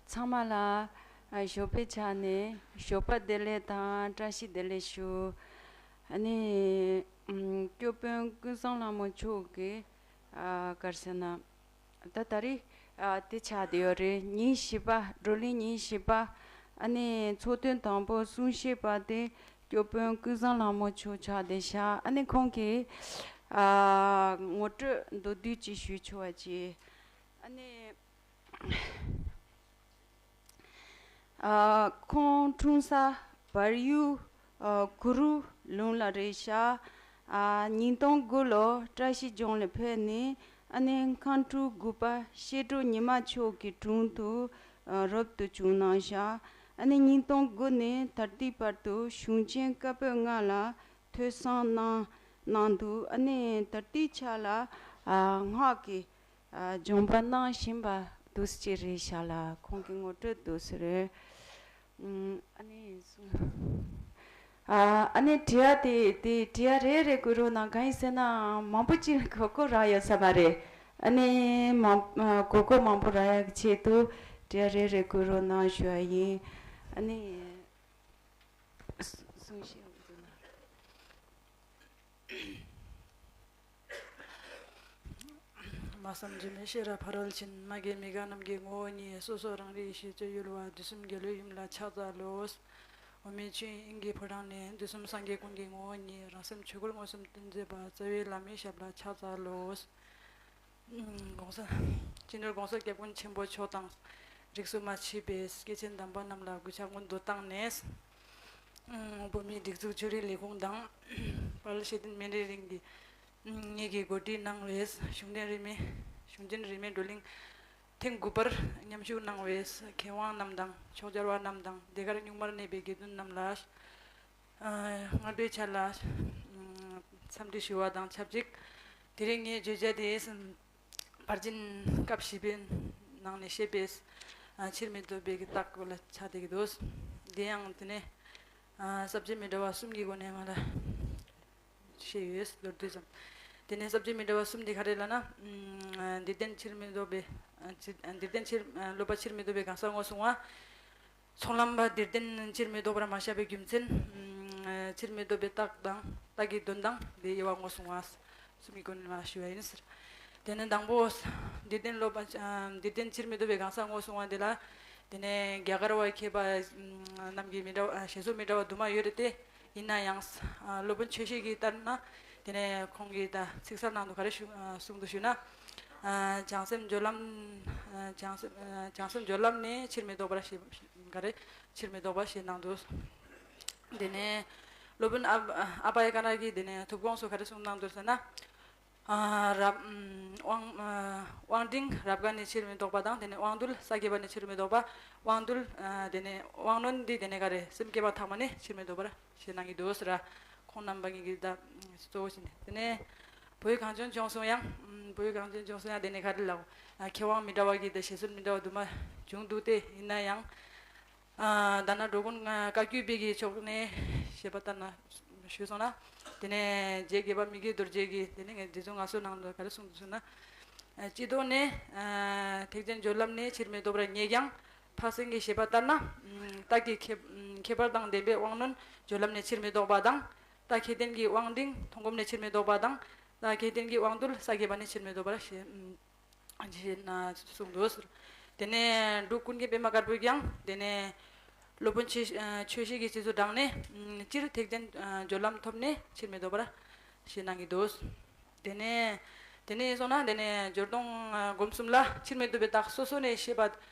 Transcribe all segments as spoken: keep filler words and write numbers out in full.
ཚང་མ་ལ་ཨ་ཞོགས་པའི་ཆ་ནས་ཞོགས་པ་བདེ་ལེགས་དང་བཀྲ་ཤིས་བདེ་ལེགས་ཞུ། ཨ་ནི་ཨམ་སྐྱབས་མགོན་ཀུན་བཟང་ལྷ་མོ་མཆོག་གི་ཨ་ག་རེ་ཟེར་ན། ད་ད་རེས་ཨ་དེ་ཆགས་བསྡད་ཡོད་རེད། ཉིན་བཞི་པ། བགྲོ་གླེང་ཉིན་བཞི་པ། ཨ་ནི་ཚོགས་ཐུན་དང་པོ་གསུང་བཤད་པ་དེ་སྐྱབས་མགོན་ཀུན་བཟང་ལྷ་མོ་མཆོག་ཆགས་བསྡད་ཤག་ཨ་ནི་ཁོང་གིས་ཨ་ངོ་སྤྲོད་མདོར་བསྡུས་ཅིག་ཞུ་ཆོག་པ་ཅིག་ཨ་ནི། ཨ་ཁོང་འཁྲུངས་ས་བལ་ཡུལ་ཨ་གུ་རུ་ལུང་ལ་རེད་ཤག་ཨ་ཉིས་སྟོང་དགུ་ལོ་བཀྲ་ཤིས་ལྗོངས་ལ་ཕེབས་ནས། ཨ་ནི་མཁའ་འགྲོ་དགུ་པ་བཤད་སྒྲོན་ཉི་མ་མཆོག་གི་དྲུང་དུ་ཨ་རབ་ཏུ་བྱུང་གནང་ཤག་ཨ་ནི་ཉིས་སྟོང་དགུ་ནས་ད་ལྟའི་བར་དུ་གཞུང་ཆེན་བཀའ་པོད་ལྔ་ལ་ཐོས་བསམ་གནང་གནང་འདུག་ཨ་ནི་ད་ལྟའི་ཆ་ལ་ཨ་སྔགས་ཀྱི་ཨ་སྦྱོང་བ་གནང་བཞིན་པ་འདུག་སེ་རེད་ཤག་ལ། ཁོང་གི་ངོ་སྤྲོད་འདུག་སེ་རེད། ཨ་ནི་གསུང་། ཨ་ནི་དྲི་བ་དེ་དེ་དྲི་བ་རེ་རེ་བཀོད་རོགས་གནང་། གང་ཡིན་ཟེར་ན་མང་པོ་ཅིག་གོ་སྐབས་རག་ཡོད་ས་མ་རེད། ཨ་ནི་མང་གོ་སྐབས་མང་པོ་རག་ཡག་གི་ཆེད་དུ་དྲི་བ་རེ་རེ་བཀོད་རོགས་གནང་ཞུ་བ་ཡིན། ཨ་ནི་གསུང་བཤད་འདུག་ན། སྨྲ་བསམ་འཇིགས་མེད་ཤེས་རབ་ཕ་རོལ་ཕྱིན། མ་སྐྱེས་མི་འགག་རྣམས་ཀྱི་ངོ་བོ་ཉིད། སོ་སོ་རང་རིག་ཡེ་ཤེས་སྤྱོད་ཡུལ་བ། དུས་གསུམ་རྒྱལ་བའི་ཡུམ་ལ་ཕྱག་འཚལ་ལོ། འོད་མའི་ཆོས་དབྱིངས་ཀྱི་ཕོ་བྲང་ནས། དུས་གསུམ་སངས་རྒྱས་ཀུན་གྱི་ངོ་བོ་ཉིད། རང་སེམས་ཆོས་སྐུར་མངོན་སུམ་སྟོན་མཛད་པ། རྩ་བའི་བླ་མའི་ཞབས་ལ་ཕྱག་འཚལ་ལོ། ༸གོང་ས་སྤྱི་ནོར་༸གོང་ས་༸སྐྱབས་མགོན་ཆེན་པོ་མཆོག་དང་། རིགས་སུ་མ་མཆིས་པའི་སྐྱེས་ཆེན་དམ་པ་རྣམས་ལ་གུས་ཕྱག་སྔོན་དུ་བཏང་ནས། ཨུམ། བོད་མིའི་སྒྲིག་འཛུགས་ཆོས་རིག་ལས་ཁུངས་དང་། དཔལ་ཤེས་ལྡན་སྨན་རིའི་གླིང་གི་ངེད་ཀྱིས་གོ་སྒྲིག་གནང་བའི་གཞུང་ཆེན་རིས་མེད། གཞུང་ཆེན་རིས་མེད་བགྲོ་གླེང་ཐེངས་དགུ་པར་མཉམ་ཞུགས་གནང་བའི་མཁས་དབང་རྣམས་དང་ཕྱོགས་བཅར་བ་རྣམས་དང་། འདི་གར་སྙུང་མར་གནས་པའི་དགེ་འདུན་རྣམས་ལ། ཨ། སྔ་དྲོའི་ཆ་ལ། ཨ། འཚམས་འདྲི་ཞུ་བ་དང་ཆབས་ཅིག་དེ་རིང་ངའི་བརྗོད་བྱ་དེ། ཕར་ཕྱིན་སྐབས་བཞི་པའི་ནང་ནས་བཤད་པའི། ཨ། ཕྱིར་མི་ལྡོག་པའི་གི་རྟགས་སྐོར་ལ་ཆགས་བསྡད་ཀྱི་འདུག་དེ་ཡང་དེ་ནས། ཨ། ས་བཅད་མི་འདྲ་བ་གསུམ་གྱི་སྒོ་ནས་ང་ལ་བཤད་ཡོད། མདོར་བསྡུས་ཙམ། དེ་ནས་ས་བཅད་མི་འདྲ་བ་གསུམ་དེ་ག་རེ་ལབ་ན། ཨ། འདིར་བསྟན་ཕྱིར་མི་ལྡོག་པའི། ཨ། ཕྱིར། ཨ། འདིར་བསྟན་ཕྱིར། ཨ། སློབ་པ་ཕྱིར་མི་ལྡོག་པའི་གང་ཟག་ངོས་བཟུང་བ། ཚོགས་ལམ་པ་འདིར་བསྟན་ཕྱིར་མི་ལྡོག་པར་མ་བཞག་པའི་རྒྱུ་མཚན། ཨ། ཕྱིར་མི་ལྡོག་པའི་རྟགས་དང་རྟགས་ཀྱི་དོན་དང་དེའི་དབྱེ་བ་ངོས་བཟུང་བ། གསུམ་གྱི་སྒོ་ནས་ལ་ཞུ་བ་ཡིན། དེ་ནས་དང་པོ། འདིར་བསྟན་སློབ་པ། ཨ། འདིར་བསྟན་ཕྱིར་མི་ལྡོག་པའི་གང་ཟག་ངོས་བཟུང་བ་འདི་ལ། དེ་ནས་རྒྱ་གར་བ་མཁས་པ་རྣམས་ཀྱིས་མི་འདྲ་བ། ཨ། བཞེད་སྲོལ་མི་འདྲ་བ་དུ་མ་ཡོད་རེད་དེ། ཡིན་ན་ཡང་། ཨ། སློབ་དཔོན་ཆོས་བཤེས་ཀྱིས་ལྟར་ན། དེ་ནས་ཁོང་གིས་ད་ཚིག་གསལ་ནང་དུ་ག་རེ་ཞུ། ཨ། གསུངས་འདུག་ཞུ་ན། ཨ། བྱང་སེམས་སྦྱོར་ལམ། ཨ། བྱང་སེམས། ཨ། བྱང་སེམས་སྦྱོར་ལམ་ནས་ཕྱིར་མི་ལྡོག་པར་ཞེས། ག་རེ། ཕྱིར་མི་ལྡོག་པ་ཞེས་གནང་འདུག་དེ་ནས་སློབ་དཔོན་ཨ། ཨ་བྷ་ཡ་ཀ་ན་གིས་དེ་ནས་ཐུབ་དགོངས་སུ་ག་རེ་གསུངས་གནང་འདུག་ཟེར་ན། ཨ། རབ། དབང་། ཨ། དབང་འབྲིང་རབ་དགའ་ནས་ཕྱིར་མི་ལྡོག་པ་དང་། དེ་ནས་དབང་རྟུལ་ས་སྐྱེས་པ་ནས་ཕྱིར་མི་ལྡོག་པ། དབང་རྟུལ། ཨ། དེ་ནས་དབང་རྣོན་འདི་དེ་ནས་ག་རེ། སེམས་བསྐྱེད་པ་ཐ་མ་ནས་ཕྱིར་མི་ལྡོག་པར་ཞེས་གནང་གི་འདུག་ཟེར། ཁོང་རྣམ་པ་གཉིས་ཀྱིས་ད་གཙོ་བོ་བྱས་ནས། དེ་ནས་བོད་གངས་ཅན་ལྗོངས་སུ་ཡང་། བོད་གངས་ཅན་ལྗོངས་སུ་ཡང་དེ་ནས་ག་རེ་ལབ། ཨ། མཁས་དབང་མི་འདྲ་བ་གི་དེ་བཞེད་སྲོལ་མི་འདྲ་བ་དུ་མ་བྱུང་འདུག་སྟེ། ཡིན་ན་ཡང་། ཨ། ད་ནང་འགྲོ་མགོན་བཀའ་བརྒྱུད་པའི་གི་ཕྱོགས་ནས་བཤད་པ་ལྟར་ན། ཞུས་སོང་ན། དེ་ནས་རྗེ་དགེ་བ་མི་དགེ་རྡོ་རྗེ་གིས་དེ་ནས་ངས་རྗེ་བཙུན་མངའ་གསོལ་ནང་དུ་ག་རེ་གསུངས་འདུག་ཟེར་ན། ཨ། སྤྱི་ལྡོག་ནས། ཨ། ཐེག་ཆེན་སྦྱོར་ལམ་ནས་ཕྱིར་མི་ལྡོག་པར་ངེས་ཀྱང་། འཕགས་སེང་གི་བཞེད་པ་ལྟར་ན། ཨ། རྟགས་ཀྱི་ཁྱད། ཨ། ཁྱད་པར་དང་ལྡན་པའི་དབང་རྣོན་སྦྱོར་ལམ་ནས་ཕྱིར་མི་ལྡོག་པ་དང་། རྟགས་ཁྱད་ལྡན་གྱི་དབང་འབྲིང་མཐོང་སྒོམ་ནས་ཕྱིར་མི་ལྡོག་པ་དང་། རྟགས་ཁྱད་ལྡན་གྱི་དབང་རྟུལ་ས་སྐྱེས་པ་ནས་ཕྱིར་མི་ལྡོག་པར་ཞེས། ཨ། ཞེས་ན་གསུངས་འདུག་ཟེར། དེ་ནས་འབྲུག་ཀུན་མཁྱེན་པད་མ་དཀར་པོས་ཀྱང་དེ་ནས་སློབ་དཔོན་ཆོས། ཨ། ཆོས་བཤེས་ཀྱི་རྗེས་སུ་འབྲངས་ནས། ཨ། སྤྱིར་ཐེག་ཆེན། ཨ། སྦྱོར་ལམ་ཐོབ་ནས་ཕྱིར་མི་ལྡོག་པར་ཞེས་གནང་གི་འདུག་དེ་ནས། དེ་ནས་སོང་ན་དེ་ནས་སྦྱོར་སྡོམ། ཨ། སྒོམ་གསུམ་ལ་ཕྱིར་མི་ལྡོག་པའི་རྟགས་སོ་སོ་ནས་བཤད་པ་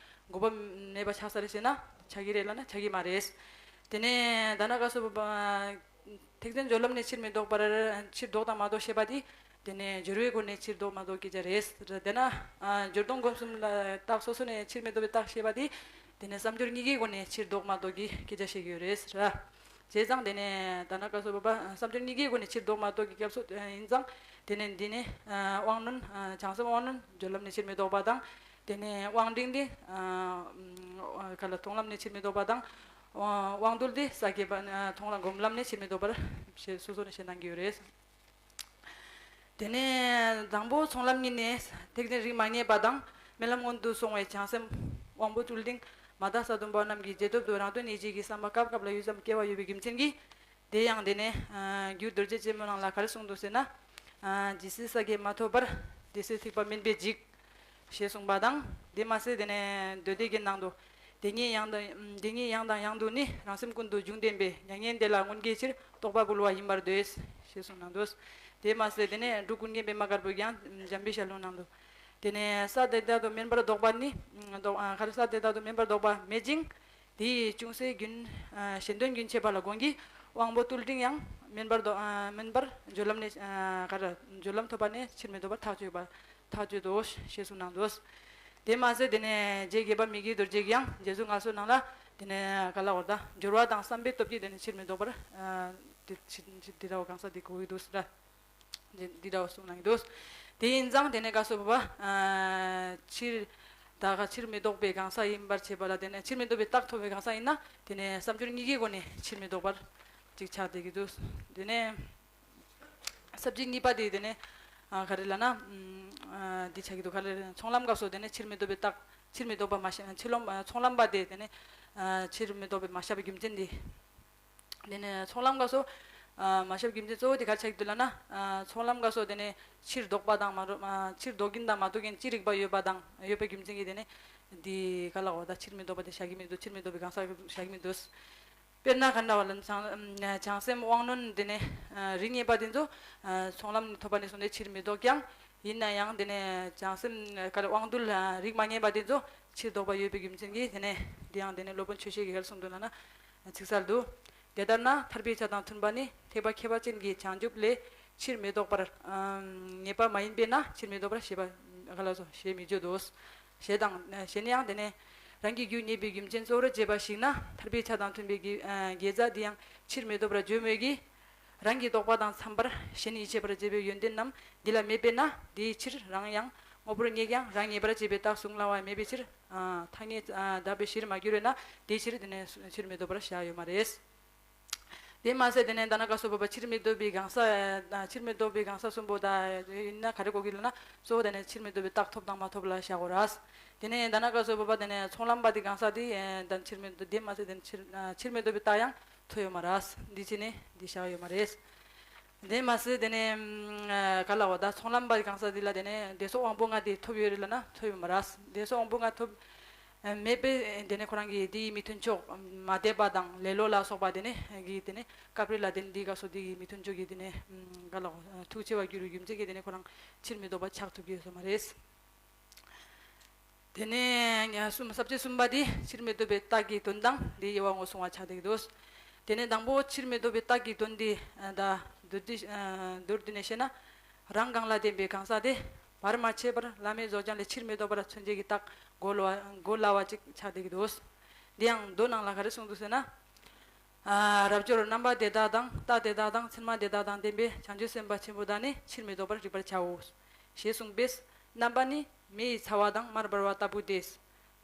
དགོས་པ་མེད་པ་ཆགས་ས་རེད་ཟེར་ན། ཆགས་ཀྱི་རེད་ལབ་ན་ཆགས་ཀྱི་མ་རེད། དེ་ནས་ད་ནང་སྐབས་སུ་བབ། ཐེག་ཆེན་སྦྱོར་ལམ་ནས་ཕྱིར་མི་ལྡོག་པར། ཕྱིར་ལྡོག་དང་མ་ལྡོག་བཤད་པ་དེ། དེ་ནས་སྦྱོར་བའི་སྒོ་ནས་ཕྱིར་ལྡོག་མ་ལྡོག་སྐད་ཆ་རེད། དེ་ན། ཨ། སྦྱོར་སྡོམ་སྒོམ་གསུམ་ལ་རྟགས་སོ་སོ་ནས་ཕྱིར་མི་ལྡོག་པའི་རྟགས་བཤད་པ་དེ། དེ་ནས་བསམ་སྦྱོར་གཉིས་ཀའི་སྒོ་ནས་ཕྱིར་ལྡོག་མ་ལྡོག་གི་སྐད་ཆ་བཤད་ཀྱི་ཡོད་རེད། ར། བྱས་ཙང་དེ་ནས་ད་ནང་སྐབས་སུ་བབ་པ་བསམ་སྦྱོར་གཉིས་ཀའི་སྒོ་ནས་ཕྱིར་ལྡོག་མ་ལྡོག་གི་སྐབས་སུ་ཡིན་ཙང་། དེ་ནས་འདི་ནི། ཨ། དབང་རྣོན། ཨ། བྱང་སེམས་དབང་རྣོན་སྦྱོར་ལམ་ནས་ཕྱིར་མི་ལྡོག་པ་དང་། དེ་ནས་དབང་འབྲིང་འདི། ཨ། ག་ལ་མཐོང་ལམ་ནས་ཕྱིར་མི་ལྡོག་པ་དང་། དབང་། དབང་རྟུལ་འདི་ས་སྐྱེས་པ། ཨ། མཐོང་ལམ་སྒོམ་ལམ་ནས་ཕྱིར་མི་ལྡོག་པར་ཞེས་སོ་སོ་ནས་བཤད་གནང་གི་ཡོད་རེད། དེ་ནས་དང་པོ་ཚོགས་ལམ་གཉིས་ནས་ཐེག་ཆེན་རིགས་མ་ངེས་པ་དང་། སྨོན་ལམ་སྔོན་དུ་སོང་བའི་བྱང་སེམས་དབང་པོ་རྟུལ་འབྲིང་ མ་དག་ས་དུམ་པ་རྣམས་ཀྱི་རྗེས་ཐོབ་ཏུ་རང་དོན་ཡིད་བྱེད་ཀྱི་བསམ་པ་སྐབས་སྐབས་ལ་ཡུད་ཙམ་སྐྱེ་བ་ཡོད་པའི་རྒྱུ་མཚན་གྱིས། དེ་ཡང་དེ་ནས་ཨ་རྒྱུ་རྡོ་རྗེ་རྩེ་མོ་ནང་ལ་ག་རེ་གསུངས་འདུག་ཟེར་ན། ཨ་ཇི་སྲིད་ས་གས་མ་ཐོབ་པར། དེ་སྲིད་ཐེག་པ་དམན་པས་འཇིག་ཞེས་གསུངས་པ་དང་། དེ་མ་ཟད་དེ་ནས་མདོ་སྡེ་རྒྱན་ནང་དུ། དེ་ཉིད་ཡང་དང་དེ་ཉིད་ཡང་དང་ཡང་དུ་ནི། རང་སེམས་ཀུན་ཏུ་འབྱུང་ལྡན་པའི། མྱ་ངན་འདས་ལ་མངོན་དགྱེས་ཕྱིར། རྟོགས་པ་འབུལ་བ་ཡིན་པར་འདོད། ཞེས་གསུངས་གནང་འདུག་དེ་མ་ཟད་དེ་ནས་འབྲུག་ཀུན་མཁྱེན་པདྨ་དཀར་པོས་ཀྱང་འཇམ་པའི་ཞལ་ལུང་ནང་དུ། དེ་ནས་ས་དེ་དག་ཏུ་དམན་པར་ལྡོག་པ་ནི། ལྡོག་ཨ་ག་རེ་ས་དེ་དག་ཏུ་དམན་པར་ལྡོག་པ་མེད་ཅིང་། དེ་ཡི་ཅུང་ཟད་རྒྱུན་ཨ་གཞན་དོན་རྒྱུན་ཆད་པ་ལ་དགོངས་ཀྱི། དབང་པོ་རྟུལ་འབྲིང་ཡང་དམན་པར་ལྡོག་ཨ་དམན་པར་སྦྱོར་ལམ་ནས་ཨ་ག་རེ་སྦྱོར་ལམ་ཐོབ་པ་ནས་ཕྱིར་མི་ལྡོག་པར་ཐག་ཆོད་པ་ཐག་ཆོད་དོ་ཞེས་གསུངས་གནང་འདུག་དེ་མ་ཟད་དེ་ནས་རྗེ་དགྱེས་པ་མི་བསྐྱོད་རྡོ་རྗེ་གིས་ཡང་རྗེ་བཙུན་མངའ་གསོལ་ནང་ལ། དེ་ནས་ག་ལ་བར་ད་སྦྱོར་བ་དང་བསམ་པའི་སྟོབས་ཀྱིས་དེ་ནས་ཕྱིར་མི་ལྡོག་པར་ཨ་དེ་ཕྱིར་ཕྱིར་དེ་འདྲ་བ་གང་ཟག་དེ་གོ་གི་འདུག་ཟེར། འདི་འདི་འདྲ་བ་གསུངས་གནང་གི་འདུག་དེ་ཡིན་ཙང་དེ་ནས་བཀའ་སྩལ་པ། ཨ་ཕྱིར་ད་ག་ཕྱིར་མི་ལྡོག་པའི་གང་ཟག་ཡིན་པར་བྱེད་པ་ལ། དེ་ནས་ཕྱིར་མི་ལྡོག་པའི་རྟགས་ཐོབ་པའི་གང་ཟག་ཡིན་ན། དེ་ནས་བསམ་སྦྱོར་གཉིས་ཀའི་སྒོ་ནས་ཕྱིར་མི་ལྡོག་པར་ཅིག་ཆགས་བསྡད་ཀྱི་འདུག་དེ་ནས་ས་བཅད་གཉིས་པ་དེ་དེ་ནས་ཨ་ག་རེ་ལབ་ན། ཨ་འདི་ཆགས་ཀྱི་འདུག་ག་རེ་ཚོགས་ལམ་སྐབས་སུ་དེ་ནས་ཕྱིར་མི་ལྡོག་པའི་རྟགས། ཕྱིར་མི་ལྡོག་པ་མ་བཤད། ཕྱིར་ལོག་ཚོགས་ལམ་པ་དེ་དེ་ནས་ཨ་ཕྱིར་མི་ལྡོག་པའི་མ་བཤད་པའི་རྒྱུ་མཚན་དེ། དེ་ནས་ཚོགས་ལམ་སྐབས་སུ་ཨ་མ་བཤད་རྒྱུ་མཚན་གཙོ་བོ་དེ་ག་རེ་ཆགས་ཀྱི་འདུག་ལབ་ན། ཨ་ཚོགས་ལམ་སྐབས་སུ་དེ་ནས་ཕྱིར་ལྡོག་པ་དང་མ་ལྡོག་ཨ་ཕྱིར་ལྡོག་མཁན་དང་མ་ལྡོག་མཁན་ཅི་རིགས་པ་ཡོད་པ་དང་ཡོད་པའི་རྒྱུ་མཚན་གྱིས་དེ་ནས་འདི་ག་ལ་འོ་ད་ཕྱིར་མི་ལྡོག་པ་དེ་བཞག་གི་མི་འདུག་ཕྱིར་མི་ལྡོག་པའི་གང་ཟག་བཞག་གི་མི་འདུག་དཔེར་ན་ག་འདྲ་བ་ལབ་ན། བྱང་བྱང་སེམས་དབང་རྣོན་དེ་ནས་ཨ་རིགས་ངེས་པ་དེ་ཚོ་ཨ་ཚོགས་ལམ་ནས་ཐོབ་པ་ནས་བཟུང་སྟེ་ཕྱིར་མི་ལྡོག་ཀྱང་། ཡིན་ན་ཡང་དེ་ནས་བྱང་སེམས་ག་རེ་དབང་རྟུལ་ཨ་རིགས་མ་ངེས་པ་དེ་ཚོ་ཕྱིར་ལྡོག་པ་ཡོད་པའི་རྒྱུ་མཚན་གྱིས། དེ་ནས་འདི་ཡང་དེ་ནས་སློབ་དཔོན་ཆོས་བཤེས་ཀྱིས་ག་རེ་གསུངས་འདུག་ལབ་ན། ཚིག་གསལ་དུ། དེ་ལྟར་ན་ཐར་པའི་ཆ་དང་མཐུན་པ་ནི་ཐེག་པ་ཁྱད་པར་ཅན་གྱི་བྱང་ཆུབ་ལས་ཕྱིར་མི་ལྡོག་པར་ཨམ་ངེས་པ་མ་ཡིན་པས་ན་ཕྱིར་མི་ལྡོག་པར་ཞེས་པ་ག་ལ་སོ་ཞེས་མི་བརྗོད་དོ། ཞེས་དང་། གཞན་ཡང་དེ་ནས་རང་གི་རྒྱུ་ངེས་པའི་རྒྱུ་མཚན་གཙོ་བོར་བྱས་པ་ཞིག་ན། ཐར་པའི་ཆ་དང་མཐུན་པའི་དགེ་ཨ་དགེ་རྩ་འདི་ཡང་ཕྱིར་མི་ལྡོག་པར་བརྗོད་མོད་ཀྱི། རང་གི་རྟོགས་པ་དང་འཚམས་པར་གཞན་ཡིད་ཆེས་པར་བྱེད་པའི་ཡོན་ཏན་རྣམས་འདི་ལ་མེད་པས་ན། དེའི་ཕྱིར་རང་ཡང་དངོས་པོར་ངེས་ཀྱང་རང་ངེས་པར་བྱེད་པའི་རྟགས་གཟུང་སླ་བ་མེད་པའི་ཕྱིར། ཨ་ཐ་སྙད་ཨ་དག་པའི་གཞིར་མ་གྱུར་བས་ན་དེའི་ཕྱིར་དེ་ནས་ཕྱིར་མི་ལྡོག་པར་བཞག་ཡོད་མ་རེད། དེ་མ་ཟད་དེ་ནས་ད་ནང་སྐབས་སུ་བབ་པ་ཕྱིར་མི་ལྡོག་པའི་གང་ཟག་ཨ་ཕྱིར་མི་ལྡོག་པའི་གང་ཟག་གསུམ་པོ་ད་ཡིན་ན་ག་རེ་གོ་གི་ལབ་ན། གཙོ་བོ་དེ་ནས་ཕྱིར་མི་ལྡོག་པའི་རྟགས་ཐོབ་དང་མ་ཐོབ་ལ་བཞག་དགོས་ར། དེ་ནས་ད་ནང་སྐབས་སུ་བབ་པ་དེ་ནས་ཚོགས་ལམ་པ་དེ་གང་ཟག་དེ་ཨ་ད་ཕྱིར་མི་ལྡོག་དེ་མ་ཟད་དེ་ནས་ཕྱིར་ཨ་ཕྱིར་མི་ལྡོག་པའི་རྟགས་ཡང་ཐོབ་ཡོད་མ་ར། འདི་བྱས་ནས་འདི་བཞག་ཡོད་མ་རེད། དེ་མ་ཟད་དེ་ནས་ཨ་ག་ལ་འོ་ད་ཚོགས་ལམ་པ་གང་ཟག་འདི་ལ་དེ་ནས་བདེ་སོགས་དབང་པོ་ལྔ་དེ་ཐོབ་ཡོད་རེད་ལབ་ན་ཐོབ་ཡོད་མ་ར། བདེ་སོགས་དབང་པོ་ལྔ་ཐོབ་ཨ་མེད་པས་དེ་ནས་ཁོ་རང་གིས་དེའི་མི་མཐུན་ཕྱོགས་མ་དད་པ་དང་ལེ་ལོ་ལ་སོགས་པ་དེ་ནས་གིས་དེ་ནས་སྐབས་རེ་ལ་དེ་ནས་འདིའི་སྐབས་སུ་འདི་གི་མི་མཐུན་ཕྱོགས་ཀྱིས་དེ་ནས་ཨ་ག་ལ་འོ་ཐུགས་ཆེ་བར་གྱུར་བའི་རྒྱུ་མཚན་གྱིས་དེ་ནས་ཁོ་རང་ཕྱིར་མི་ལྡོག་པ་ཆགས་ཐུབ་ཀྱི་ཡོད་ས་མ་རེད། དེ་ནས་གསུམ་ས་བཅད་གསུམ་པ་དེ་ཕྱིར་མི་ལྡོག་པའི་རྟགས་ཀྱི་དོན་དང་དེའི་དབྱེ་བ་ངོས་བཟུང་བ་ཆགས་བསྡད་ཀྱི་འདུག་དེ་ནས་དང་པོ་ཕྱིར་མི་ལྡོག་པའི་རྟགས་ཀྱི་དོན་དེ་ད་མདོར་བསྡུས་མདོར་བསྡུས་ནས་བཤད་ན། རང་གང་ལ་བརྟེན་པའི་གང་ཟག་དེ་བར་མ་ཆད་པར་བླ་མེད་རྫོགས་བྱང་ལས་ཕྱིར་མི་ལྡོག་པར་མཚོན་བྱེད་ཀྱི་རྟགས་གོ་སླ་བ་གོ་སླ་བ་ཅིག་ཆགས་བསྡད་ཀྱི་འདུག་དེ་ཡང་མདོ་ནང་ལ་ག་རེ་གསུངས་འདུག་ཟེར་ན། ཨ་རབ་འབྱོར་རྣམ་པ་དེ་དག་དང་རྟགས་དེ་དག་དང་མཚན་མ་དེ་དག་དང་ལྡན་པའི་བྱང་ཆུབ་སེམས་དཔའ་ཆེན་པོ་དག་ནི་ཕྱིར་མི་ལྡོག་པར་རིག་པར་བྱའོ། ཞེས་གསུངས་པས། རྣམ་པ་ནི་མེ་ཡི་ཚ་བ་དང་མར་འབར་བ་ལྟ་བུ་སྟེ།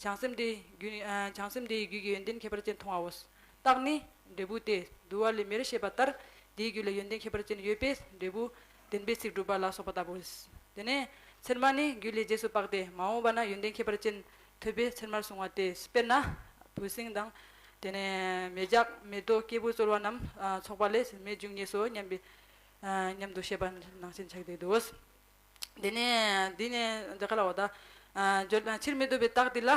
བྱང་སེམས་དེའི་རྒྱུད་ཨ་བྱང་སེམས་དེའི་རྒྱུད་ཀྱི་ཡོན་ཏན་ཁྱད་པར་ཅན་མཐོང་བའོ། རྟགས་ནི་འབྲས་བུ་སྟེ། དུ་བ་ལས་མེར་བཤད་པ་ལྟར་དེའི་རྒྱུད་ལ་ཡོན་ཏན་ཁྱད་པར་ཅན་ཡོད་པས་འབྲས་བུ་བདེན་པའི་ཚིག་སྒྲུབ་པ་ལ་སོགས་པ་ལྟ་བུ། དེ་ནས་མཚན་མ་ནི་རྒྱུད་ལས་རྗེས་སུ་དཔག་སྟེ་མ་འོངས་པ་ན་ཡོན་ཏན་ཁྱད་པར་ཅན་ཐོབ་པས་མཚན་མར་གསུངས་པ་སྟེ། དཔེར་ན་བུ་སྲིང་དང་། དེ་ནས་མེ་ལྕགས་མེ་ཏོག་སྐྱེས་བུ་གསོལ་བ་རྣམས་ཨ་ཚོགས་པ་ལས་མེ་འབྱུང་ངེས་སོ་སྙམ་པའི་ཨ་སྙམ་དུ་བཤད་པ་ནང་བཞིན་ཆགས་བསྡད་འདུག་དེ་ནས་འདི་ནས་འདི་ག་ལ་འོ་ད། ཨ་སྦྱོར་ཕྱིར་མི་ལྡོག་པའི་རྟགས་འདི་ལ་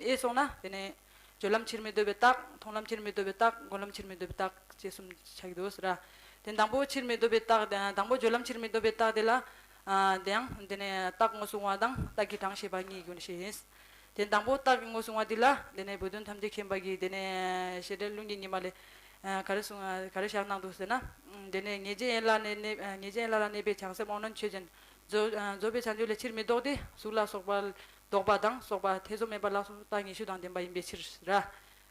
དབྱེ་སོང་ན། དེ་ནས་སྦྱོར་ལམ་ཕྱིར་མི་ལྡོག་པའི་རྟགས། མཐོང་ལམ་ཕྱིར་མི་ལྡོག་པའི་རྟགས། སྒོམ་ལམ་ཕྱིར་མི་ལྡོག་པའི་རྟགས་ཅེས་གསུམ་ཆགས་ཀྱི་འདུག་ཟེར་ར། དེ་དང་པོ་ཕྱིར་མི་ལྡོག་པའི་རྟགས་དེ་དང་པོ་སྦྱོར་ལམ་ཕྱིར་མི་ལྡོག་པའི་རྟགས་དེ་ལ། ཨ་དེ་ཡང་དེ་ནས་རྟགས་ངོས་བཟུང་བ་དང་རྟགས་ཀྱི་གྲངས་བཤད་པ་གཉིས་ཀྱི་སྒོ་ནས་བཤད་ཡིན། དེ་དང་པོ་རྟགས་ཀྱི་ངོས་བཟུང་བ་འདི་ལ་དེ་ནས་བུ་སྟོན་ཐམས་ཅད་མཁྱེན་པ་གིས་དེ་ནས་བཤད་གྲྭའི་ལུང་གི་ཉི་མ་ལས་ཨ་ག་རེ་གསུང་ཨ་ག་རེ་བཞག་གནང་འདུག་ཟེར་ན། དེ་ནས་ངེས་འབྱེད་ཡན་ལག་ནས་གནས་ཨ་ངེས་འབྱེད་ཡན་ལག་ལ་གནས་པའི་བྱང་སེམས་དབང་རྣོན་ཆོས་ཅན། རྫོགས་ཨ་རྫོགས་པའི་བྱང་ཆུབ་ལས་ཕྱིར་མི་ལྡོག་སྟེ་གཟུགས་ལ་སོགས་པ་ལྡོག་པ་དང་སོགས་པ་ཐེ་ཚོམ་མེད་པ་ལ་སོགས་རྟགས་ཉི་ཤུ་དང་ལྡན་པ་ཡིན་པའི་ཕྱིར་ར།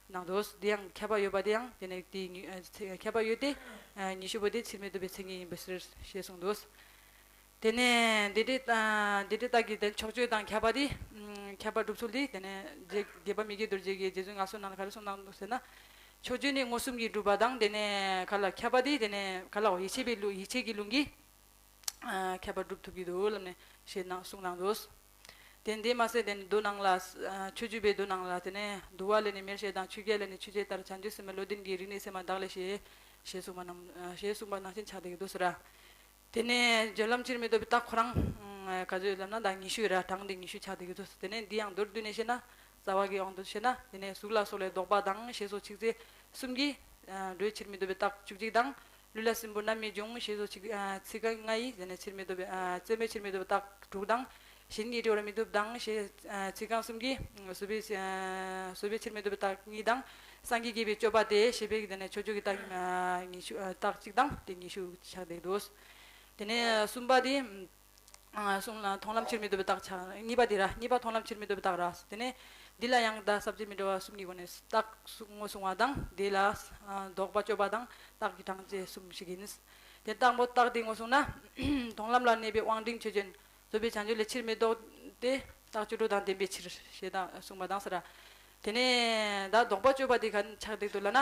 གནང་འདུག་དེ་ཡང་ཁྱབ་པ་ཡོད་པ་དེ་ཡང་དེ་ནས་དེའི་ཉི་ཨ་ཚེ་ཁྱབ་པ་ཡོད་དེ་ཨ་ཉི་ཤུ་པོ་དེ་ཕྱིར་མི་ལྡོག་པའི་མཚན་ཉིད་ཡིན་པའི་ཕྱིར་ཞེས་གསུངས་འདུག་དེ་ནས་འདི་འདྲའི་ཨ་འདི་འདྲའི་རྟགས་ཀྱི་དེ་ཕྱོགས་ཆོས་དང་ཁྱབ་པ་དེ་ཨམ་ཁྱབ་པ་སྒྲུབ་ཚུལ་དེ་དེ་ནས་རྗེ་དགྱེས་པ་མི་བསྐྱོད་རྡོ་རྗེ་གིས་རྗེ་བཙུན་མངའ་གསོལ་ནང་ལ་ག་རེ་གསུངས་གནང་འདུག་ཟེར་ན། ཕྱོགས་ཆོས་ནི་མངོན་སུམ་གྱིས་གྲུབ་པ་དང་། དེ་ནས་ག་ལ་ཁྱབ་པ་དེ་དེ་ནས་ག་ལའོ་ཡིད་ཆེས་པའི་ལུགས་ཡིད་ཆེས་ཀྱི་ལུང་གིས་ཨ་ཁྱབ་པ་སྒྲུབ་ཐུབ་ཀྱི་འདུག་ལབ་ནས་ཞེས་གནང་གསུངས་གནང་འདུག་དེ་འདི་མ་ཟད་དེ་མདོ་ནང་ལ། ཨ་མཆོད་བརྗོད་པའི་མདོ་ནང་ལ་དེ་ནས་འདུལ་བ་ལས་ནི་མེར་བཤད་དང་ཆོས་རྒྱལ་ལས་ནི་ཆོས་འཆད་ལྟར། བྱང་ཆུབ་སེམས་དཔའི་བློ་ལྡན་གྱིས། རིག་ནི་སེམས་མ་བདག་ལས་ཤེས། ཞེས་གསུངས་པ་རྣམས། ཞེས་གསུངས་པ་ནང་བཞིན་ཆགས་བསྡད་ཀྱི་འདུག་ཟེར་ར། དེ་ནས་སྦྱོར་ལམ་ཕྱིར་མི་ལྡོག་པའི་རྟགས་ཁོ་རང་། ཨ་ག་ཚོད་ལབ་ན་ད་ཉི་ཤུ་ཡོད་ར། གྲངས་འདི་ཉི་ཤུ་ཆགས་བསྡད་ཀྱི་འདུག་དེ་ནས་འདི་ཡང་མདོར་བསྡུས་ནས་བཤད་ན། རྩ་བ་གི་དབང་དུ་བཤད་ན། དེ་ནས་གཟུགས་ལ་སོགས་ལས་ལྡོག་པ་དང་ཞེས་སོགས་ཆིག་ཚེག་གསུམ་གྱིས། ཨ་འགྲོས་ཕྱིར་མི་ལྡོག་པའི་རྟགས་བཅུ་གཅིག་དང་། ལུས་ལ་སྲིན་བུ་རྣམ་སྨིན་འབྱུང་ཞེས་སོགས་ཆིག་ཨ་ཚིག་རྐང་ལྔ་ཡིས་དེ་ནས་ཕྱིར་མི་ལྡོག་པའི། ཨ་རྩོལ་མེད་ཕྱིར་མི་ལྡོག་པའི་རྟགས་དྲུག་དང་། གཞན་གྱིས་བསྒྲིབས་པར་མི་ནུས་དང་ཞེས། ཨ་ཚིག་རྐང་གསུམ་གྱིས་བཟོད་པའི། ཨ་བཟོད་པའི་ཕྱིར་མི་ལྡོག་པའི་རྟགས་གཉིས་དང་། སངས་རྒྱས་བསྐྱེད་པའི་སྤྱོད་པ་སྟེ་ཞེས་པའི་དེ་ནས་མཆོག་གྱུར་གྱི་རྟགས། ཨ་ཉི་ཤུ། ཨ་རྟགས་གཅིག་དང་དེ་ཉི་ཤུ་ཆགས་བསྡད་འདུག་དེ་ནས་གསུམ་པ་དེ། ཨ་གསུམ་ལ་མཐོང་ལམ་ཕྱིར་མི་ལྡོག་པའི་རྟགས་ཆགས། གཉིས་པ་དེ་ར། གཉིས་པ་མཐོང་ལམ་ཕྱིར་མི་ལྡོག་པའི་རྟགས་ར། དེ་ནས་འདི་ལ་ཡང་ད་ས་བཅད་མི་འདྲ་བ་གསུམ་གྱི་སྒོ་ནས་རྟགས་གསུམ་ངོས་བཟུང་བ་དང་། དེ་ལ་ཨ་ལྡོག་པ་གཅོད་པ་དང་རྟགས་ཀྱི་གྲངས་བཅས་གསུམ་ཞིག་ཡིན། དེ་དང་པོ་རྟགས་དེ་ངོས་བཟུང་ན། མཐོང་ལམ་ལ་གནས་པའི་དབང་འབྲིང་ཆོས་ཅན། རྫོགས་པའི་བྱང་ཆུབ་ལས་ཕྱིར་མི་ལྡོག་སྟེ། རྟགས་བཅུ་དྲུག་དང་ལྡན་པའི་ཕྱིར། ཞེས་དང་གསུངས་པ་དང་ཟེར། དེ་ནས་ད་ལྡོག་པ་གཅོད་པ་དེ་ག་ཆགས་བསྡད་འདུག་ལབ་ན།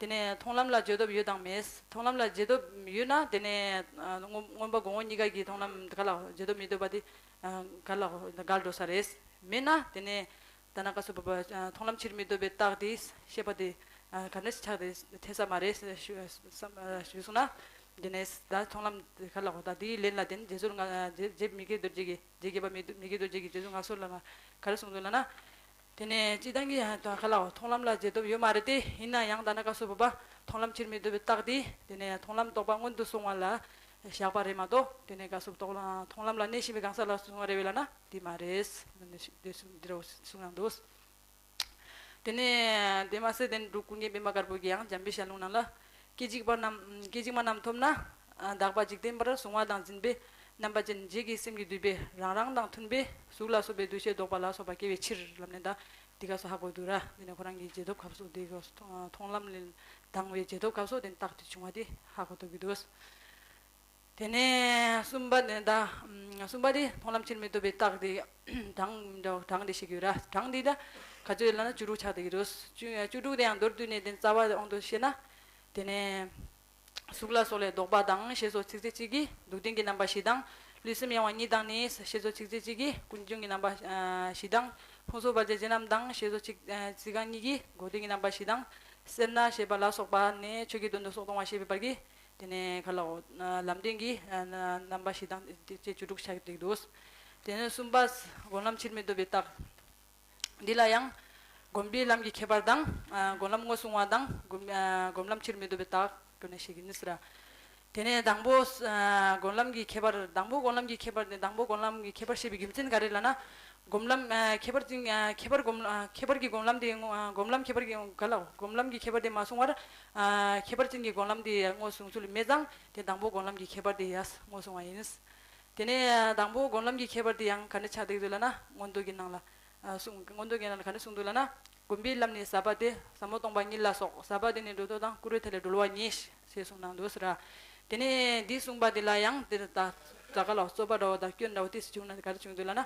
དེ་ནས་མཐོང་ལམ་ལ་བརྗོད་སྟོབས་ཡོད་དང་མེད། མཐོང་ལམ་ལ་བརྗོད་སྟོབས་ཡོད་ན་དེ་ནས་ཨ་མངོན་མངོན་པ་གོང་འོག་གཉིས་ཀ་གི་མཐོང་ལམ་ག་ལ་བརྗོད་སྟོབས་མི་ལྡོག་པ་དེ་ཨ་ག་ལ་འགལ་འགྲོ་ས་རེད། མེད་ན་དེ་ནས་ད་ན་ཀ་སོ་པ་པ་ཨ་མཐོང་ལམ་ཕྱིར་མི་ལྡོག་པའི་རྟགས་དེ་བཤད་པ་དེ་ཨ་ག་འདྲ་ཞིག་ཆགས་ཏེ་འཐད་ས་མ་རེད་ཞུ་བསམ་ཞུས་སོང་ན། དེ་ནས་ད་མཐོང་ལམ་ག་ལ་འོ་ད་དེའི་ལན་ལ་དེ་ནས་རྗེ་བཙུན་ང་རྗེ་རྗེ་མི་དགེ་རྡོ་རྗེ་གི་རྗེ་བརྒྱད་པ་མི་མི་དགེ་རྡོ་རྗེ་གི་རྗེ་བཙུན་ངག་གསོལ་བླ་མ་ག་རེ་གསུངས་འདུག་ལབ་ན། དེ་ནས་སྤྱིར་བཏང་གི་ཡང་དང་ག་ལ་འོ་མཐོང་ལམ་ལ་བརྗོད་སྟོབས་ཡོད་མ་རེད་དེ། ཡིན་ན་ཡང་ད་ན་ཀ་སོ་པ་པ་མཐོང་ལམ་ཕྱིར་མི་ལྡོག་པའི་རྟགས་དེ། དེ་ནས་མཐོང་ལམ་རྟོགས་པ་སྔོན་དུ་སོང་བ་ལ་བཞག་པ་རེད་མ་གཏོགས། དེ་ནས་ག་སོ་རྟོགས་ལ་མཐོང་ལམ་ལ་གནས་བཞིན་པའི་གང་ཟག་ལ་སོང་བ་རེད་བས་ལབ་ན་དེ་མ་རེད། འདི་འདི་འདི་རུ་གསུངས་གནང་འདུག་དེ་ནས་དེ་མ་ཟད་དེ་འབྲུག་ཀུན་མཁྱེན་པད་མ་དཀར་པོ་གིས་ཡང་འཇམ་དཔལ་ཞལ་ལུང་ནང་ལ། སྐད་ཅིག་པ་རྣམས་སྐད་ཅིག་མ་རྣམས་ཐོབ་ན། དག་པ་འཇིག་རྟེན་པར་གཟུང་བ་དང་འཛིན་པའི་རྣམ་པ་ཅན་བརྗེད་ཀྱི་སེམས་ཀྱིས་བསྡུས་པའི་རང་རང་དང་མཐུན་པའི་གཟུགས་ལ་སོགས་པའི་འདུ་ཤེས་ལྡོག་པ་ལ་སོགས་པ་སྐྱེ་བའི་ཕྱིར་ལབ་ནས་ད་འདི་ག་སོ་ཧ་གོ་འདུག་ར། འདི་ནས་ཁོ་རང་གི་རྗེས་ཐོབ་སྐབས་སུ་འདི་ག་སོ་མཐོང་ལམ་ལས་ལྡང་བའི་རྗེས་ཐོབ་སྐབས་སུ་དེ་རྟགས་དེ་བྱུང་བ་དེ་ཧ་གོ་ཐུབ་ཀྱི་འདུག་དེ་ནས་གསུམ་པ་ནི་ད། གསུམ་པ་དེ་མཐོང་ལམ་ཕྱིར་མི་ལྡོག་པའི་རྟགས་དེ་གྲངས་མི་འདྲ་བ་གྲངས་དེ་ཞིག་ཡོད་ར། གྲངས་འདི་ད་ག་ཚོད་ལབ་ན་བཅུ་དྲུག་ཆགས་བསྡད་ཀྱི་འདུག་བཅུ་བཅུ་དྲུག་དེ་ཡང་མདོར་བསྡུས་ནས་དེ་རྩ་བ་དབང་དུ་བཤད་ན། དེ་ནས་གཟུགས་ལ་སོགས་ལས་ལྡོག་པ་དང་ཞེས་སོགས་ཚིགས་བཅད་གཅིག་གིས་སྡུག་བདེན་གྱི་རྣམ་པ་བཞི་དང་། ལུས་སེམས་གཡེང་བ་གཉིས་དང་ནི་ཞེས་སོགས་ཚིགས་བཅད་གཅིག་གིས་ཀུན་འབྱུང་གི་རྣམ་པ་བཞི་དང་། ཕུང་སོགས་བར་ཆད་ཅན་རྣམས་དང་ཞེས་སོགས་ཚིག་ཚིག་རྐང་གཉིས་ཀྱིས་འགོག་བདེན་གྱི་རྣམ་པ་བཞི་དང་། སེར་སྣ་ཞེས་པ་ལ་སོགས་པ་ནས་ཆོས་ཀྱི་དོན་དུ་སྲོག་གཏོང་བ་ཞེས་པའི་བར་གྱི། དེ་ནས་ག་ལ་འོ། ལམ་བདེན་གྱི་རྣམ་པ་བཞི་དང་དེ་བཅས་བཅུ་དྲུག་ཆགས་ཀྱི་འདུག་དེ་ནས་གསུམ་པ། སྒོམ་ལམ་ཕྱིར་མི་ལྡོག་པའི་རྟགས། འདི་ལ་ཡང་། སྒོམ་པའི་ལམ་གྱི་ཁྱད་པར་དང་། སྒོམ་ལམ་ངོས་བཟུང་བ་དང་སྒོམ་སྒོམ་ལམ་ཕྱིར་མི་ལྡོག་པའི་རྟགས་ཀུན་ནས་ཤེས་ཀྱི་ནི་ཟེར། དེ་ནས་དང་པོ། སྒོམ་ལམ་གྱི་ཁྱད་པར། དང་པོ་སྒོམ་ལམ་གྱི་ཁྱད་པར་དེ་དང་པོ་སྒོམ་ལམ་གྱི་ཁྱད་པར་བཤད་པའི་རྒྱུ་མཚན་ག་རེ་ལབ་ན། སྒོམ་ལམ་ཁྱད་པར་ཅན། ཁྱད་པར་སྒོམ། ཁྱད་པར་གྱི་སྒོམ་ལམ་དེ་སྒོམ་ལམ་ཁྱད་པར་གྱི་ག་ལ་སྒོམ་ལམ་གྱི་ཁྱད་པར་དེ་མ་གསུངས་པར། ཁྱད་པར་ཅན་གྱི་སྒོམ་ལམ་དེ་ངོས་བཟུང་ཚུལ་མེད་ཙང་དེ་དང་པོ་སྒོམ་ལམ་གྱི་ཁྱད་པར་དེ་ཡང་ངོས་བཟུང་བ་ཡིན། དེ་ནས་དང་པོ་སྒོམ་ལམ་གྱི་ཁྱད་པར་དེ་ཡང་ག་འདྲ་ཆགས་བསྡད་འདུག་ལབ་ན། མངོན་རྟོགས་ཀྱི་ནང་ལ། གསུངས། མངོན་རྟོགས་ཀྱི་ནང་ལ་ག་འདྲ་གསུངས་འདུག་ལབ་ན། སྒོམ་པའི་ལམ་ནི་ཟབ་པ་སྟེ་ཟབ་མོ་སྟོང་པ་ཉིད་ལ་སོགས། ཟབ་པ་དེ་ནི་སྒྲོ་འདོགས་དང་བསྐུར་བའི་ཐད་ལས་གྲོལ་བ་ཉིད་ཞེས་གསུངས་གནང་འདུག་ཟེར། དེ་ནས་འདི་གསུངས་པ་དེ་ལ་ཡང་དེ་ལྟ་ད་ག་ལ་རྩོད་པ་འདྲ་བོ་དང་སྐྱོན་འདྲ་བོ་ཏོག་ཙམ་བྱུང་ན་ག་རེ་བྱུང་འདུག་ལབ་ན།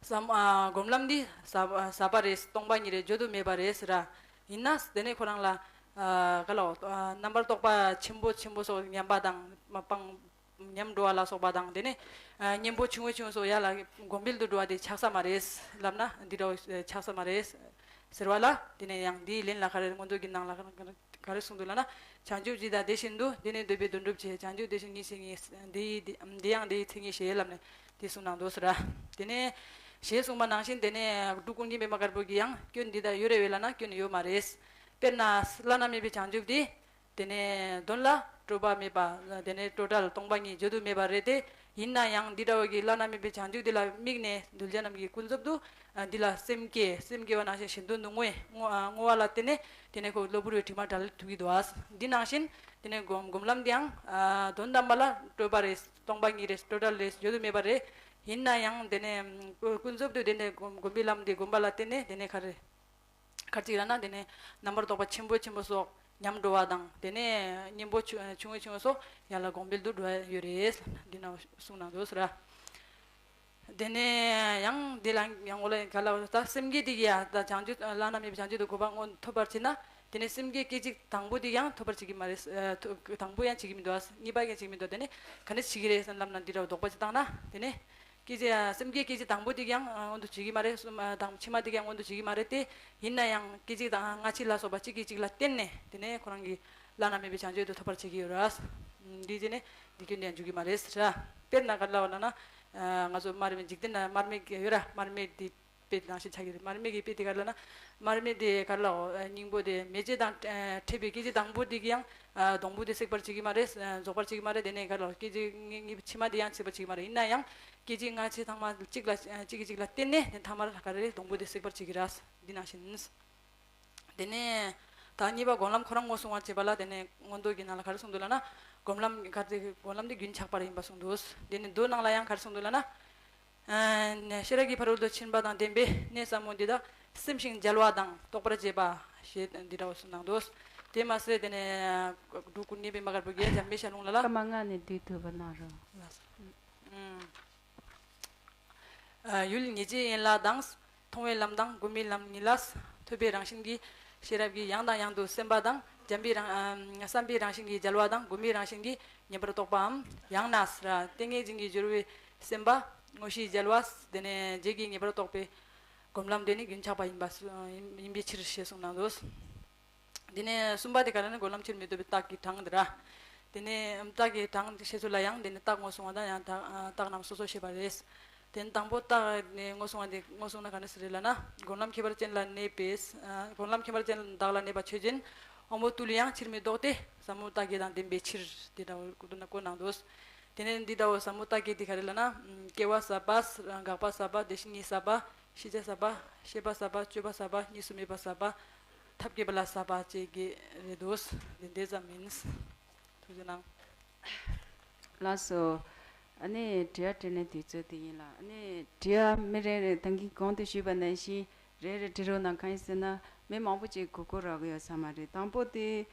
ཟབ། སྒོམ་ལམ་འདི་ཟབ་ཟབ་པ་རེད། སྟོང་པ་ཉིད་རེད། བརྗོད་དུ་མེད་པ་རེད་ཟེར། ཡིན་ན་དེ་ནས་ཁོ་རང་ལ་ག་ལ་རྣམ་པར་རྟོག་པ་ཆེན་པོ་ཆེན་པོ་སོགས་ཉམས་པ་དང་སྤང་། ཉམས་འགྲོ་བ་ལ་སོགས་པ་དང་དེ་ནས། གཉེན་པོ་ཆུང་ངུ་ཆུང་ངུ་སོགས་ཡར་ལ་གོང་འཕེལ་དུ་འགྲོ་བ་དེ་ཆགས་ས་མ་རེད་ལབ་ན་འདི་འདྲ་བོ་ཆགས་ས་མ་རེད་ཟེར་བ་ལ། དེ་ནས་ཡང་འདིའི་ལན་ལ་ག་རེ་མངོན་རྟོགས་ཀྱི་ནང་ལ་ག་རེ་གསུངས་འདུག་ལབ་ན། བྱང་ཆུབ་ཇི་ལྟར་དེ་བཞིན་དུ། འདི་ནི་འདོད་པའི་དོན་སྒྲུབ་བྱེད། བྱང་ཆུབ་དེ་བཞིན་ཉིད་ཟེར་ངེས། འདི་ཡི་འདི་ཡང་དེའི་མཚན་ཉིད་ཞེས་ལབ་ནས་དེ་གསུངས་གནང་འདུག་ཟེར། དེ་ནས་ཞེས་གསུངས་པ་ནང་བཞིན་དེ་ནས་འབྲུག་ཀུན་མཁྱེན་པད་མ་དཀར་པོ་གིས་ཡང་སྐྱོན་འདི་ལྟར་ཡོད་རེད་བས་ལབ་ན་སྐྱོན་ཡོད་མ་རེད། དཔེར་ན་བླ་ན་མེད་པའི་བྱང་ཆུབ་དེ། དེ་ནས་དོན་ལ་སྤྲོས་པ་མེད་པ། དེ་ནས་སྤྲོས་བྲལ་སྟོང་པ་ཉིད་བརྗོད་དུ་མེད་པ་རེད་དེ། ཡིན་ན་ཡང་འདི་འདྲ་བ་གི་བླ་ན་མེད་པའི་བྱང་ཆུབ་འདི་ལ་དམིགས་ནས་གདུལ་བྱ་རྣམས་ཀྱིས་ཀུན་རྫོབ་ཏུ་འདི་ལ་སེམས་བསྐྱེད། སེམས་བསྐྱེད་པ་ནང་བཞིན་གཞན་དོན་དུ་བསྔོ་བའི་བསྔོ་བསྔོ་བ་ལ་བརྟེན་ནས་དེ་ནས་ཁོ་གློ་བུར་བའི་དྲི་མ་བྲལ་ཐུབ་ཀྱི་འདུག་ཨ། འདི་ནང་བཞིན་དེ་ནས་སྒོམ་སྒོམ་ལམ་འདི་ཡང་དོན་དམ་པ་ལ་སྤྲོས་པ་རེད། སྟོང་པ་ཉིད་རེད། སྤྲོས་བྲལ་རེད། བརྗོད་དུ་མེད་པ་རེད། ཡིན་ན་ཡང་དེ་ནས་ཀུན་རྫོབ་ཏུ་དེ་ནས་སྒོམ་སྒོམ་པའི་ལམ་འདི་སྒོམ་པ་ལ་བརྟེན་ནས་དེ་ནས་ག་རེ། ག་རེ་ཅིག་ལབ་ན་དེ་ནས་རྣམ་པར་རྟོག་པ་ཆེན་པོ་ཆེན་པོ་སོགས་ཉམས་འགྲོ་བ་དང་། དེ་ནས་གཉེན་པོ་ཆུ་ཆུང་ངུ་ཆུང་ངུ་སོགས་ཡར་ལ་གོང་འཕེལ་དུ་འགྲོ་ཡ་ཡོད་རེད། འདི་ན་གསུངས་གནང་འདུག་ཟེར། དེ་ནས་ཡང་འདི་ལ་ཡང་འོ་ལ་ག་ལ་ད་སེམས་བསྐྱེད་དེ་གི་ཡ་ད་བྱང་ཆུབ་བླ་ན་མེད་པའི་བྱང་ཆུབ་ཏུ་གོ་འཕང་མངོན་ཐོབ་པར་བྱེད་ན། དེ་ནས་སེམས་བསྐྱེད་སྐད་ཅིག་དང་པོ་དེ་ཡང་ཐོབ་པར་བྱེད་ཀྱི་མ་རེད། ཨ་ཐོ་དང་པོ་ཡང་བྱེད་ཀྱི་མི་འདུག་ཨ། གཉིས་པ་ཡང་བྱེད་ཀྱི་མི་འདུག་དེ་ནས་ག་ནས་བྱེད་ཀྱི་རེད་བསམ་ལབ་ན་འདི་འདྲ་བ་དོགས་པ་ཅིག་བཏང་ན་དེ་ནས། སྐད་ཅིག་ཨ་སེམས་བསྐྱེད་སྐད་ཅིག་དང་པོ་དེ་ཡང་ཨ་མངོན་དུ་བྱེད་ཀྱི་མ་རེད། གསུམ་ཨ་དང་ཕྱི་མ་དེ་ཡང་མངོན་དུ་བྱེད་ཀྱི་མ་རེད་དེ། ཡིན་ན་ཡང་སྐད་ཅིག་དང་སྔ་ཕྱི་ལ་སོགས་པ་གཅིག་གིས་གཅིག་ལ་བརྟེན་ནས་དེ་ནས་ཁོ་རང་གི་བླ་ན་མེད་པའི་བྱང་ཆུབ་ཏུ་ཐོབ་པར་བྱེད་ཀྱི་ཡོད་ར། འདི་བྱས་ནས་འདི་སྐྱོན་དེ་ཡང་འཇུག་གི་མ་རེད་ཟེར་ར། དཔེར་ན་ག་རེ་ལབ་པ་ལབ་ན། ཨ་ང་ཚོ་མར་མེ་འཇིག་རྟེན་ན་མར་མེ་ཡོད་ར། མར་མེ་དེ་དཔེ་དེ་ནང་བཞིན་ཆགས་ཀྱི་རེད། མར་མེ་གི་དཔེ་དེ་ག་རེ་ལབ་ན། མར་མེ་དེ་ག་རེ་ལབ་ཨ་སྙིང་པོ་དེ་མེ་ལྕེ་དང་ཨ་འཕྲད་པའི་སྐད་ཅིག་དང་པོ་དེ་གི་ཡང་ཨ་སྡོང་པོ་དེ་བསྲེག་པར་བྱེད་ཀྱི་མ་རེད། ཨ་རྫོགས་པར་བྱེད་ཀྱི་མ་རེད། དེ་ནས་ག་རེ་ལབ་སྐད་ཅིག་གཉིས་གཉིས་ཕྱི་མ་དེ་ཡང་བསྲེག་པར་བྱེད་ཀྱི་མ་རེད། ཡིན་ན་ཡང་སྐད་ཅིག་སྔ་ཕྱི་ཐ་མ་གཅིག་ལ་ཨ་གཅིག་གིས་གཅིག་ལ་བརྟེན་ནས་དེ་ཐ་མར་ག་རེ་རེད། སྡོང་པོ་དེ་བསྲེག་པར་བྱེད་ཀྱི་ར། འདི་ནང་བཞིན། དེ་ནས་ད་གཉིས་པ་སྒོམ་ལམ་ཁོ་རང་ངོས་བཟུང་བ་བྱེད་པ་ལ། དེ་ནས་མངོན་རྟོགས་ཀྱི་ནང་ལ་ག་རེ་གསུངས་འདུག་ལབ་ན། སྒོམ་ལམ་ག་རེ་སྒོམ་ལམ་འདི་རྒྱུན་ཆགས་པ་རེད་ཡིན་པ་གསུངས་འདུག་དེ་ནས་མདོ་ནང་ལ་ཡང་ག་རེ་གསུངས་འདུག་ལབ་ན། ཨ་ཤེས་རབ་ཀྱི་ཕ་རོལ་ཏུ་ཕྱིན་པ་དང་ལྡན་པའི་གནས་ཟབ་མོ་འདི་དག་སེམས་ཤིང་རྒྱལ་བ་དང་རྟོགས་པར་བྱེད་པ་ཞེས་འདི་འདྲ་བ་གསུངས་གནང་འདུག་དེ་མ་ཟད་དེ་ནས་འབྲུག་སྐུ་གནས་པའི་མ་གར་བུ་གའི་འཇམ་པའི་ཞལ་ལུང་ལ་ལ། སྐར་མ་ལྔ་ནས་བསྡུས་ཐུབ་པ་གནང་རོགས། ལགས་སོ། ཨུམ། ཨ་ཡུལ་ཉེར་གཅིག་ཡན་ལག་དང་། མཐོང་བའི་ལམ་དང་སྒོམ་པའི་ལམ་གཉིས་ལ། ཐོས་པའི་རང་བཞིན་གྱི་ཤེས་རབ་ཀྱིས་ཡང་དང་ཡང་དུ་སེམས་པ་དང་། འཇམ་པའི་རང་ཨ་བསམ་པའི་རང་བཞིན་གྱི་རྒྱལ་བ་དང་སྒོམ་པའི་རང་བཞིན་གྱིས་ངེས་པར་རྟོགས་པའམ། ཡང་ན་ཟེར་ཏིང་ངེ་འཛིན་གྱི་སྦྱོར་བའི་སེམས་པ་དངོས་གཞིའི་རྒྱལ་བ། དེ་ནས་རྗེས་ཀྱི་ངེས་པར་རྟོགས་པའི་སྒོམ་ལམ་དེ་ནི་རྒྱུན་ཆགས་པ་ཡིན་པ་ཡིན་པའི་ཕྱིར་ཞེས་གསུངས་གནང་འདུག་དེ་ནས་གསུམ་པ་དེ་ག་རེ་ན་སྒོམ་ལམ་ཕྱིར་མི་ལྡོག་པའི་རྟགས་ཀྱི་གྲངས་དེ་ར། དེ་ནས་རྟགས་ཀྱི་གྲངས་དེ་བཤད་ཚུལ་ལ་ཡང་དེ་ནས་རྟགས་ངོས་བཟུང་བ་དང་ཡང་དག་རྟགས་རྣམས་སོ་སོར་བཤད་པ་རེད། དེ་ནས་དང་པོ་རྟགས་ནས་ངོས་བཟུང་བ་དེ་ངོས་བཟུང་ན་ག་འདྲ་ཞིག་རེད་ལབ་ན། སྒོམ་ལམ་ཁྱད་པར་ཅན་ལ་གནས་པའི་ཨ་སྒོམ་ལམ་ཁྱད་པར་ཅན་དག་ལ་གནས་པ་ཆོས་ཅན། དབང་པོ་རྟུལ་ཡང་ཕྱིར་མི་ལྡོག་སྟེ། ཟབ་མོ་རྟགས་བརྒྱད་དང་ལྡན་པའི་ཕྱིར་དེ་འདྲ་བོ་བཀོད་གནང་འདུག་དེ་ནས་འདི་འདྲ་བོ་ཟབ་མོ་རྟགས་བརྒྱད་དེ་ག་རེ་ལབ་ན། སྐྱེ་བ་ཟབ་པ། འགག་པ་ཟབ་པ། དེ་བཞིན་ཉིད་ཟབ་པ། ཤེས་བྱ་ཟབ་པ། ཤེས་པ་ཟབ་པ། སྤྱོད་པ་ཟབ་པ། གཉིས་སུ་མེད་པ་ཟབ་པ། ཐབས་བསྐྱེད་པ་ལ་ཟབ་པ་བཅས་ཀྱི་རེད་འདུག་དེ་འདྲ་ཙམ་ཡིན། ཐུགས་རྗེ་གནང་། ལགས་སོ། ཨ་ནི་དྲི་བ་དྲིས་ལན་དུས་ཚོད་དེ་ཡིན་ལ། ཨ་ནི་དྲི་བ་མི་རེ་རེ་ད་གིན་གོང་དུ་ཞུས་པ་ནང་བཞིན་རེ་རེ་དྲི་རོགས་གནང་། གང་ཡིན་ཟེར་ན་མི་མང་པོ་ཅིག་གོ་སྐབས་རག་གི་ཡོད་ས་མ་རེད། དང་པོ་དེ་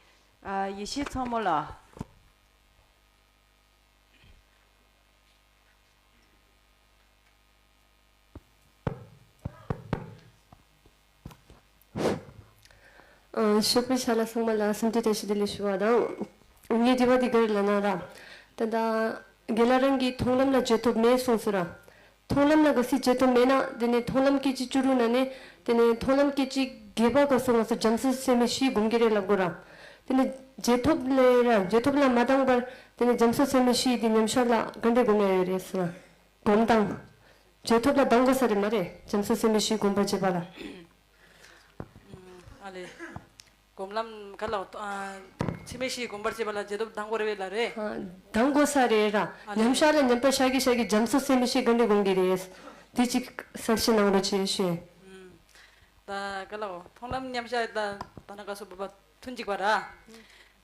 ཨ་ཡེ་ཤེས་མཚོ་མོ་ལགས། ཨ་ཞོགས་པའི་ཆ་ལ་ཚང་མ་ལ་འཚམས་འདྲི་བཀྲ་ཤིས་བདེ་ལེགས་ཞུ་བ་དང་། ངའི་དྲི་བ་འདི་ག་རེ་ལབ་ན་ར། ད་ལྟ་རྒན་ལགས་རང་གིས་མཐོང་ལམ་ལ་རྗེས་ཐོབ་མེད་གསུངས་སོང་ར། མཐོང་ལམ་ལ་གལ་སྲིད་རྗེས་ཐོབ་མེད་ན་དེ་ནས་མཐོང་ལམ་སྐད་ཅིག་བཅུ་དྲུག་ནང་ནས་དེ་ནས་མཐོང་ལམ་སྐད་ཅིག་བརྒྱད་པ་ག་སོང་ང་ཚོ་རྒྱ་མཚོ་ཚད་མེད་བཞི་སྒོམ་གྱི་རེད་ལབ་དགོས་ར། དེ་ནས་རྗེས་ཐོབ་ལས་ར་རྗེས་ཐོབ་ལ་མ་ལྡང་བར་དེ་ནས་རྒྱ་མཚོ་ཚད་མེད་བཞི་དེ་ཉམས་ཆག་ལ་ག་འདྲས་སྒོམ་ཡ་ཡོད་རེད་ཟེར་ན། སྒོམ་སྟངས། རྗེས་ཐོབ་ལ་ལྡང་དགོས་ས་རེད་མ་རེད། རྒྱ་མཚོ་ཚད་མེད་བཞི་སྒོམ་པ་བྱེད་པ་ལ། ཨ་ལེ། སྒོམ་ལམ་ག་ལ་ཨ་ཚད་མེད་བཞི་སྒོམ་པར་བྱེད་པ་ལ་རྗེས་ཐོབ་ལྡང་དགོས་རེད་ལ་རེད། ཨ་ལྡང་དགོས་ས་རེད་ར། ཨ་ལེ། ཉམས་ཆག་ལ་ཉམས་པ་ཤར་གི་ཤར་གི་རྒྱ་མཚོ་ཚད་མེད་བཞི་ག་འདྲས་སྒོམ་གི་རེད། དེ་གཅིག་གསལ་བཤད་གནང་རོགས་བྱེད་ཞུ། ད་ག་ལ་མཐོང་ལམ་ཉམས་ཆག་ད་ད་ན་ག་སོ་བ་བ་མཐུན་གཅིག་པ་ར།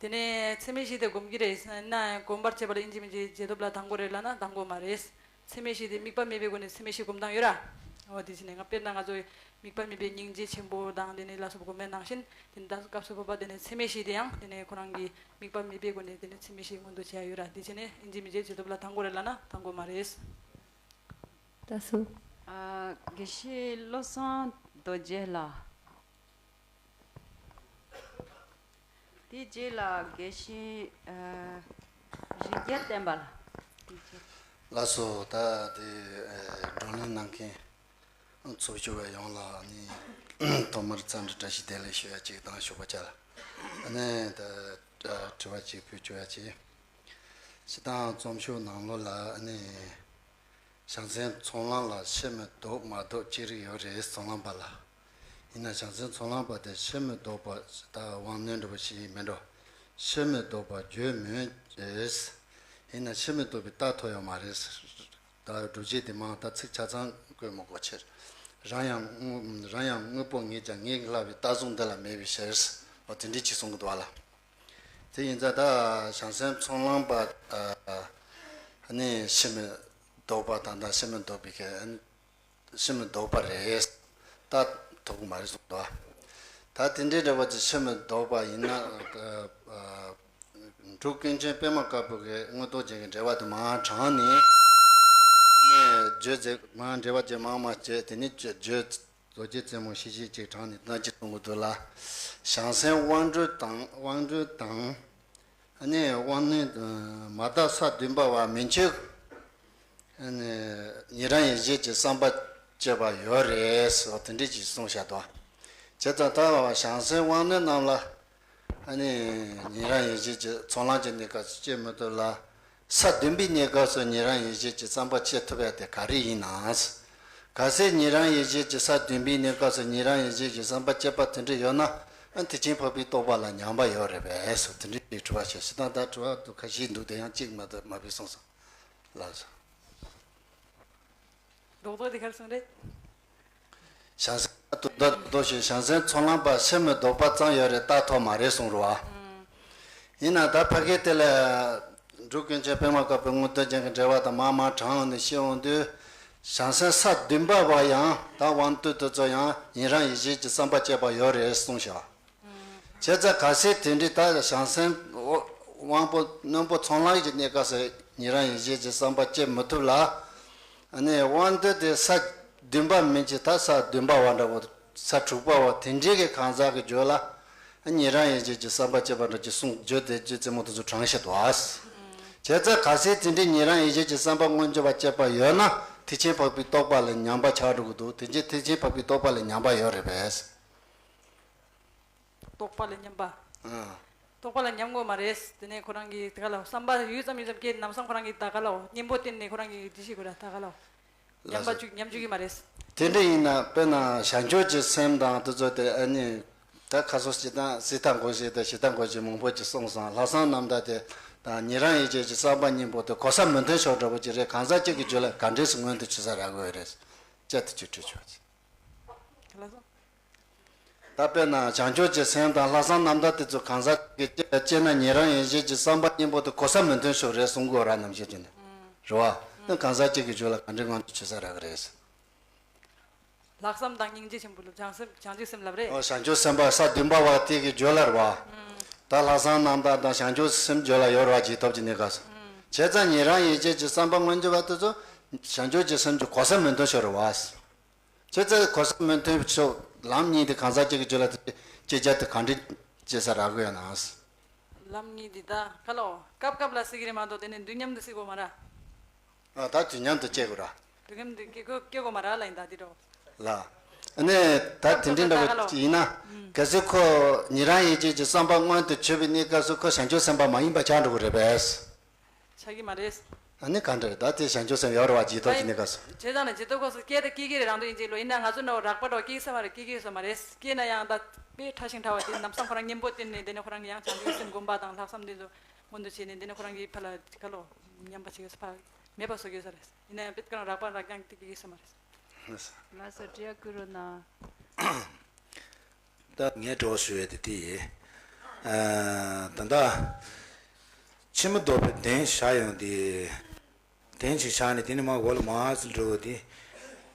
དེ་ནས་ཚད་མེད་བཞི་དེ་སྒོམ་གྱི་རེད་ན་སྒོམ་པར་བྱེད་པ་ལ་ཨིན་ཇི་མིན་ཇི་རྗེས་ཐོབ་ལ་ལྡང་དགོས་རེད་ལབ་ན་ལྡང་དགོས་མ་རེད། ཚད་མེད་བཞི་དེ་དམིགས་པ་མེད་པའི་སྒོ་ནས་ཚད་མེད་བཞི་སྒོམ་སྟངས་ཡོད་ར། འོ་དེ་བྱས་ནས་ང་དཔེར་ན་ང་ཚོ་དམིགས་པ་མེད་པའི་སྙིང་རྗེ་ཆེན་པོ་དང་དེ་ནས་ལ་སོགས་པ་སྒོམ་པའི་ནང་བཞིན་དེ་ནས་ད་སྐབས་སུ་བབ་པ་དེ་ནས་ཚད་མེད་བཞི་དེ་ཡང་དེ་ནས་ཁོ་རང་གི་དམིགས་པ་མེད་པའི་སྒོ་ནས་དེ་ནས་ཚད་མེད་བཞི་མངོན་དུ་བྱས་ཡོད་ར། དེ་བྱས་ནས་ཨིན་ཇི་མིན་ཇི་རྗེས་ཐོབ་ལ་ལྡང་དགོས་རེད་ལབ་ན་ལྡང་དགོས་མ་རེད། ད་སུ། ཨ་དགེ་བཤེས་བློ་བཟང་རྡོ་རྗེ་ལགས། དེ་རྗེས་ལ་དགེ་བཤེས་ཨ་རིགས་རྒྱལ་བསྟན་པ་ལགས། དེ་རྗེས། ལགས་སོ། ད་དེ་ཨ་བགྲོ་གླེང་གནང་མཁན་ཚོགས་ཞུགས་པ་ཡོངས་ལ་ནི་ཐོག་མར་འཚམས་འདྲི་བཀྲ་ཤིས་བདེ་ལེགས་ཞུ་ཡ་གཅིག་དང་ཞུ་བ་ཅག་ལ་ཨ་ནི་ད་དྲི་བ་གཅིག་ཕུལ་ཆོག་ཡ་གཅིག་སྤྱིར་བཏང་རྩོམ་ཤོག་ནང་ལོགས་ལ་ཨ་ནི། བྱང་སེམས་ཚོགས་ལམ་ལ་ཕྱིར་མི་ལྡོག་མ་ལྡོག་ཅི་རིགས་ཡོད་རེད་ཚོགས་ལམ་པ་ལ། ཡིན་ན་བྱང་སེམས་ཚོགས་ལམ་པ་དེ་ཕྱིར་མི་ལྡོག་པ་ད་དབང་རྣོན་འདྲ་པོ་ཞིག་མེད་འགྲོ། ཕྱིར་མི་ལྡོག་པ་བརྗོད་མོས་ཅེས། ཡིན་ན་ཕྱིར་མི་ལྡོག་པའི་རྟགས་ཐོབ་ཡོད་མ་རེད། ད་སྒྲུབ་བྱེད་དེ་མང་ད་ཚིག་ཆ་ཚང་བཀོད་མི་དགོས་ཕྱིར། རང་ཡང་དངོས་རང་ཡང་དངོས་པོ་ངེས་ཀྱང་ངེས་སླ་བའི་རྟགས་བཟུང་འདི་ལ་མེད་པའི་ཕྱིར། འོ་དེ་འདྲའི་ཅིག་གསུང་གི་འདུག་བ་ལ། དེ་ཡིན་ཙང་ད་བྱང་སེམས་ཚོགས་ལམ་པ་ཨ་ནི་ཕྱིར་མི་ལྡོག་པ་དང་ད་ཕྱིར་མི་ལྡོག་པའི་གི་ཕྱིར་མི་ལྡོག་པ་རེད། ད་ཐོབ་གི་མ་རེད་གསུངས་འདུག་ད་དེ་འདྲའི་འདྲ་བ་ཅིག་ཕྱིར་མི་ལྡོག་པ་ཡིན་ན་ཨ་འབྲུག་ཀུན་མཁྱེན་པད་མ་དཀར་པོ་གི་མངོན་རྟོགས་རྒྱན་གྱི་འགྲེལ་པ་དེ་མར་དྲངས་ནས་ནས་བརྗོད་མཛད་མར་འགྲེལ་པ་རྒྱན་མང་མ་བྱས་དེ་ནས་བརྗོད། རྡོ་རྗེ་རྩེ་མོ་ཞེས་བྱ་ཅིག་དྲངས་ནས་ད་ཅི་གསུང་གི་འདུག་ལ། བྱང་སེམས་དབང་སྒྲོན་དང་དབང་སྒྲོན་དང་། ཨ་ནི་དབང་རྣོན་མ་དག་ས་བདུན་པ་བ་མན་ཆད། ཨ་ནི་ཉན་རང་ཡིད་བྱེད་ཀྱི་བསམ་པ་སྐྱེས་པ་ཡོད་རེད་ཟེར་བ་དེ་འདྲས་ཅིག་གསུངས་བཞག་འདུག་བྱས་ཙང་ད་བྱང་སེམས་དབང་རྣོན་རྣམས་ལ། ཨ་ནི་ཉན་རང་ཡིད་བྱེད་ཀྱི་ཚོགས་ལམ་གྱི་གནས་སྐབས་སུ་སྐྱེ་མི་ཐུབ་ལ། ས་བདུན་པའི་གནས་སྐབས་སུ་ཉན་རང་ཡིད་བྱེད་ཀྱི་བསམ་པ་སྐྱེ་ཐུབ་ཡ་དེ་ག་རེ་ཡིན་ནམ། གལ་སྲིད་ཉན་རང་ཡིད་བྱེད་ཀྱི་ས་བདུན་པའི་གནས་སྐབས་སུ་ཉན་རང་ཡིད་བྱེད་ཀྱི་བསམ་པ་སྐྱེས་པ་དེ་འདྲ་ཡོད་ན། ཨ་ཐེག་ཆེན་འཕགས་པའི་རྟོགས་པ་ལ་ཉམས་པ་ཡོད་རེད་པས་སོ། དེ་འདྲའི་དྲི་བ་བྱས། སྤྱིར་བཏང་ད་དྲི་བ་དུ་ཁ་ཤས་འདུག་དེ་ཡང་གཅིག་མ་གཏོགས་མ་ཕུལ་སོང་ཙང་། ལགས་སོ། རྡོག་རྡོག་དེ་ག་རེ་གསུངས་རེད། བྱང་སེམས་ད་དུ་ད་དུ་ཞེས་བྱང་སེམས་ཚོགས་ལམ་པ་ཕྱིར་མི་ལྡོག་པ་ཙམ་ཡོད་རེད། རྟགས་ཐོབ་མ་རེད་གསུངས་རོ། ཡིན་ན་ད་ཕ་གི་དེ་ལ་འབྲུག་ཀུན་མཁྱེན་པདྨ་དཀར་པོའི་མངོན་རྟོགས་རྒྱན་གྱི་འགྲེལ་པ་དང་མར་མར་དྲངས་ནས་བཤད་འོང་དུས། བྱང་སེམས་ས་བདུན་པ་བ་ཡང་ད་དབང་རྟུལ་དེ་ཚོ་ཡང་ཉན་རང་ཡིད་བྱེད་ཀྱི་བསམ་པ་སྐྱེས་པ་ཡོད་རེད་གསུངས་ཤག་བྱས་ཙང་གལ་སྲིད་དེ་འདྲའི་ད་བྱང་སེམས་དབང་པོ་རྣོན་པོ་ཚོགས་ལམ་གྱི་གནས་སྐབས་སུ་ཉན་རང་ཡིད་བྱེད་ཀྱི་བསམ་པ་སྐྱེ་མི་ཐུབ་ལ། ཨ་ནི་དབང་རྟུལ་དེ་ས་བདུན་པ་མིན་གྱི་ད་ས་བདུན་པ་བ་འདྲ་བོ། ས་དྲུག་པ་བ་དེ་འདྲའི་གི་གང་ཟག་གི་རྒྱུད་ལ་ཉན་རང་ཡིད་བྱེད་ཀྱི་བསམ་པ་སྐྱེས་པ་འདྲ་ཅིག་གསུངས། བརྗོད་དེ་རྗེ་བཙུན་མོ་དེ་ཚོ་དྲངས་བཞག་འདུག་ཨ། བྱས་ཙང་གལ་སྲིད་དེ་འདྲའི་ཉན་རང་ཡིད་བྱེད་ཀྱི་བསམ་པ་མངོན་གྱུར་པ་སྐྱེས་པ་ཡོད་ན་ཐེག་ཆེན་འཕགས་པའི་རྟོགས་པ་ལ་ཉམས་པ་ཆགས་འགྲོ་གི་འདུག་དེ་རྗེས་ཐེག་ཆེན་འཕགས་པའི་རྟོགས་པ་ལ་ཉམས་པ་ཡོད་རེད་པས། རྟོགས་པ་ལ་ཉམས་པ། ཨ། རྟོགས་པ་ལ་ཉམས་དགོས་མ་རེད། དེ་ནས་ཁོ་རང་གིས་དེ་ག་ལ་བསམ་པ་ཡུད་ཙམ་ཡུད་ཙམ་སྐྱེས། ལམ་སང་ཁོ་རང་གིས་ད་ག་ལ་གཉེན་པོ་བསྟེན་ནས་ཁོ་རང་གིས་འདི་ཤེས་དགོས་ར། ད་ག་ལ་ཉམས་པ་བཅུག་ཉམས་བཅུག་གི་མ་རེད། དེ་འདྲ་ཡིན་ན་དཔེར་ན་བྱང་ཆུབ་ཀྱི་སེམས་དང་དེ་ཚོ་དེ་ཨ་ནི་ད་ཁ་སོ་ཞེ་སྡང་སྲིད་མཐའ་འགོག་བྱེད་དང་ཞེ་སྡང་འགོག་བྱེད་མང་པོ་ཅིག་གསུངས་སོང་། ལྷག་བསམ་རྣམ་དག་དེ་དང་ཉན་རང་ཡིད་བྱེད་ཀྱི་བསམ་པ་གཉིས་པོ་དེ་གོ་ས་མི་མཐུན་ཕྱོགས་འདྲ་པོ་ཅིག་རེད། གང་ཟག་གཅིག་གི་རྒྱུད་ལ་ག་འདྲས་སུ་མངོན་དུ་བྱེད་ས་རག་གི་ཡོད་རེད། ཅེས་དེ་ཅིག་དྲིས་ཆོག་ཅིག་ད་དཔེར་ན་བྱང་ཆུབ་ཀྱི་སེམས་དང་ལྷག་བསམ་རྣམ་དག་དེ་ཚོ་གང་ཟག་གི་སྐྱེ་སྐྱེ་ན་ཉན་རང་ཡིད་བྱེད་ཀྱི་བསམ་པ་གཉིས་པོ་དེ་གོ་ས་མི་མཐུན་ཕྱོགས་རེད་གསུང་གི་ཡོད་ར། རྣམ་བཤད་ཀྱི་ནི་རེད་བ། ཨ་གང་ཟག་གཅིག་གི་རྒྱུད་ལ་ག་འདྲའི་མངོན་དུ་བྱེད་ས་རག་གི་རེད། ལྷག་བསམ་དང་སྙིང་རྗེ་ཆེན་པོ་ལ་བྱང་སེམས་བྱང་ཆུབ་སེམས་ལབ་རེད། ཨོ་བྱང་ཆུབ་སེམས་དཔའ་ས་བདུན་པ་བ་དེ་གི་རྒྱུད་ལ་རེད་བ། ད་ལྷག་བསམ་རྣམ་དག་དང་བྱང་ཆུབ་སེམས་རྒྱུད་ལ་ཡོད་རེད་བ། རྗེས་ཐོབ་ཀྱི་གནས་སྐབས་སུ། བྱས་ཙང་ཉན་རང་ཡིད་བྱེད་ཀྱི་བསམ་པ་མངོན་གྱུར་པ་དེ་ཚོ་བྱང་ཆུབ་ཀྱི་སེམས་ཀྱི་གོ་ས་མི་མཐུན་ཕྱོགས་རེད་བ། བྱས་ཙང་གོ་ས་མི་མཐུན་ཕྱོགས་ལམ་གཉིས་དེ་གང་ཟག་གཅིག་གི་རྒྱུད་ལ་དེ་སྐྱེ་རྒྱུ་དེ་གང་འདྲ་སྐྱེ་ས་རག་གི་ཡོད་ན། ལམ་གཉིས་དེ་ད་ག་ལ་སྐབས་སྐབས་ལ་སྲིད་ཀྱི་རེད་མ་གཏོགས་དེ་ནས་དུས་མཉམ་དུ་སྲིད་དགོས་མ་རེད། ཨ་ད་དུས་མཉམ་དུ་སྐྱེ་དགོས་ར། དུས་མཉམ་དུ་སྐྱེ་དགོས་སྐྱེ་དགོས་མ་རེད་ལ། ཡིན་ད་དེ་འགྲོ། ལ། ཨ་ནི་ད་དེ་འདྲའི་འདྲ་བོ་ཡིན་ན། གལ་སྲིད་ཁོ་ཉན་རང་ཡིད་བྱེད་ཀྱི་བསམ་པ་མངོན་དུ་གྱུར་པའི་གནས་སྐབས་སུ་ཁོ་བྱང་ཆུབ་སེམས་དཔའ་མ་ཡིན་པ་ཆགས་འགྲོ་གི་རེད་པས། ཆགས་ཀྱི་མ་རེད། ཨ་ནི་གང་འདྲ་རེད། ད་དེ་བྱང་ཆུབ་སེམས་ཡོད་རེད་བ། རྗེས་ཐོབ་ཀྱི་གནས་སྐབས་སུ། བྱས་ཙང་ནས་རྗེས་ཐོབ་སྐབས་སུ་སྐྱེ་དང་སྐྱེ་གི་རེད། རང་དོན་ཡིན་གཅིག་ལོ། ཡིན་ན་ང་ཚོ་འདྲ་བོ་རགས་པ་འདྲ་བོ་སྐྱེ་ས་མ་རེད། སྐྱེ་གི་ས་མ་རེད། སྐྱེས་ན་ཡང་ད་དཔེ་ཕྲ་ཞིང་ཕྲ་བ་དེ་ལམ་སང་ཁོ་རང་གཉེན་པོ་བསྟེན་ནས་དེ་ནས་ཁོ་རང་གི་ཡང་བྱང་ཆུབ་སེམས་སྒོམ་པ་དང་ལྷག་བསམ་དེ་ཚོ་མངོན་དུ་བྱས་ནས་དེ་ནས་ཁོ་རང་གི་ཕ་ལ་ག་ལོ་ཉམས་པ་བྱེད་ཀྱི་ས་ཕ་མེད་པ་བཟོ་གི་ས་རེད། ཡིན་ན་ཡང་དཔེ་ཁོ་རང་རགས་པ་རགས་རྐྱང་སྐྱེ་གི་ས་མ་རེད། ལགས་སོ། དྲི་བ་བསྐུར་རོགས་གནང་། ད་ངས་དྲི་བ་ཞུ་ཡས་དེ་དེ་ཡིན། ཨ་ད་ལྟ་ཕྱི་མི་ལྡོག་པའི་གདེང་བཞག་ཡོང་དེ། གདེང་ཅིག་བཞག་ནས་དེ་ནས་མར་འོག་ལ་མར་ཙམ་འགྲོ་བ་དེ།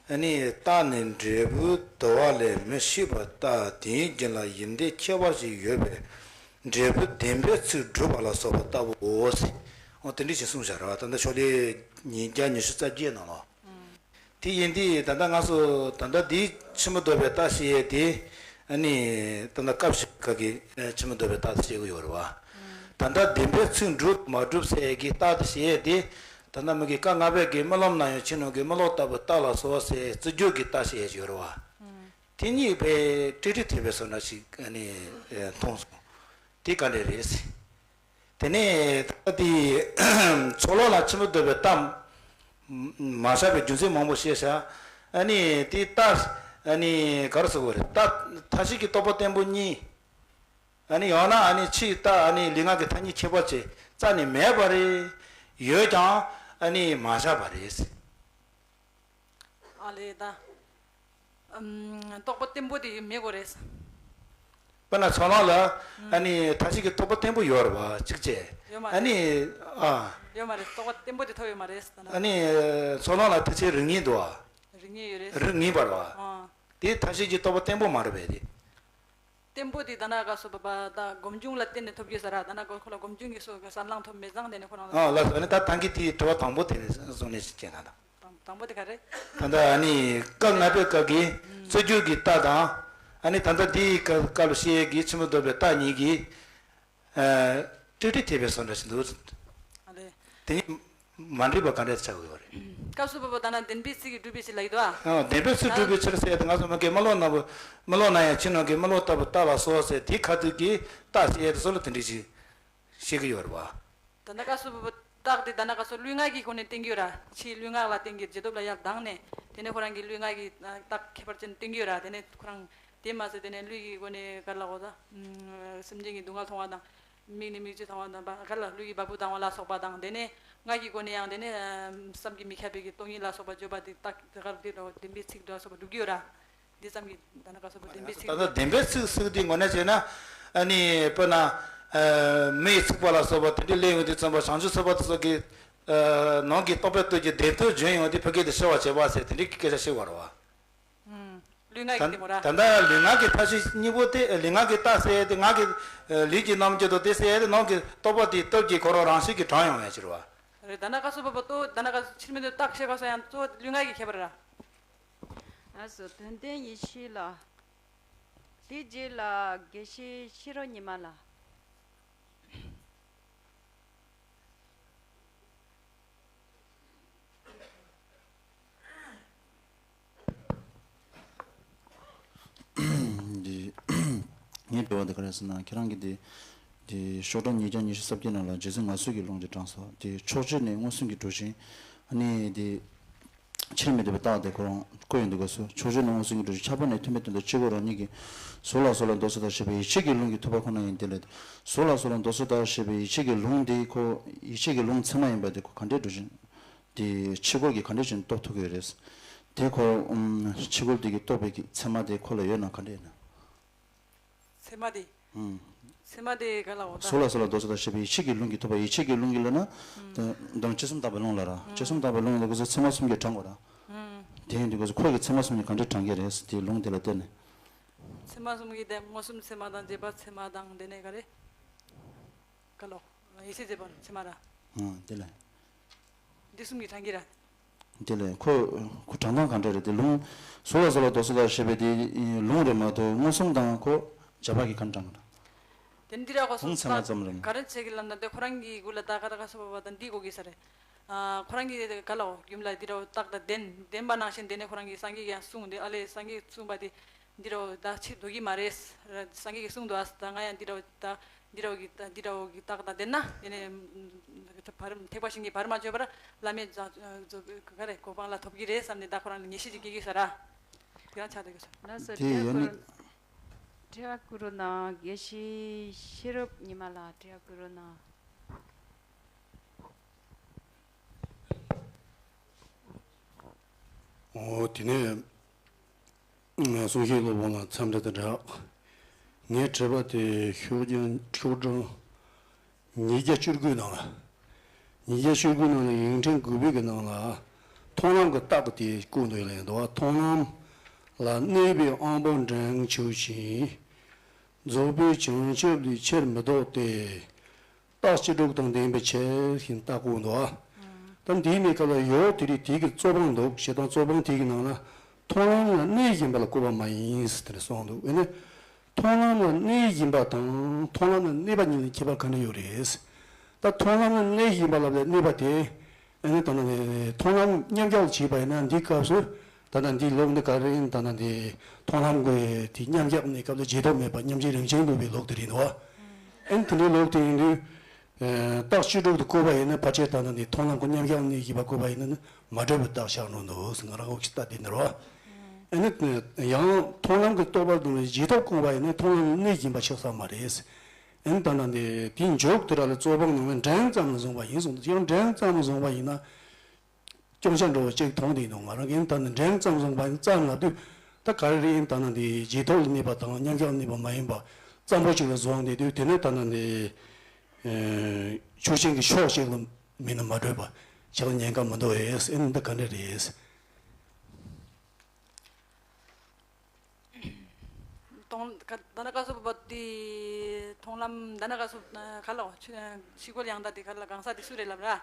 ཨ་ནི་རྟགས་ནི་འབྲས་བུ་དོར་བ་ལས་མི་ཤེས་པ་ལྟར། དེའི་རྒྱུད་ལ་ཡིན་ཏེ་ཁྱད་པར་ཞིག་ཡོད་པས་འབྲས་བུ་བདེན་པའི་ཚིག་སྒྲུབ་པ་ལ་སོགས་པ་ལྟ་བུའོ། འོ་དེ་འདྲ་ཞིག་གསུངས་བཞག་ར་བ། ད་ལྟ་ཤོག་ལྷེ་ཉིས་བརྒྱ་ཉི་ཤུ་རྩ་བརྒྱད་ནང་ལོ། དེ་ཡིན་དུས་ད་ལྟ་ང་ཚོ་ད་ལྟ་འདིའི་ཕྱི་མི་ལྡོག་པའི་རྟགས་ཤེས་ཡས་དེ། ཨ་ནི་ད་ལྟ་སྐབས་ཤིག་ག་གི་ཕྱི་མི་ལྡོག་པའི་རྟགས་དེ་ཤེས་ཀྱི་ཡོད་རེད་བ། ད་ལྟ་བདེན་པའི་ཚིག་སྒྲུབ་མ་སྒྲུབ་ཟེར་ཡས་ཀྱི་རྟགས་དེ་ཤེས་ཡས་དེ། ད་ལྟ་མི་གི་བཀའ་ལྔ་པའི་གི་རྨི་ལམ་ན་ཡང་ཕྱི་ནང་གི་རྨི་ལམ་ལྟ་བུ་རྟགས་ལ་སོགས་ཟེར་རྩི་རྒྱུ་གི་རྟགས་ཤེས་ཡས་ཡོད་རེད་བ། དེ་གཉིས་དཔེ་ཀྲིག་ཀྲི་འཐད་པའི་བཟོ་འདྲ་ཞིག་ཨ་ནི་མཐོང་སོང་། དེ་ག་འདྲ་རེད། དེ་ནས་ད་དེ་ཚོགས་ལམ་ལ་ཕྱི་མི་ལྡོག་པའི་རྟགས་མ་བཞག་པའི་རྒྱུ་མཚན་མང་པོ་བཤད་བཞག་ཨ་ནི་དེ་རྟགས་ཨ་ནི་ག་རེ་ཟེར་དགོས་རེད། རྟགས་མཐའ་བཞི་གི་རྟོགས་པ་རྟེན་པོ་གཉིས། ཨ་ནི་ཡང་ན་ཨ་ནི་ཕྱིའི་རྟགས་ཨ་ནི་ལུས་ངག་གི་མཐའ་གཉིས་ཁྱད་པར་ཅན་རྩ་ནས་མེད་པ་རེད། ཡོད་ཀྱང་ཨ་ནི་མ་བཞག་པ་རེད། ཨ་ལས་ད། ཨམ། རྟོགས་པ་བརྟན་པོ་དེ་མེད་དགོས་རེད། དཔེར་ན་ཚོགས་ལམ་ལ་ཨ་ནི་མཐའ་བཞི་གི་རྟོགས་པ་བརྟན་པོ་ཡོད་རེད་བ། གཅིག་བྱས་ཡོད་མ་ཨ་རེད། ནི་ཨ། ཡོད་མ་རེད། རྟོགས་པ་བརྟན་པོ་དེ་ཐོབ་ཡོད་མ་རེད་ཟེར་ན། ཨ་ནི་ཚོགས་ལམ་ལ་ཐེག་ཆེན་རིགས་ངེས་འདུག་བ། རིགས་ངེས་ཡོད་རེད། རིགས་ངེས་པ་རེད་བ། ཨ། དེ་མཐའ་བཞི་གི་རྟོགས་པ་བརྟན་པོ་མ་རེད་པས་དེ། བརྟན་པོ་དེ་ད་ན་ག་སོ་པ་པ་ད་སྒོམ་བྱུང་ལ་བརྟེན་ནས་ཐོབ་རྒྱུ་ཟེར་ར། ད་ན་ག་ཁོ་ལ་སྒོམ་བྱུང་གི་སོ་ག་གསལ་སྣང་ཐོབ་མེད་ཙང་དེ་ནས་ཁོ་རང་ལ། ཨ་ལགས་སོ། ཨ་ནི་ད་ཐང་གི་དེའི་དྲི་བ་དང་པོ་དེ་ནས་བཟུང་ནས་ཤིག་བྱས་ན་ད། དང་དང་པོ་དེ་ག་རེད། ད་ལྟ་ཨ་ནི་བཀའ་ལྔ་པའི་སྐབས་ཀྱི་རྩི་རྒྱུ་གི་རྟགས་དང་། ཨ་ནི་ད་ལྟ་འདིའི་སྐབས་སྐབས་ལ་བཤད་ཀྱི་ཕྱི་མི་ལྡོག་པའི་རྟགས་གཉིས་ཀྱི་ཨ་ཀྲིག་ཀྲི་འཐད་པའི་བཟོ་འདྲ་ཞིག་འདུག་ཨ་ལས། དེ་ནི་ མ་འགྲིག་པ་ག་འདྲ་ཆགས་ཡོད་རེད། སྐབས་སུ་བབ་པ་ད་ན་བདེན་པའི་ཚིག་གིས་སྒྲུབ་པའི་ཕྱིར་ལ་ཡིན་དོ། ཨ། བདེན་པའི་ཚིག་སྒྲུབ་པའི་ཕྱིར་ཟེར་ཏེ་ང་ཚོ་མ་གི་མི་ལོ་ན་བུ་མི་ལོ་ན་ཡང་ཕྱི་ནང་གི་མི་ལོ་ལྟ་བུ་རྟ་ལ་སོགས་ཟེར་དེ་ཁ་ཐུག་གི་རྟགས་ཟེར་ཡས་དེ་ཚོ་ལ་དེ་འདྲ་ཞིག་བཤད་ཀྱི་ཡོད་རེད་བ། ད་ལྟ་སྐབས་སུ་བབ་པ་རྟགས་དེ་ད་ལྟ་སྐབས་སུ་ལུས་ངག་གི་སྒོ་ནས་བསྟན་གྱི་ཡོད་ར། ཕྱིའི་ལུས་ངག་ལ་བརྟེན་གྱི་རྗེས་ཐོབ་ལ་ཡར་ལྡང་ནས་དེ་ནས་ཁོ་རང་གི་ལུས་ངག་གི་རྟགས་ཁྱད་པར་ཅན་བསྟན་གྱི་ཡོད་ར། དེ་ནས་ཁོ་རང་དེ་མ་ཟད་དེ་ནས་ལུས་ཀྱི་སྒོ་ནས་ག་ལ་གོ་ད་སེམས་ཅན་གྱི་སྡུག་བསྔལ་མཐོང་བ་དང་། མིག་ནས་མིག་ཆུ་བཏང་བ་དང་། ག་ལ་ལུས་ཀྱི་བ་སྤུ་ལྡང་བ་ལ་སོགས་པ་དང་། དེ་ནས་ངག་གི་སྒོ་ནས་ཡང་དེ་ནས་བསམ་གྱིས་མི་ཁྱབ་པའི་གི་སྟོང་ཉིད་ལ་སོགས་པ་བརྗོད་པ་དེ་རྟགས་དེ་གར་དེ་ལ་བདེན་པའི་ཚིག་འདྲ་སོགས་པ་སྒྲུབ་ཀྱི་ཡོད་ར། འདི་ཙམ་གྱིས་ད་ནི་བཀའ་སོགས་པ་བདེན་པའི་ཚིག་ད་ལྟ་བདེན་པའི་ཚིག་ཟེར་དེ་ངོ་ནས་བྱས་ན། ཨ་ནི་དཔེར་ན་མི་ཡི་ཚིག་པ་ལ་སོགས་པ་དེ་འདྲའི་ལས་ཡོང་དུས་ཙམ་པ་བྱང་ཆུབ་སེམས་དཔའ་དེ་ཚོ་གི་ནང་གི་རྟོག་པའི་སྟོབས་ཀྱིས་བདེན་དོན་བརྗོད་ཡོང་དུས་ཕ་གི་དེ་ཤི་བར་བྱེད་པ་ཟེར་དེ་འདྲའི་སྐད་ཆ་བཤད་པ་རེད་བ། ལུས་ངག་གི་ད་སྟེང་པོ་ར། ད་ལྟ་ལུས་ངག་གི་མཐའ་བཞི་གཉིས་པོ་དེ་ལུས་ངག་གི་རྟགས་ཟེར་ཡས་དེ་ངག་གི་ལུས་ཀྱི་རྣམ་འགྱུར་དང་དེ་ཟེར་ཡས་དེ་ནང་གི་རྟོག་པ་དེའི་སྟོབས་ཀྱིས་ཁོ་རང་རང་བཞིན་གྱིས་དྲངས་ཡོང་ཡས་ཅིག་རེད་བ། རེད། ད་ནི་བཀའ་སོགས་པ་པོ་ཏོ་ད་ནི་བཀའ་ཕྱིར་མི་འདོད་རྟགས་བཤད་པ་སོགས་ཡང་གཙོ་བོ་ལུས་ངག་གི་ཁྱད་པར་ར། ལགས་སོ། དོན་ལྡན་ཡེ་ཤེས་ལ། དེའི་རྗེས་ལ་དགེ་བཤེས་ཤེས་རབ་ཉི་མ་ལ། འདི་ངའི་འདྲི་བ་འདི་ག་རེ་ཟེར་ན། ཁྱེད་རང་གིས་འདི་འདི་ཤོག་གྲངས་ཉིས་བརྒྱ་ཉི་ཤུ་རྩ་བརྒྱད་ནང་ལ་རྗེ་བཙུན་མངའ་གསོལ་གྱི་ལུང་ཅིག་དྲངས་སོང་། དེ་ཕྱོགས་བཅུ་ནས་མངོན་སུམ་གྱིས་གྲུབ་ཅིང་། ཨ་ནི་འདི་ཕྱིར་མི་ལྡོག་པའི་རྟགས་དེ་ཁོ་རང་བཀོད་ཡོང་དུས་སྐབས་སུ། ཕྱོགས་བཅུ་ནས་མངོན་སུམ་གྱིས་གྲུབ་ཅིང་། ཁྱབ་པ་ནས་ཐོན་མི་དོན་དུ་སྤྱི་སྒོ་རང་ཉིད་ཀྱི། གཟུགས་ལ་སོགས་ལ་མདོ་སོགས་དང་ཞེས་པའི་ཡིད་ཆེས་ཀྱི་ལུང་གིས་ཐུབ་པ་ཁོ་ན་ཡིན། དེ་ལས་གཟུགས་ལ་སོགས་ལ་མདོ་སོགས་དང་ཞེས་པའི་ཡིད་ཆེས་ཀྱི་ལུང་འདི་ཁོ་ཡིད་ཆེས་ཀྱི་ལུང་ཚད་མ་ཡིན་པ་དེ་ཁོ་ག་འདྲས་གྲུབ་ཅིང་། དེ་ཕྱི་རྒོལ་གྱིས་ག་འདྲས་ཅིག་རྟོགས་ཐུབ་ཀྱི་ཡོད་རེད། དེ་ཁོ་ཨམ་ཕྱི་རྒོལ་དེ་གིས་རྟོགས་པའི་གི་ཚད་མ་དེ་ཁོ་ལ་ཡོད་ན་ག་འདྲས་ཡིན་ན། ཚད་མ་དེ། ཨུམ། ཚད་མ་དེ་ག་ལ་འོ་ད། གཟུགས་ལ་སོགས་ལ་མདོ་སོགས་དང་ཞེས་པའི་ཡིད་ཆེས་ཀྱི་ལུང་གིས་ཐུབ་པ། ཡིད་ཆེས་ཀྱི་ལུང་གིས་ལབ་ན། ཨུམ། དེ་དང་སྤྱི་གསུམ་དམ་པའི་ལུང་ལ་ར། ཨུམ། སྤྱི་གསུམ་དམ་པའི་ལུང་ལ་གི་ཚད་མ་གསུམ་གྱིས་དྲངས་དགོས་ར། ཨུམ། དེ་ཡིན་དུས་སྐབས་སུ་ཁོ་གིས་ཚད་མ་གསུམ་གྱིས་ག་འདྲས་དྲངས་ཀྱི་རེད། དེ་ལུང་དེ་ལ་བརྟེན་ནས། ཚད་མ་གསུམ་གྱིས་དེ་མངོན་སུམ་ཚད་མ་དང་རྗེས་དཔག་ཚད་མ་དང་དེ་ནས་ག་རེ། ག་ལོ། ཡེ་ཤེས་རྗེས་དཔག་ཚད་མ་ར། ཨང་། དེ་ལ། འདི་གསུམ་གྱིས་དྲངས་ཀྱི་ར། དེ་ལས་ཁོ་ཁོ་དྲངས་སྟངས་ག་འདྲ་རེད། དེ་ལུང་གཟུགས་ལ་སོགས་ལ་མདོ་སོགས་དང་ཞེས་པའི་དེ་ལུང་རེད་མ་གཏོགས་མངོན་སུམ་དང་ཁོ་རྗེས་དཔག་གིས་ག་འདྲ་དྲངས་པ་རེད། དེ་འདི་ར་གོ་ལུང་ཚད་མ་ཙམ་རེད། ག་རེ་བྱེད་ཀྱི་ལབ་ན་དེ་ཁོ་རང་གི་མགུ་ལ་ད་ག་ད་ག་སོ་པ་བ་དང་འདི་གོ་གི་ས་རེད། ཨ་ཁོ་རང་གི་ག་ལ་འོ་རྒྱུད་ལ་འདི་ར་རྟགས་དང་ལྡན་ལྡན་པ་ནང་བཞིན་དེ་ནས་ཁོ་རང་གི་སངས་རྒྱས་ཀྱིས་ཡང་གསུངས་དེ་ཨ་ལས་སངས་རྒྱས་གསུངས་པ་དེ། འདི་རོ་ད་ཆེ་འདུག་གི་མ་རེད། སངས་རྒྱས་ཀྱིས་གསུངས་འདུག་ཨ། ད་ང་ཡང་འདི་རོ་ད་འདི་རོ་གི་ད་འདི་རོ་གི་རྟགས་དང་ལྡན་ན་དེ་ནས་བར་ཐེག་པ་ཆེན་གྱི་བར་མ་ཆོད་པར་བླ་མེད་རྫོགས་ག་རེ་གོ་འཕང་ལ་ཐོབ་ཀྱི་རེད་བསམ་ནས་ད་ཁོ་རང་ལ་ངེས་ཤེས་ཅིག་སྐྱེ་གི་ས་ར། དེ་རང་ཆགས་འདུག་གི་ས། ལགས་སོ། དེ་ཡོད་ནི། དྲི་བ་བསྐུར་རོགས་གནང་། དྲི་བ་བསྐུར་རོགས་གནང་། དགེ་བཤེས་ཤེས་རབ་ཉི་མ་ལགས་དྲི་བ་བསྐུར་རོགས་གནང་། འོ་དེ་ནས་གསུང་བཤད་སློབ་དཔོན་ལ་འཚམས་འདྲི་དང་སྦྲགས། ངའི་དྲི་བ་དེ་ཤོག་གྲངས་ཤོག་གྲངས་ཉིས་བརྒྱ་བཅུ་དགུའི་ནང་ལ། ཉིས་བརྒྱ་བཅུ་དགུའི་ནང་ལ་ཡིག་ཕྲེང་དགུ་པའི་གི་ནང་ལ་མཐོང་ལམ་གྱི་རྟགས་དེ་བཀོད་འདུག་ལབ་འདུག་མཐོང་ལམ་ལ་གནས་པའི་དབང་པོ་འབྲིང་ཆུང་ཞིང་། རྫོགས་པའི་བྱང་ཆུབ་ལས་ཕྱིར་མི་ལྡོག་སྟེ། རྟགས་བཅུ་དྲུག་དང་ལྡན་པའི་ཕྱིར་ཞེས་རྟགས་བཀོད་འདུག་ད་འདིའི་གནས་སྐབས་ལ་ཡོག་དེ་རིགས་དེ་གི་རྩོད་སྤོང་འདུག་བྱེད་སྟངས་རྩོད་སྤོང་དེ་གི་ནང་ལ་མཐོང་ལམ་ལ་གནས་བཞིན་པ་ལ་བཀོད་པ་མ་ཡིན་ཟེར་དེ་གསུངས་འདུག་དེ་ནི་མཐོང་ལམ་ལ་གནས་བཞིན་པ་དང་མཐོང་ལམ་ལ་གནས་པ་གཉིས་ལ་ཁྱད་པར་ག་འདྲ་ཡོད་རེད། ད་མཐོང་ལམ་ལ་གནས་བཞིན་པ་ལབ་ལ་གནས་པ་དེ། ཨ་ནི་ད་ལྟ་ནི་མཐོང་ལམ་མཉམ་གཞག་བྱས་པ་ཡིན་ན་འདིའི་སྐབས་སུ་ད་ལྟ་འདིའི་ལུགས་འདི་ག་རེ་ཡིན། ད་ལྟ་འདི་མཐོང་ལམ་གྱི་དེ་མཉམ་གཞག་གནས་སྐབས་ལ་རྗེས་ཐོབ་མེད་པ་མཉམ་གཞག་རིམ་བྱོན་ལུགས་པའི་ལུགས་དེ་རེད་འདུག་ཨ་ནི་དེ་འདྲའི་ལུགས་དེ་ཡིན་དུས། རྟགས་བཅུ་དྲུག་ཏུ་བཀོད་པ་ཡིན་ན་ཕལ་ཆེར་ད་ལྟ་འདི་མཐོང་ལམ་གྱི་མཉམ་གཞག་གནས་བཞིན་པ་བཀོད་པ་ཡིན་ན་ནི་མ་གྲུབ་པའི་རྟགས་ཆགས་འགྲོ་འདུག་ང་རང་འོག་གི་ལྟ་དེ་འདྲ་བ། ཨ་ནི་ཡང་མཐོང་ལམ་གྱི་རྟོགས་པ་དང་རྗེས་ཐོབ་བཀོད་པ་ཡིན་ན་མཐོང་ལམ་གནས་བཞིན་པ་ཆགས་ས་མ་རེད། ཨེ་ནི་ད་ལྟ་འདི་དེའི་མཇུག་དེ་ར་ལ་རྩོད་སྤོང་ནང་ནས་འབྲིང་ཙམ་ལ་བཟུང་བ་ཡིན་གསུངས་འདུག་ཡང་འབྲིང་ཙམ་ལ་བཟུང་བ་ཡིན་ན། སྐྱོན་ཆ་འགྲོ་བ་གཅིག་མཐོང་བསྡད་འདུག་ང་རང་གིས་ད་ནི་འབྲིང་ཙམ་བཟུང་བ་ཡིན་ཙམ་ལབ་དུས་ད་ག་རེ་རེད། ད་ནི་འདི་རྗེས་ཐོབ་ལ་གནས་པ་དང་མཉམ་གཞག་ལ་གནས་པ་མ་ཡིན་པ་ཙམ་པོ་ཅིག་ལ་བཟུང་བསྡད་དུས་དེ་ནས་ད་ནི་འདི་ཆོས་ཅན་གྱི་ཕྱོགས་གཅིག་ལ་མིན་ན་མ་གྲུབ་པ་ཞིག་ལ་ཉེན་ཁ་མི་འདུག་ཨེ་ཨེ་ནི་འདི་ག་འདྲ་རེད། མཐོང་ད་ནི་བཀའ་སོགས་པ་དེ་མཐོང་ལམ་ད་ནི་བཀའ་སོགས་ག་ལ་ཕྱི་རྒོལ་ཡང་དག་དེ་ག་ལ་གང་ཟག་དེ་སུ་རེད་ལབ་ར།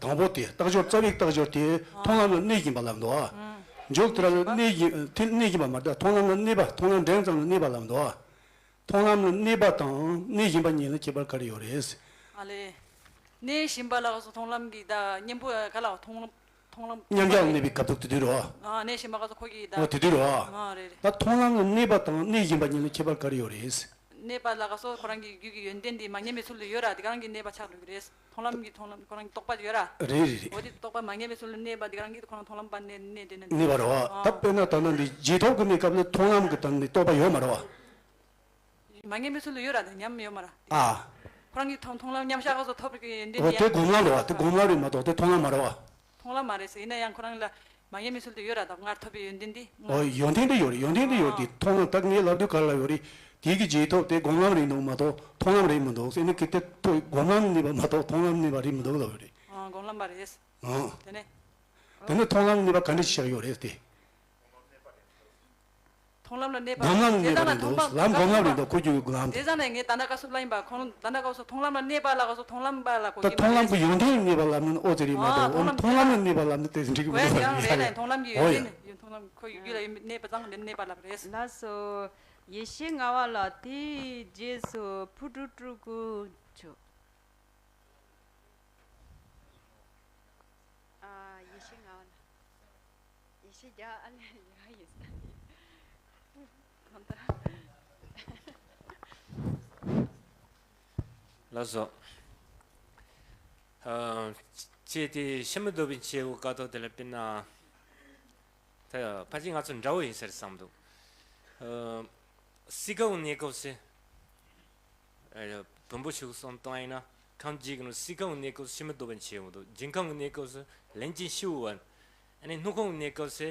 དང་པོ་དེ་རྟགས་སྦྱོར་རྩ་བའི་རྟགས་སྦྱོར་དེ་མཐོང་ལམ་ལ་གནས་བཞིན་པ་ལབ་འདུག་ཨ། མཇུག་དེ་ར་ལ་གནས་བཞིན་དེ་གནས་བཞིན་པ་མ་རེད། མཐོང་ལམ་ལ་གནས་པ་མཐོང་ལམ་འབྲིང་ཙམ་ལ་གནས་པ་ལབ་འདུག་ཨ། མཐོང་ལམ་ལ་གནས་པ་དང་གནས་བཞིན་པ་གཉིས་ལ་ཁྱད་པར་ག་རེ་ཡོད་རེད། ཨ་ལས། གནས་གཞན་པ་ལ་སོགས་མཐོང་ལམ་གྱི་ད་གཉེན་པོ་ག་ལ་མཐོང་ལམ་མཐོང་ལམ་མཉམ་གཞག་གནས་པའི་སྐབས་དུ་དེ་དུས་རེད་བ། ཨ་གནས་གཞན་པ་ག་སོགས་ཁོ་གི་ད། ཨོ་དེ་དུས་རེད་བ། ཨ་རེད་རེད། ད་མཐོང་ལམ་ལ་གནས་པ་དང་གནས་གཞན་པ་གཉིས་ལ་ཁྱད་པར་ག་རེ་ཡོད་རེད། གནས་པ་ལ་ག་སོགས་ཁོ་རང་གི་རྒྱུད་ཀྱི་ཡོན་ཏན་དེ་མ་ངེས་པའི་ཚུལ་དུ་ཡོད་ར་དེ་ག་རང་གི་གནས་པ་ཆགས་འགྲོ་གི་རེད། མཐོང་ལམ་གྱི་མཐོང་ལམ་ཁོ་རང་གི་རྟོག་པ་ཡོད་ར། རེད་རེད་རེད། འོ་དེ་རྟོག་པ་མ་ངེས་པའི་ཚུལ་དུ་གནས་པ་དེ་ག་རང་གི་མཐོང་ལམ་མཐོང་ལམ་པ་གནས་གནས་དེ་ནི་གནས་པ་རེད་བ། ད་དཔེར་ན་ད་ལྟ་འདི་རྗེས་ཐོབ་ཀྱི་གནས་སྐབས་ནི་མཐོང་ལམ་གྱི་ད་ནི་རྟོག་པ་ཡོད་མ་རེད་བ། མ་ངེས་པའི་ཚུལ་དུ་ཡོད་ར་དེ་ཉམས་ཡོད་མ་ར། ཨ། ཁོ་རང་གི་མཐོང་མཐོང་ལམ་མཉམ་གཞག་ག་སོགས་ཐོབ་ཀྱི་ཡོན་ཏན་འོ་དེ་དེ་ཡང་སྒོམ་ལམ་རེད་བ། དེ་སྒོམ་ལམ་རེད་མ་གཏོགས་དེ་མཐོང་ལམ་མ་རེད་བ། མཐོང་ལམ་མ་རེད་ཟེར་ཡིན་ན་ཡང་ཁོ་རང་ལ་མ་ངེས་པའི་ཚུལ་དུ་ཡོད་ར་དང་སྔར་ཐོབ་པའི་ཡོན་ཏན་འདི། ཨོ་ཡོན་ཏན་འདི་ཡོད་རེད། ཡོན་ཏན་འདི་ཡོད་རེད། དེ་མཐོང་ལམ་ད་ངས་ལབ་དུས་ག་ལ་ཡོད་རེད། དེ་གི་རྗེས་ཐོབ་དེ་སྒོམ་ལམ་རེད་འདུག་མ་གཏོགས་མཐོང་ལམ་རེད་མི་འདུག་ཟེར་ནས་གི་དེ་ཐོ་སྒོམ་ལམ་གནས་པ་མ་གཏོགས་མཐོང་ལམ་གནས་པ་རེད་མི་འདུག་ལབ་རེད། ཨ་སྒོམ་ལམ་པ་རེད། ཨོ། དེ་ནས། དེ་ནས་མཐོང་ལམ་གནས་པ་ག་འདྲ་ཞིག་ཡོད་རེད་དེ། མཐོང་ལམ་ལ་གནས་པ། སྒོམ་ལམ་གནས་པ་རེད་འདུག་ལམ་སྒོམ་ལམ་རེད་འདུག་ཁོ་རྒྱུད་ཀྱི་ལམ་དེ། དེ་ཙང་ནས་ངས་ད་ལྟ་བཀའ་སློབ་ལ་ཡིན་པ་ཁོང་ད་ལྟ་བཀའ་སློབ་མཐོང་ལམ་ལ་གནས་པ་ལ་བཀའ་སློབ་མཐོང་ལམ་པ་ལ་གོ་ད་གི་མཐོང་ལམ་གྱི་ཡོན་ཏན་གནས་པ་ལབ་ན་ཨོ་ཙི་རེད་མ་ཨ་གཏོགས་མཐོང་ལམ་མཐོང་ལམ་ལ་གནས་པ་ལབ་ན་དེ་འགྲིག་གི་མི་འོ་འདུག་ཡང་རེད་ལ་མཐོང་ལམ་གྱི་ཨོ་ཡོད་ཡ། ནི་མཐོང་ལམ་ཁོ་ཡོད་རྒྱུད་ལ་ཡོད་གནས་པ་ཙང་དེ་གནས་པ་ལབ་རེད། ལགས་སོ། ཡེ་ཤེས་ལྔ་པ་ལ་དེའི་རྗེས་སུ་ཕུ་དྲུག་དྲུག་གུ་ཆུ། ཨ་ཡེ་ཤེས་ལྔ་པ་ལ། ཡེ་ཤེས་རྒྱ་ཨ་ལས་ཡ་ཡིན་ས་ནི། གང་ལྟར། ལགས་སོ། ཨ། ཅེས་དེ་ཕྱི་མི་ལྡོག་པའི་ཆེ་བོ་ཀ་ཐོག་དེ་ལ་དཔེར་ན། ད་ཕལ་ཆེར་ང་ཚོ་འདྲ་བོ་ཡིན་ཟེར་བསམ་འདུག་ཨ། སྲིད་ཁམས་གནས་སྐབས་སུ། ཨ། བོན་པོ་ཆོས་གསུམ་བཏང་ཡིན་ན་ཁམས་བརྒྱད་ཀྱི་ནང་སྲིད་ཁམས་གནས་སྐབས་སུ་ཕྱི་མི་ལྡོག་པའི་ཆེ་བོ་འདུག་རྒྱུན་ཁམས་གནས་སྐབས་སུ་ལན་གཅིག་ཤི་བོ་བ། ཨ་ནི་སྣོད་ཁམས་གནས་སྐབས་སུ།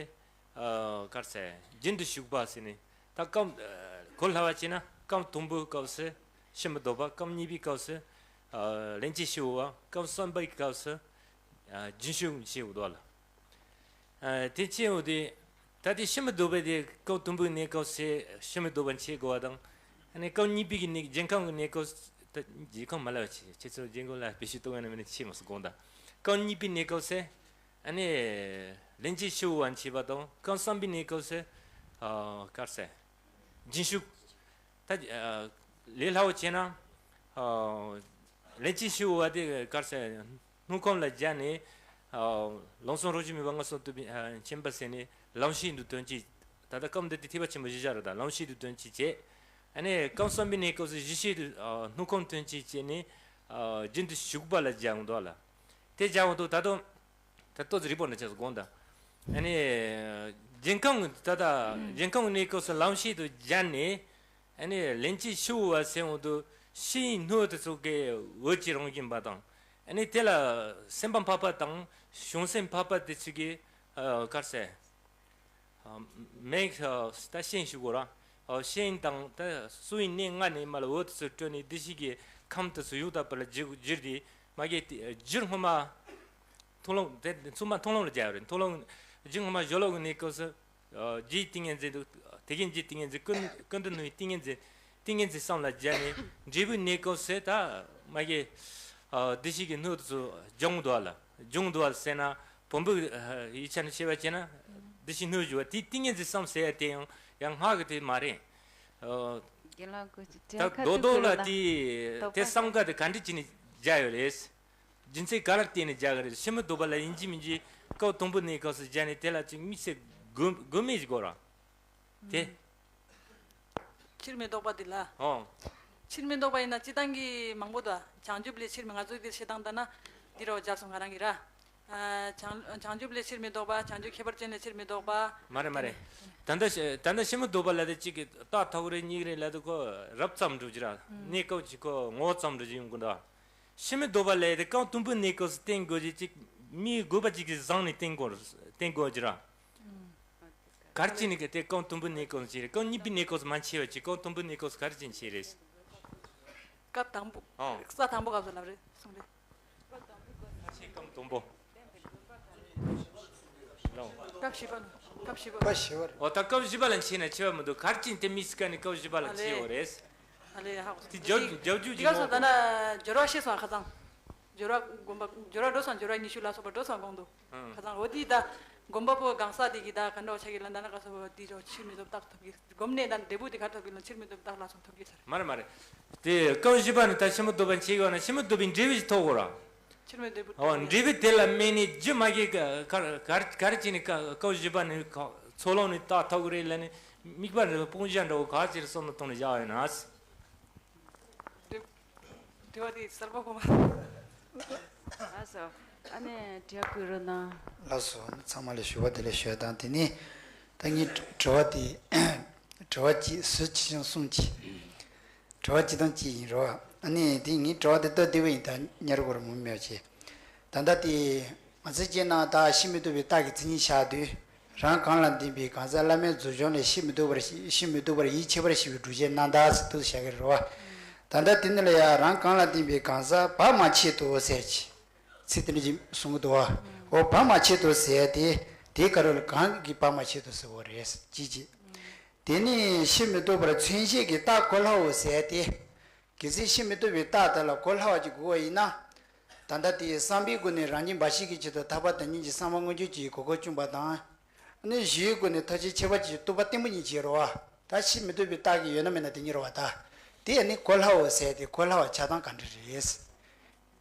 ཨ། གར་ཟེར་རྒྱུན་དུ་ཞུགས་པ་ཟེར་ནས་ད་སྐབས། ཨ། གོ་སླ་བ་བྱས་ན་སྐབས་དང་པོའི་སྐབས་སུ་ཕྱི་མི་ལྡོག་པ། སྐབས་གཉིས་པའི་སྐབས་སུ། ཨ། ལན་གཅིག་ཤི་བོ་བ། སྐབས་གསུམ་པའི་སྐབས་སུ། ཨ། རྒྱུན་ཞུགས་ཆེ་བོ་འདུག་ལ། ཨ། དེ་ཅི་ཡོང་དེ། ད་དེ་ཕྱི་མི་ལྡོག་པའི་དེ་སྐབས་དང་པོའི་གནས་སྐབས་སུ་ཕྱི་མི་ལྡོག་པ་མཆིས་དགོས་པ་དང་། ཨ་ནི་སྐབས་གཉིས་པའི་གི་གནས་རྒྱུན་ཁམས་ཀྱི་གནས་སྐབས་སུ། ད་རྒྱུན་ཁམས་མ་ལབ་ཆེ་ཆེ་ཚོ་རྒྱུན་ཁམས་ལ་བེད་སྤྱོད་གཏོང་ཡ་ན་མི་ནི་ཆེ་མོ་སུ་དགོངས་དང་། སྐབས་གཉིས་པའི་གནས་སྐབས་སུ། ཨ་ནི་ལན་གཅིག་ཤི་བོ་བ་མཆིས་པ་དང་སྐབས་གསུམ་པའི་གནས་སྐབས་སུ། ཨ། གར་ཟེར། རྒྱུན་ཞུགས། ད། ཨ། ལས་སླ་བོ་བྱས་ན། ཨ། ལན་གཅིག་ཤི་བོ་བ་དེ་གར་ཟེར། སྣོད་ཁམས་ལ་སྦྱར་ནས། ཨ། ལམ་སང་རང་བཞིན་མེད་པ་མངོན་སུམ་རྟོགས་པའི། ཨ། མཁྱེན་པ་ཟེར་ནས་ལམ་ཤེས་དུ་དོན་གཅིག་ད་ལྟ་སྐབས་འདི་དེ་ཐེག་པ་ཆེན་པོ་བཞི་སྦྱར་རེད་ད་ལམ་ཤེས་དུ་དོན་གཅིག་བྱས། ཨ་ནི་སྐབས་གསུམ་པའི་གནས་སྐབས་སུ་གཞི་ཤེས་དུ། ཨ། སྣོད་ཁམས་དོན་གཅིག་བྱས་ནས། ཨ། རྒྱུན་དུ་ཞུགས་པ་ལ་སྦྱར་འོང་དོ་ལ། དེ་སྦྱར་འོང་དུས་ད་དུང་། ད་ལྟོ་ཙི་རི་པོར་ན་ཆགས་སུ་དགོངས་དང་། ཨ་ནི། རྒྱུན་ཁམས་ད་ལྟ་རྒྱུན་ཁམས་གནས་སྐབས་སུ་ལམ་ཤེས་དུ་སྦྱར་ནས། ཨ་ནི་ལན་གཅིག་ཤི་བོ་བ་ཟེར་འོང་དུས་ཕྱིའི་སྣོད་དེ་ཚོ་གི་འོད་ཀྱི་རང་བཞིན་པ་དང་། ཨ་ནི་དེ་ལ་སེམས་པ་འཕགས་པ་དང་བྱང་སེམས་འཕགས་པ་དེ་ཚོ་གི། ཨ། གར་ཟེར། ཨ། མིག་ད་ཤེས་ཞུ་དགོས་ར། ཨ། ཤེས་དང་ད་སོ་ཡི་གནས་ལྔ་ནས་མ་ལ་འོད་དེ་ཚོ་སྤྲོས་ནས་བདེ་གཤེགས་ཀྱི་ཁམས་དེ་ཚོ་ཡུལ་དག་པ་ལ་བསྒྱུར་བསྒྱུར་ཏེ་མ་གི་རྒྱུ་སྔོན་མ། མཐོང་ལམ་དེ་ཚང་མ་མཐོང་ལམ་ལ་སྦྱར་ཡོད་རེད། མཐོང་ལམ་རྒྱུ་སྔོན་མ་སྦྱོར་ཀློག་གི་གནས་སྐབས་སུ། ཨ། རྒྱུའི་ཏིང་ངེ་འཛིན་དུ། དེ་གའི་རྒྱུའི་ཏིང་ངེ་འཛིན་ཀུན་ཀུན་ཏུ་སྣང་བའི་ཏིང་ངེ་འཛིན། ཏིང་ངེ་འཛིན་གསུམ་ལ་སྦྱར་ནས་འབྲས་བུའི་གནས་སྐབས་སུ་ད་མ་གི། ཨ། བདེ་གཤེགས་ཀྱི་སྣོད་དུ་སྦྱོང་འདུག་ལ། སྦྱོང་འདུག་ལ་ཟེར་ན་བོན་པོའི་ཡིག་ཆ་ནས་བཤད་པ་བྱས་ན་བདེ་གཤེགས་སྣོད་སྦྱོང་བ་དེ་ཏིང་ངེ་འཛིན་གསུམ་ཟེར་ཡ་དེ་ཡང་ཡང་སྔགས་ཀྱི་དེ་མ་རེད། ཨ། རྒན་ལགས་ཀྱིས་ད་དོ་དོ་ལ་དེ་དེ་གསུམ་ཀ་དེ་ག་འདྲ་བྱས་ནས་སྦྱར་ཡོད་རེད། རྒྱུ་མཚན་ག་ལ་བརྟེན་ནས་སྦྱར་གི་རེད། ཕྱི་མི་ལྡོག་པ་ལ་ཡིན་གཅིག་མིན་གཅིག་སྐབས་དང་པོ་གནས་སྐབས་སུ་སྦྱར་ནས་དེ་ལ་ཅིག་དམིགས་བསལ་དགོས་དགོས་མེད་ཅིག་དགོས་ར། དེ། ཕྱིར་མི་ལྡོག་པ་འདི་ལ། ཨོ། ཕྱིར་མི་ལྡོག་པ་ཡིན་ན་སྤྱིར་བཏང་གི་མང་པོ་དང་བྱང་ཆུབ་ལས་ཕྱིར་མི་ང་ཚོའི་འདིར་བཤད་སྟངས་ལྟར་ན་འདི་རུ་སྦྱར་སོང་ང་རང་གིས་ར། ཨ། བྱང་བྱང་ཆུབ་ལས་ཕྱིར་མི་ལྡོག་པ། བྱང་ཆུབ་ཁྱད་པར་ཅན་ལས་ཕྱིར་མི་ལྡོག་པ། མ་རེད་མ་རེད། ད་ལྟ་ད་ལྟ་ཕྱིར་མི་ལྡོག་པ་ལབ་དེ་གཅིག་གི་རྟགས་ཐོག་རེ་གཉིས་རེ་ལབ་དེ་ཁོ་རབ་ཙམ་འགྲོ་རྒྱུ་ར། གནས་སྐབས་ཀྱི་ཁོ་ངོ་བོ་ཙམ་འགྲོ་རྒྱུ་ཡོང་གི་འདུག་ཕྱི་མི་ལྡོག་པ་ལས་དེ་སྐབས་དང་པོའི་གནས་སྐབས་སུ་བསྟན་དགོས་ཀྱི་ཅིག་མིའི་དགོས་པ་ཅིག་གིས་བཟུང་ནས་བསྟན་དགོས་བསྟན་དགོས་ཀྱི་ར། གར་ཅི་ནི་གི་དེ་སྐབས་དང་པོའི་གནས་སྐབས་སུ་བྱས་རེད། སྐབས་གཉིས་པའི་གནས་སྐབས་སུ་མ་བྱས་པ་ཅིག་སྐབས་དང་པོའི་གནས་སྐབས་སུ་གར་ཅི་བྱས་རེད། སྐབས་དང་པོ། ཨང་། ས་དང་པོ་སྐབས་སུ་ལབ་རེད་གསུངས་རེད། ཆེ་སྐབས་དང་པོ། ལོ། སྐབས་བཞི་པ་ལ། སྐབས་བཞི་པ། སྐབས་བཞི་པ་རེད། འོ་ད་སྐབས་བཞི་པ་ལ་ཕྱིན་ན་ཆེ་བ་མི་འདུག་གར་ཅི་དེ་མི་སི་ཀ་ནི་སྐབས་བཞི་པ་ལ་ཕྱིན་ཡོད་རེད། ཨ་ལེ་ཧ་གོ་སོང་། དེ་རྒྱབ་རྒྱབ་རྒྱུ་དེ་ག་སོང་ད་ན་སྦྱོར་བ་ཤེས་སོང་ཁ་ཚང་། སྦྱོར་བ་སྒོམ་པ་སྦྱོར་བ་འགྲོ་སོང་སྦྱོར་བ་ཉི་ཤུ་ལ་སོགས་པ་འགྲོ་སོང་དགོངས་འདུག་ཁ་ཚང་འོ་དེ་ད་སྒོམ་པ་པོ་གང་ཟག་དེ་གི་ད་ག་འདྲ་བ་ཆགས་ཀྱི་ལ་ད་ན་ག་སོགས་པ་དེ་རོ་ཕྱིར་མི་ལྡོག་རྟགས་ཐོབ་ཀྱི་སྒོམ་ནས་ད་འབྲས་བུ་དེ་ག་ཐོབ་ཀྱི་ལ་ཕྱིར་མི་ལྡོག་རྟགས་ལ་སོགས་ཐོབ་ཀྱི་ཚར། མ་རེད་མ་རེད། དེ་སྐབས་བཞི་པ་ནི་ད་ཕྱི་མི་ལྡོག་པ་མཆིས་ཡོད་ན་ཕྱི་མི་ལྡོག་པའི་འབྲས་བུ་ཞིག་ཐོབ་དགོས་ར། ཕྱིར་མི་ལྡོག་པའི། ཨོ། འབྲས་བུ་དེ་ལ་དམིགས་ནས་རྒྱུ་མ་སྐྱེས་ག་ག་ག་རེ་བྱས་ནས་ཀ་ཀ་བཞི་པ་ནི་ཚོགས་ལམ་ནས་རྟགས་ཐོབ་གི་རེད་ལབ་ནས་དམིགས་པ་རེ་སྤོང་བྱ་འདྲ་བོ་ག་ཅིར་བསམ་བློ་གཏོང་ནས་བཞག་ཡོད་ན། དྲི་བ་དེ་གསལ་པོ་གོ་མ། ལགས་སོ། ཨ་ནི་དྲི་བ་བཀོད་རོགས་གནང་། ལགས་སོ། ཨ་ནི་ཚང་མ་ལ་ཞུ་བ་དེ་ལ་ཞུ་དང་དེ་ནས་ད་ངའི་དྲི་བ་དེ་དྲི་བ་གཅིག་ཟུར་གཅིག་བྱང་གསུམ་གཅིག་དྲི་བ་གཅིག་དང་གཅིག་ཡིན་རོགས། ཨ་ནི་དེ་ངའི་དྲི་བ་དེ་ལྟ་བདེ་བོ་ཡིན། ད་ཉེར་སྒོར་མུ་མེད་བྱས། ད་ལྟ་དེ་ང་ཚོའི་རྗེས་ན་ད་ཕྱིར་མི་ལྡོག་པའི་རྟགས་ཀྱི་མཚན་ཉིད་བཞག་དུས། རང་གང་ལ་ལྡན་པའི་གང་ཟག་བླ་མེད་རྫོགས་བྱང་ལས་ཕྱིར་མི་ལྡོག་པར་ཕྱིར་མི་ལྡོག་པར་ཡིད་ཆེས་པར་བྱེད་པའི་སྒྲུབ་བྱེད་རྣམ་དག་ཟེར་དུ་བཞག་གི་རེད་བ། ད་ལྟ་དེ་ནི་ལ་ཡང་རང་གང་ལ་ལྡན་པའི་གང་ཟག་བར་མ་ཆད་དུ་ཟེར་གྱི། ཚིག་དེ་འདྲ་ཅིག་གསུང་གི་འདུག་བ། འོ་བར་མ་ཆད་དུ་ཟེར་ཏེ། དེའི་སྐབས་ལ་གང་གིས་བར་མ་ཆད་དུ་ཟེར་བ་རེད་ཅེས་བྱས། དེ་ནི་ཕྱིར་མི་ལྡོག་པར་མཚོན་བྱེད་ཀྱི་རྟགས་གོ་སླའོ་ཟེར་ཏེ། གལ་སྲིད་ཕྱིར་མི་ལྡོག་པའི་རྟགས་དེ་ལ་གོ་སླ་བ་ཅིག་དགོས་པ་ཡིན་ན། ད་ལྟ་དེའི་བསམ་པའི་སྒོ་ནས་རང་བཞིན་འབའ་ཞིག་གི་ཆེད་དུ་ཐར་པ་དོན་གཉེར་གྱི་བསམ་པ་མངོན་གྱུར་གྱི་གོ་འཕང་བཅོམ་པ་དང་། ཨ་ནི་གཞིའི་སྒོ་ནས་ཐུགས་རྗེ་ཁྱད་པར་གྱི་རྟོགས་པ་བརྟན་པོ་གཉིས་བྱེད་རོགས། ད་ཕྱིར་མི་ལྡོག་པའི་རྟགས་ཀྱི་ཡོད་ན་མེད་ན་དེ་གཉིས་རོགས། ད་དེ་ནི་གོ་སླའོ་ཟེར་ཏེ་གོ་སླ་བ་ཆགས་སྟངས་ག་འདྲ་རེད།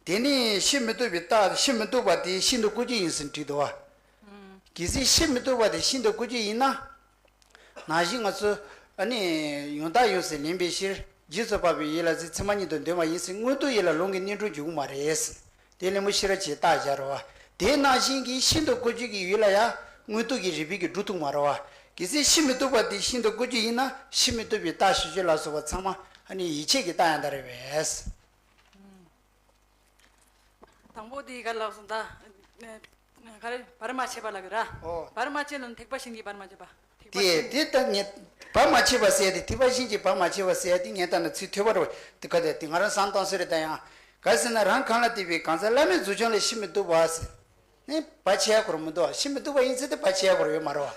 དེ་ནི་ཕྱིར་མི་ལྡོག་པའི་རྟགས། ཕྱིར་མི་ལྡོག་པ་དེ་ཤིན་ཏུ་དཀོན་བརྗོད་ཡིན་ཟེར་བྲིས་འདུག་བ། གལ་སྲིད་ཕྱིར་མི་ལྡོག་པ་དེ་ཤིན་ཏུ་དཀོན་བརྗོད་ཡིན་ན། ནང་བཞིན་ང་ཚོ་ཨ་ནི་ཡང་དག་ཡོངས་སུ་ལེན་པའི་ཕྱིར། རྗེས་སུ་དཔག་པའི་ཡིད་ལ་གཟིགས། ཚད་མ་ཉིད་དུ་འདོད་པ་ཡིན་ཟེར། མངོན་རྟོགས་ཡིད་ལ་ལོང་གི་གནས་འགྲོ་འཇུག་གི་མ་རེད། དེ་གླེང་མོལ་ཤེས་རབ་ཀྱི་རྟགས་བཞག་རོགས། དེ་ནང་བཞིན་གྱི་ཤིན་ཏུ་དཀོན་བརྗོད་ཀྱི་ཡུལ་ལ་ཡང་མངོན་རྟོགས་ཀྱི་རིགས་པས་ཀྱིས་སྒྲུབ་ཐུབ་མ་རེད་བ། གལ་སྲིད་ཕྱིར་མི་ལྡོག་པ་དེ་ཤིན་ཏུ་དཀོན་བརྗོད་ཡིན་ན་ཕྱིར་མི་ལྡོག་པའི་རྟགས་ཞེས་བརྗོད་ལ་སོགས་པ་ཚང་མ་ཨ་ནི་ཡིད་ཆེས་ཀྱི་རྟགས་ཡང་དག་རེད་པས། དང་པོ་དེ་ག་ལགས་སོ། ད་ག་རེ་བར་མ་ཆད་པ་ལབ་ཀྱི་ར། ཨོ། བར་མ་ཆད་ལ་ཐེག་པ་གཞན་གྱིས་བར་མ་ཆད་པ། ཐེག་པ་དེ་གཞན་དེ་ལྟར་ངས་བར་མ་ཆད་པ་ཟེར་ཏེ། ཐེག་པ་གཞན་གྱིས་བར་མ་ཆད་པ་ཟེར་ཏེ་ངས་ལྟ་ན་ཚིག་ཐོས་པ་རེད། དེ་ག་དེ་དེ་ང་རང་བསམ་བཏང་སྲོལ་རེད། ད་ཡང་ག་ཟེར་ན་རང་གང་ལ་ལྟོས་པའི་གང་ཟག་བླ་མེད་རྫོགས་བྱང་ལས་ཕྱིར་མི་ལྡོག་པ་ཟེར་ནས་བར་ཆད་ཡ་གོ་ར་མི་འདུག་ཕྱིར་མི་ལྡོག་པ་ཡིན་ཚེ་དེ་བར་ཆད་ཡ་གོ་ར་ཡོད་མ་རེད་བ།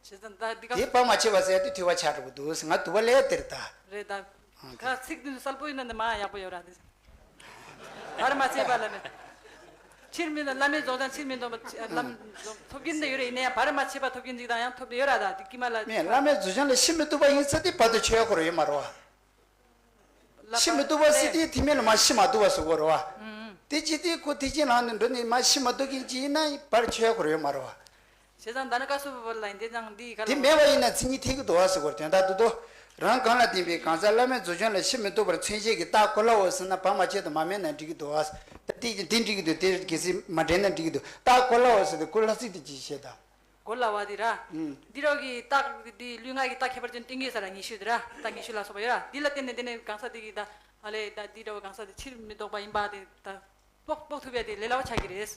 བྱས་ཙང་ད་འདི་ག་དེ་བར་མ་ཆད་པ་ཟེར་ཏེ་ཐོས་པ་ཆགས་འགྲོ་གི་འདུག་ང་དུ་བ་ལས་དེར་ད། རེད་ད། ཨང་། ད་ཚིག་འདི་གསལ་པོ་ཡིན་ན་འདི་མ་ཡག་པོ་ཡོད་ར་འདི། བར་མ་ཆད་པ་ལ་ནི། ཕྱིར་མི་ལྡོག་བླ་མེད་རྫོགས་བྱང་ཕྱིར་མི་ལྡོག་པ་ལམ་ཐོབ་ཀྱིན་ད་ཡོད་རེད། ཡིན་ན་ཡང་བར་མ་ཆད་པ་ཐོབ་ཀྱིན་ཅིག་དང་ཡང་ཐོབ་ཡོད་ར། ད་འདི་ཀྱི་མ་ལ། མེད། བླ་མེད་རྫོགས་བྱང་ལ་ཕྱིར་མི་ལྡོག་པ་ཡིན་ཚེ་དེ་བར་དུ་ཆད་ཡ་གོ་ར་ཡོད་མ་རེད་བ། ཕྱིར་མི་ལྡོག་པ་ཟེར་དེ་དེ་མིན་ལ་མ་ཕྱིར་མ་ལྡོག་པ་ཟེར་གོ་རེད་བ། དེ་ཅི་སྟེ་ཁོ་དེ་ཅི་ལངས་ནས་འགྲོ་ནས་མ་ཕྱིར་མ་ལྡོག་གིན་ཅི་ཡིན་ན་བར་ཆད་ཡ་གོ་ར་ཡོད་མ་རེད་བ། བྱས་ཙང་ད་ནི་བཀའ་སྲུང་པོ་ལ་ཡིན་དེ་ཙང་འདི་ག་ལ། དེ་མེད་པ་ཡིན་ན་མཚན་ཉིད་ཐེག་གི་འདུག་བ་ཟེར་གོ་རེད། དོན་དག་ཏུ་དོ། རང་གང་ལ་ལྡན་པའི་གང་ཟག་བླ་མེད་རྫོགས་བྱང་ལ་ཕྱིར་མི་ལྡོག་པར་མཚོན་བྱེད་ཀྱི་རྟགས་གོ་སླའོ་ཟེར་ན་བར་མ་ཆད་དུ་མ་མེད་ན་འགྲིག་གི་འདུག་བ། ད་དེ་དེ་འགྲིག་གི་འདུག་དེ་གལ་སྲིད་མ་འགྲིག་ན་འགྲིག་གི་འདུག་རྟགས་གོ་སླའོ་ཟེར་དེ་གོ་སླ་ཚིག་དེ་ཅི་བཤད་ད། གོ་སླ་བ་དེ་ར། ཨུམ། འདི་རོགས་ཀྱི་རྟགས་འདི་ལུས་ངག་གི་རྟགས་ཁྱད་པར་ཅན་ཏིང་ངེ་ས་ར་ཉི་ཤུ་དེ་ར། རྟགས་ཉི་ཤུ་ལ་སོགས་པ་ཡོད་ར། འདི་ལ་བརྟེན་ནས་དེ་ནས་གང་ཟག་དེ་གི་ད་ཨ་ལས་ད་འདི་འདྲ་བ་གང་ཟག་དེ་ཕྱིར་མི་ལྡོག་པ་ཡིན་པ་དེ་ད་དཔོག་དཔོག་ཐུབ་ཡ་དེ་ལས་སླ་བ་ཆགས་ཀྱི་རེད།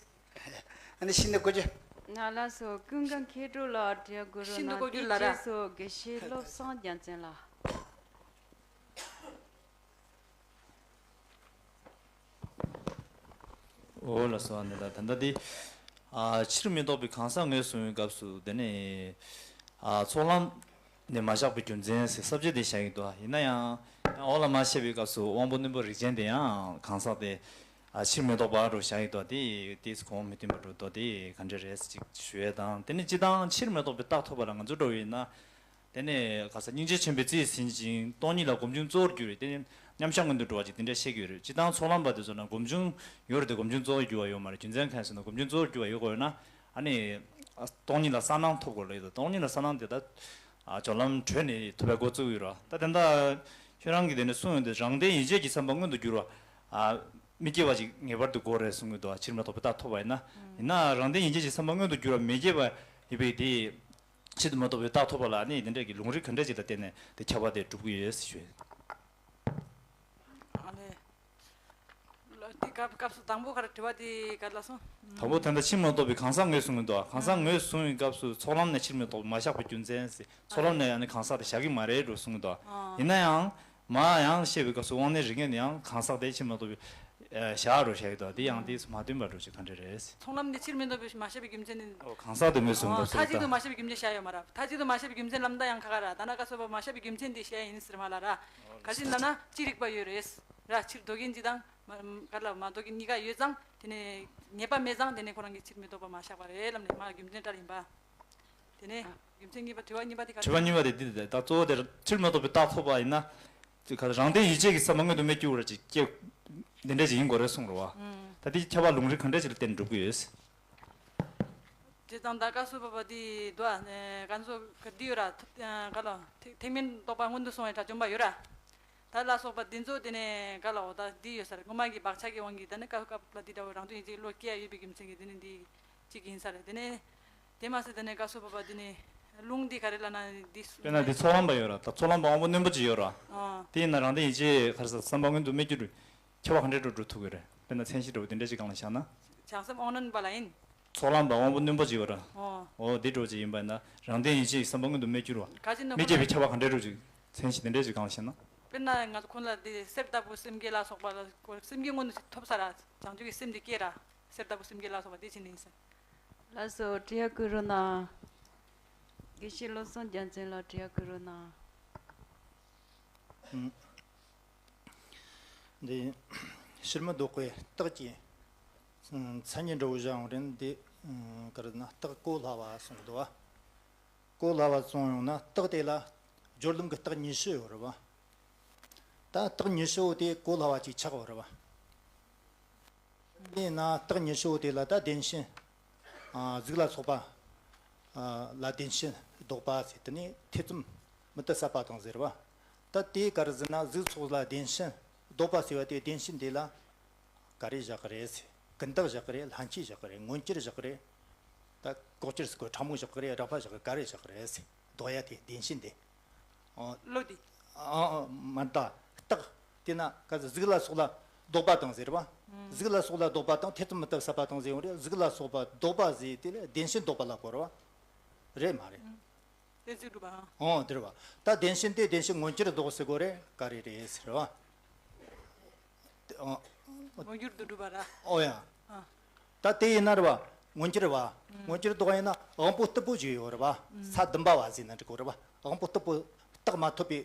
ཨ་ནི་ཤིན་ཏུ་དཀོན་བརྗོད། ན་ལགས་སོ། ཀུན་དགའ་མཁས་གྲུབ་ལགས་དྲི་དགོས་རོགས་ཤིན་ཏུ་གནང་། དཀོན་བརྗོད་ལ་ར། དེའི་རྗེས་སུ་དགེ་བཤེས་བློ་བཟང་རྒྱལ་མཚན་ལགས། འོ་ལགས་སོ། ཨ་ནི་ད་ད་ལྟ་འདི་ཨ་ཕྱིར་མི་ལྡོག་པའི་གང་ཟག་ངོས་བཟུང་བའི་སྐབས་སུ་དེ་ནི་ཨ་ཚོགས་ལམ་ནས་མ་བཞག་པའི་རྒྱུ་མཚན་ཟེར་ས་བཅད་དེ་བཞག་ཡོད་དོ། ཡིན་ན་ཡང་ཡང་འོག་ལ་མ་བཤད་པའི་སྐབས་སུ་དབང་པོ་རྣོན་པོ་རིགས་ཅན་དེ་ཡང་གང་ཟག་དེ་ཨ་ཕྱིར་མི་ལྡོག་པ་རུ་བཞག་ཡོད་དོ། དེ་དེས་གོང་མི་མཐུན་པ་འགྲོ་དོ། དེ་ག་འདྲ་རེད་ཅིག་ཞུ་ཡས་དང་། དེ་ནི་སྤྱི་བཏང་ཕྱིར་མི་ལྡོག་པའི་རྟགས་ཐོབ་པ་ལ་ང་ཚོ་འགྲོ་བ་ཡིན་ན། དེ་ནས་ག་ས་སྙིང་རྗེ་ཆེན་པོའི་རྩིས་ཟིན་ཅིང་སྟོང་ཉིད་ལ་སྒོམ་བྱུང་གཙོ་བོར་གྱུར་རེད། དེ་ནི་མཉམ་གཞག་མངོན་དུ་འགྲོ་བ་ཅིག་དེ་འདྲ་བཤད་ཀྱི་ཡོད་རེད། སྤྱིར་བཏང་ཚོགས་ལམ་པ་དེ་ཚོ་ན་སྒོམ་བྱུང་ཡོད་རེད་དེ་སྒོམ་བྱུང་གཙོ་བོར་གྱུར་བ་ཡོད་མ་རེད། རྒྱུ་མཚན་གང་ཡིན་ཟེར་ན་སྒོམ་བྱུང་གཙོ་བོར་གྱུར་བ་ཡོད་དགོས་ཡོད་ན་ཨ་ནི་སྟོང་ཉིད་ལ་གསལ་སྣང་ཐོབ་དགོས་ལེ། སྟོང་ཉིད་ལ་གསལ་སྣང་དེ་ད་ཨ་སྦྱོར་ལམ་གྲོལ་ནས་ཐོབ་པའི་འགོ་བཙུགས་ཡོད་རེད། ད་དེ་འདྲ་ཁྱོད་རང་གིས་དེ་ནས་གསུངས་ཡོང་དུས་རང་དོན་ཡིད་བྱེད་ཀྱི་བསམ་པ་མངོན་དུ་འགྱུར་བ་ཨ་མི་སྐྱེ་བ་ཅིག་ངེས་པར་དུ་དགོས་རེད་གསུང་གི་འདུག་ཕྱིར་མི་ལྡོག་པའི་རྟགས་ཐོབ་པ་ཡིན་ན། ཡིན་ན་རང་དོན་ཡིད་བྱེད་ཀྱི་བསམ་པ་མངོན་དུ་འགྱུར་བ་མི་སྐྱེ་བ་ཡིན་པའི་དེ། ཕྱིར་མི་ལྡོག་པའི་རྟགས་ཐོབ་པ་ལ་ནི་དེ་འདྲ་གི་ལུང་རིགས་ག་འདྲ་ཅིག་ལ་བརྟེན་ནས་དེ་ཁྱབ་པ་དེ་གྲུབ་ཀྱི་ཡོད་ཞུ། ཨ་ནི། ལ་དེ་སྐབས་སྐབས་སུ་དང་པོ་ག་རེ་དྲི་བ་དེ་ག་རེ་ལ་སོང་། དང་པོ་ད་ལྟ་ཕྱིར་མི་ལྡོག་པའི་གང་ཟག་ངོས་བཟུང་གི་འདུག་གང་ཟག་ངོས་བཟུང་བའི་སྐབས་སུ་ཚོགས་ལམ་ནས་ཕྱིར་མི་ལྡོག་པ་མ་བཞག་པའི་རྒྱུ་མཚན་ཟེར། ཚོགས་ལམ་ནས་ཡང་ནི་གང་ཟག་དེ་བཞག་གི་མ་རེད་འགྲོ་གསུང་གི་འདུག་ཡིན་ན་ཡང་། མ་ཡང་བཤད་པའི་སྐབས་སུ་དབང་རྣོན་རིགས་ངེས་ནས་ཡང་གང་ཟག་དེ་ཕྱིར་མི་ལྡོག་པའི་ཨ་བཞག་རོ་བཞག་གི་འདུག་དེ་ཡང་དེས་མ་བསྟུན་པ་འགྲོ་ཞིག་ག་འདྲ་རེད། ཚོགས་ལམ་འདི་ཕྱིར་མི་ལྡོག་པའི་མ་བཤད་པའི་རྒྱུ་མཚན་ནི། ཨོ་གང་ཟག་དེ་ངོས་བཟུང་སྐབས་སུ་མཐའ་གཅིག་ཏུ་མ་བཤད་པའི་རྒྱུ་མཚན་བཤད་ཡོད་མ་རེད། མཐའ་གཅིག་ཏུ་མ་བཤད་པའི་རྒྱུ་མཚན་ལམ་ལྟ་ཡང་ཁ་ཁ་ར་ད་ན་ཀ་སོ་པ་མ་བཤད་པའི་རྒྱུ་མཚན་འདི་བཤད་ཡིན་ཟེར་མ་ལ་ར། ག་ཅི་ལབ་ན་ཅི་རིགས་པ་ཡོད་རེད་ར། ཕྱིར་ལྡོག་གིན་ཅི་དང་། མ་ག་ལ་མ་ལྡོག་གིན་གཉིས་ཀ་ཡོད་ཙང་དེ་ནས་ངེས་པ་མེད་ཙང་དེ་ནས་ཁོ་རང་གིས་ཕྱིར་མི་ལྡོག་པ་མ་བཞག་པ་རེད་ལབ་ནས་མ་རྒྱུ་མཚན་ལྟར་ཡིན་པ། དེ་ནས་རྒྱུ་མཚན་གཉིས་པ་དྲི་བ་གཉིས་པ་དེ་ག་རེ། དྲི་བ་གཉིས་པ་དེ་འདི་རེད། ད་གཙོ་བོ་དེ་ཕྱིར་མི་ལྡོག་པའི་རྟགས་ཐོབ་པ་ཡིན་ན། དེ་ག་རང་དོན་ཡིད་བྱེད་ཀྱི་བསམ་པ་མངོན་དུ་མི་འགྱུར་བ་ཅིག་སྐྱེ། འདི་འདྲ་ཅིག་ཡིན་དགོས་རེད་གསུངས་རེད་བ། ཨང་ ད་དེ་ཁྱབ་པ་ལུང་རིགས་ག་འདྲ་ཞིག་ལ་བརྟེན་ནས་སྒྲུབ་ཀྱི་ཡོད། བྱས་ཙང་ད་བཀའ་སྲུང་པ་པ་དེ་འདུག་ཨ། ཨེ། ག་ཚོད་ག་འདི་ཡོད་ར། ཐ་ཨ་ག་ལ་ཐེག་ཐེག་དམན་རྟོགས་པ་སྔོན་དུ་སོང་བའི་དགྲ་བཅོམ་པ་ཡོད་ར། ད་ལ་སོགས་པ་འདི་ཚོ་དེ་ནས་ག་ལ་འོ་ད་འདི་ཡོད་ས་རེད། སྔོན་མ་གི་བག་ཆགས་ཀྱི་དབང་གིས་ད་ནི་སྐབས་སྐབས་ལ་འདི་འདྲ་བོ་རང་དོན་ཡིན་ཚིག་བློ་སྐྱེ་ཡ་ཡོད་པའི་རྒྱུ་མཚན་གྱིས་དེ་ནི་འདི་གཅིག་ཡིན་ས་རེད། དེ་ནས་དེ་མ་ཟད་དེ་ནས་བཀའ་སྲུང་པ་པ་དེ་ནས་ལུང་འདི་ག་རེ་ལབ་ན་འདི་སུ་དཔེར་ན་འདི་ཚོགས་ལམ་པ་ཡོད་ར། ད་ཚོགས་ལམ་པ་དབང་པོ་རྣོན་པོ་ཅིག་ཡོད་ར། ཨ། དེ་ཡིན་ན་རང་དོན་ཡིད་བྱེད་ག་རེ་ཟ་བསམ་པ་མངོན་དུ་སྨྲ་རྒྱུར་ཁྱབ་པ་ག་འདྲ་འགྲོ་འགྲོ་ཐུབ་ཀྱི་རེད། དཔེར་ན་མཚན་གཞི་འདྲ་བོ་དེ་འདྲ་ཞིག་གང་ལ་བཞག་ན། བྱང་སེམས་དབང་རྣོན་པ་ལ་ཡིན། ཚོགས་ལམ་པ་དབང་པོ་རྣོན་པོ་ཅིག་ཡོད་ར། ཨོ། འོ་དེ་འདྲ་བོ་ཅིག་ཡིན་པ་ཡིན་ན་རང་དོན་ཡིད་བྱེད་བསམ་པ་མངོན་དུ་སྨྲ་རྒྱུར་བ། ག་ཅི་ན་མི་བརྗེད་པའི་ཁྱབ་པ་ག་འདྲ་འགྲོ་ཅིག་མཚན་གཞི་དེ་འདྲ་ཅིག་གང་ལ་བཞག་ན། དཔེར་ན་ང་ཚོ་ཁོང་ལ་དེ་གསེར་ལྟ་བུ་སེམས་བསྐྱེད་ལ་སོགས་པ་ལ་སེམས་བསྐྱེད་སྔོན་དུ་ཐོབ་ས་ར། བྱང་ཆུབ་ཀྱི་སེམས་དེ་སྐྱེ་ར། གསེར་ལྟ་བུ་སེམས་བསྐྱེད་ལ་སོགས་པ་དེ་བྱེད་ནི་ཡིན་ས། ལགས་སོ། དྲི་ཡ་ཀུ་རུ་ན། དགེ་བཤེས་བློ་བཟང་རྒྱལ་མཚན་ལ་དྲི་ཡ་ཀུ་རུ་ན། ཨུམ། འདི་ཕྱིར་མི་ལྡོག་པའི་རྟགས་ཀྱི་མཚན་ཉིད་འདྲ་བོ་བཞག་ཡོང་རན་འདི། ཨུམ། ག་རེ་ན་རྟགས་གོ་སླ་བ་གསུངས་འདུག་བ། གོ་སླ་བ་གསུངས་ཡོང་ན་རྟགས་དེ་ལ་སྦྱོར་ལམ་གྱི་རྟགས་ཉི་ཤུ་ཡོད་རེད་བ། ད་རྟགས་ཉི་ཤུ་བོ་དེ་གོ་སླ་བ་ཅིག་ཆགས་ཡོད་རེད་བ། དེས་ན་རྟགས་ཉི་ཤུ་བོ་དེ་ལ་ད་བདེན་ཞེན། ཨ། གཟུགས་ལ་སོགས་པ། ཨ། ལ་བདེན་ཞེན་ལྡོག་པ་ཟེར་དེ་ནི་ཐེ་ཚོམ་མུ་མཐུད་ཟད་པ་དང་ཟེར་བ། ད་དེ་ག་རེ་ཟེར་ན་གཟུགས་སོགས་ལ་བདེན་ཞེན་ལྡོག་པ་ཟེར་བ་དེ་བདེན་ཞེན་དེ་ལ་ག་རེ་བཞག་གི་རེད་ཟེར། ཀུན་བརྟགས་བཞག་གི་རེད། ལྷན་སྐྱེས་བཞག་གི་རེད། མངོན་གྱུར་བཞག་གི་རེད། ད་ལྐོག་གྱུར་ཟེར་གོ། ཕྲ་མོ་བཞག་གི་རེད། རགས་པ་བཞག་གི་རེད། ག་རེ་བཞག་གི་རེད་ཟེར། ལྡོག་ཡ་དེ་བདེན་ཞེན་དེ། ཨོ། བློ་དེ། ཨ། ཨ། མ་ད་རྟགས་དེ་ན་ག་ཚོད་གཟུགས་ལ་སོགས་ལ་ལྡོག་པ་དང་ཟེར་བ། ཨང་། གཟུགས་ལ་སོགས་ལ་ལྡོག་པ་དང་ཐེ་ཚོམ་མུ་མཐུད་ཟད་པ་དང་ཟེར་ཡོང་རེད། གཟུགས་ལ་སོགས་པ་ལྡོག་པ་ཟེར་དེ་ལ་བདེན་ཞེན་ལྡོག་པ་ལ་གོ་རེད་བ། རེད་མ་རེད། ཨང་། གཏན་ཚིགས་སྒྲུབ་པ། ཨང་། ཨོ་དེ་རེད་བ། ད་བདེན་ཞེན་དེ་བདེན་ཞེན་མངོན་གྱུར་ལྡོག་ཟེར་གོ་རེད། ག་རེ་རེད་ཟེར་བ། ཨང་། མངོན་གྱུར་དུ་སྒྲུབ་པ་ར། ཨོ་ཡ། ཨ། ད་དེ་ཡིན་ན་རེད་བ། མངོན་གྱུར་བ། ཨང་། མངོན་གྱུར་ལྡོག་ཡིན་ན་དབང་པོ་རྟུལ་པོ་ཞིག་ཡོད་རེད་བ། ཨང་། ས་བདུན་པ་བ་ཟེར་ན་འགྲིག་གོ་རེད་བ། དབང་པོ་རྟུལ་པོ་རྟགས་མ་ཐོབ་པའི་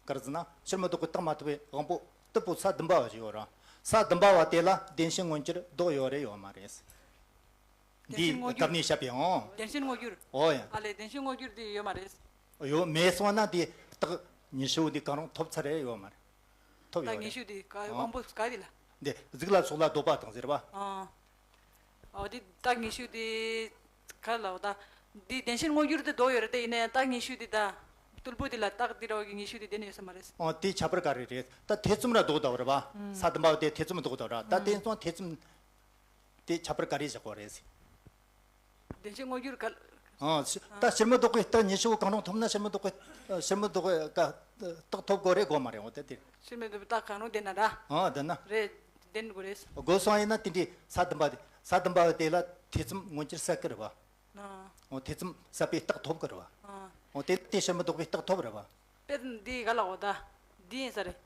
ག་རེ་ཟེར་ན་ཕྱིར་མི་ལྡོག་པའི་རྟགས་མ་ཐོབ་པའི་དབང་པོ་རྟུལ་པོ་ས་བདུན་པ་བ་ཞིག་ཡོད་རེད། ས་བདུན་པ་བ་དེ་ལ་བདེན་ཞེན་མངོན་གྱུར་ལྡོག་ཡོད་རེད་ཡོད་མ་རེད། བདེན་ཞེན་འདིའི་མངོན་གྱུར། སྐབས་ནས་བཤད་པའི་ཨང་། བདེན་ཞེན་མངོན་གྱུར། ཨོ་ཡ། ཨ་ལས་བདེན་ཞེན་མངོན་གྱུར་དེ་ཡོད་མ་རེད། ཡོད་མེད་སོང་ན་དེ་རྟགས་ཉི་ཤུ་འདི་གང་རུང་ཐོབ་ཚར་རེད་ཡོད་མ་རེད། ཐོབ་ཡོད་རེད། རྟགས་ཉི་ཤུ་དེ་ག་ཨང་། དབང་པོ་ག་དེ་ལ། འདི་གཟུགས་ལ་སོགས་ལ་ལྡོག་པ་དང་ཟེར་བ། ཨང་། ཨོ་དེ་རྟགས་ཉི་ཤུ་དེ་ག་ལ་འོ་ད། འདི་བདེན་ཞེན་མངོན་གྱུར་དེ་ལྡོག་ཡོད་རེད་དེ་ཡིན་ནའི་རྟགས་ཉི་ཤུ་དེ་ད། རྟུལ་པོ་དེ་ལ་རྟགས་དེ་ར་བ་གི་ཉི་ཤུ་དེ་བདེན་ཡོད་ས་མ་རེད། ཨོ་དེ་ཁྱད་པར་ག་རེ་རེད། ད་ཐེ་ཚོམ་ར་ལྡོག་ད་བ་རེད་བ། ཨང་། ས་བདུན་པ་དེ་ཐེ་ཚོམ་ལྡོག་ད་བ་ར། ད་ཨང་། དེ་ཙང་ཐེ་ཚོམ། དེ་ཁྱད་པར་ག་རེ་བཞག་པ་རེད། བདེན་ཞེན་མངོན་གྱུར་ག། ཨང་། ད་ཕྱིར་མི་ལྡོག་པའི་རྟགས་ཉི་ཤུ་བོ་གང་རུང་ཐོབ་ན་ཕྱིར་མི་ལྡོག་པའི་ཕྱིར་མི་ལྡོག་པའི་ཀ་རྟགས་ཐོབ་དགོས་རེད་དགོས་མ་རེད་འོ་དེ་དེ། ཕྱིར་མི་ལྡོག་པའི་རྟགས་གང་རུང་བདེན་ན་ར། ཨང་། བདེན་ན། རེད། བདེན་དགོས་རེད། དགོས་སོང་ཡིན་ན་དེ་འདྲའི་ས་བདུན་པ་དེ་ས་བདུན་པ་དེ་ལ་ཐེ་ཚོམ་མངོན་གྱུར་ཟད་ཀྱི་རེད་བ། ཨང་། འོ་ཐེ་ཚོམ་ཟད་པའི་རྟགས་ཐོབ་ཀྱི་རེད་བ། ཨང་། འོ་དེ་དེ་ཕྱིར་མི་ལྡོག་པའི་རྟགས་ཐོབ་རེད་བ། དཔེར་འདི་ག་ལ་འོ་ད། འདི་ཡིན་ས་རེད།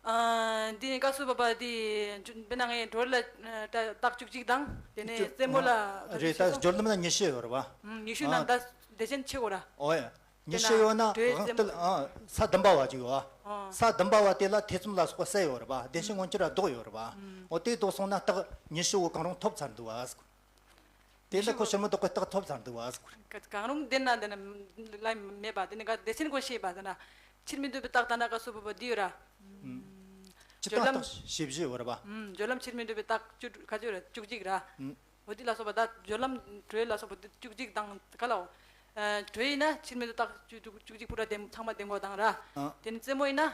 ཨ། འདི་ནི་བཀའ་སྲུང་པ་པ་འདི་དཔེར་ན་ངའི་གྲོལ་ལ་རྟགས་བཅུ་གཅིག་དང་དེ་ནས་རྩེ་མོ་ལ་རེད། ད་སྦྱོར་ལམ་ལ་ཉི་ཤུ་ཡོད་རེད་བ། ཨུམ། ཉི་ཤུ་ནང་ད་བདེ་ཆེན་ཆེ་གོ་ར། ཨོ་ཡ། ཉི་ཤུ་ཡོད་ན་དབང་རྟུལ། ཨ། ས་བདུན་པ་བ་ཅིག་ཡོད་བ། ས་བདུན་པ་བ་དེ་ལ་ཐེ་ཚོམ་ལ་སོགས་པ་ཟད་ཡོད་རེད་བ། བདེན་ཞེན་མངོན་གྱུར་ལ་ལྡོག་ཡོད་རེད་བ། ཨོ་དེ་ལྡོག་སོང་ན་རྟགས་ཉི་ཤུ་བོ་གང་རུང་ཐོབ་ཚར་འདུག་བ། དེ་ལ་ཁོ་ཕྱིར་མི་ལྡོག་པའི་རྟགས་ཐོབ་ཚར་འདུག་བ་ཟེར་གོ་རེད། གང་རུང་བདེན་ན་བདེན་ན་ལ་མེད་པ་དེ་ནི་ག་བདེ་ཆེན་ཁོ་ཤེས་པ་དེ་ན། ཕྱིར་མི་ལྡོག་པའི་རྟགས་ད་ན་བཀའ་སྲུང་པ་པ་འདི་ཡོད་ར། ཨུམ། སྤྱིར་སྦྱོར་ལམ་བཏགས་བཞི་བཞི་ཡོད་རེད་པ། ཨུམ། སྦྱོར་ལམ་ཕྱིར་མི་ལྡོག་པའི་རྟགས་བཅུ་ག་ཚོད་རེད་བཅུ་གཅིག་ར། ཨུམ། འོ་དེ་ལ་སོགས་པ་ད་སྦྱོར་ལམ་གྲོལ་ལ་སོགས་པ་འདི་བཅུ་གཅིག་དང་ག་ལའོ། ཨ། གྲོལ་ཡིན་ན་ཕྱིར་མི་ལྡོག་རྟགས་བཅུ་བཅུ་གཅིག་པུ་ར་དེ་ཚང་མ་བདེན་དགོས་དང་ར། ཨ། དེ་ནི་རྩེ་མོ་ཡིན་ན།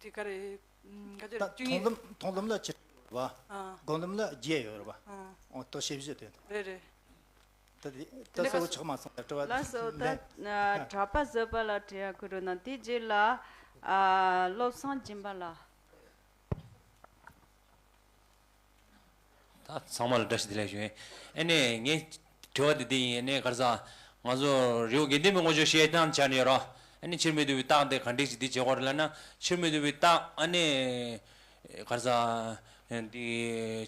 དེ་ག་རེ། ཨུམ། ག་ཚོད་རེད་ད་བཅུ་གཉིས། མཐོང་ལམ་མཐོང་ལམ་ལ་ཕྱིར་བ། ཨ། སྒོམ་ལམ་ལ་བརྒྱད་ཡོད་རེད་པ། ཨ། འོ་ད་བཞི་བཞི་དེ། རེད་རེད། ད་དེ་ད་གསལ་བོ་ཆགས་མ་སོང་། ད་དྲི་བ་ལགས་སོ། ད་ལན། ཨ། གྲྭ་པ་བཟོད་པ་ལ་དྲི་ཡ་ཁུ་རུ་ན་དེ་རྗེས་ལ། ཨ། བློ་བཟང་སྦྱིན་པ་ལགས། ད་ཚང་མ་ལ་བཀྲ་ཤིས་བདེ་ལེགས་ཞུ། ཨ་ནི་ངའི་དྲི་བ་དེ་འདི་ཡིན། ཨ་ནི་ག་རེ་ཟ། ང་ཚོ་རི་བོ་དགེ་ལྡན་པའི་དངོས་བརྗོད་བཤད་སྟངས་ཆ་ནས་ཡོད་ར། ཨ་ནི་ཕྱིར་མི་ལྡོག་པའི་རྟགས་འདི་ག་འདྲ་ཞིག་འདི་བྱེད་དགོས་རེད་ལབ་ན། ཕྱིར་མི་ལྡོག་པའི་རྟགས་ཨ་ནི། ག་རེ་ཟ། འདི་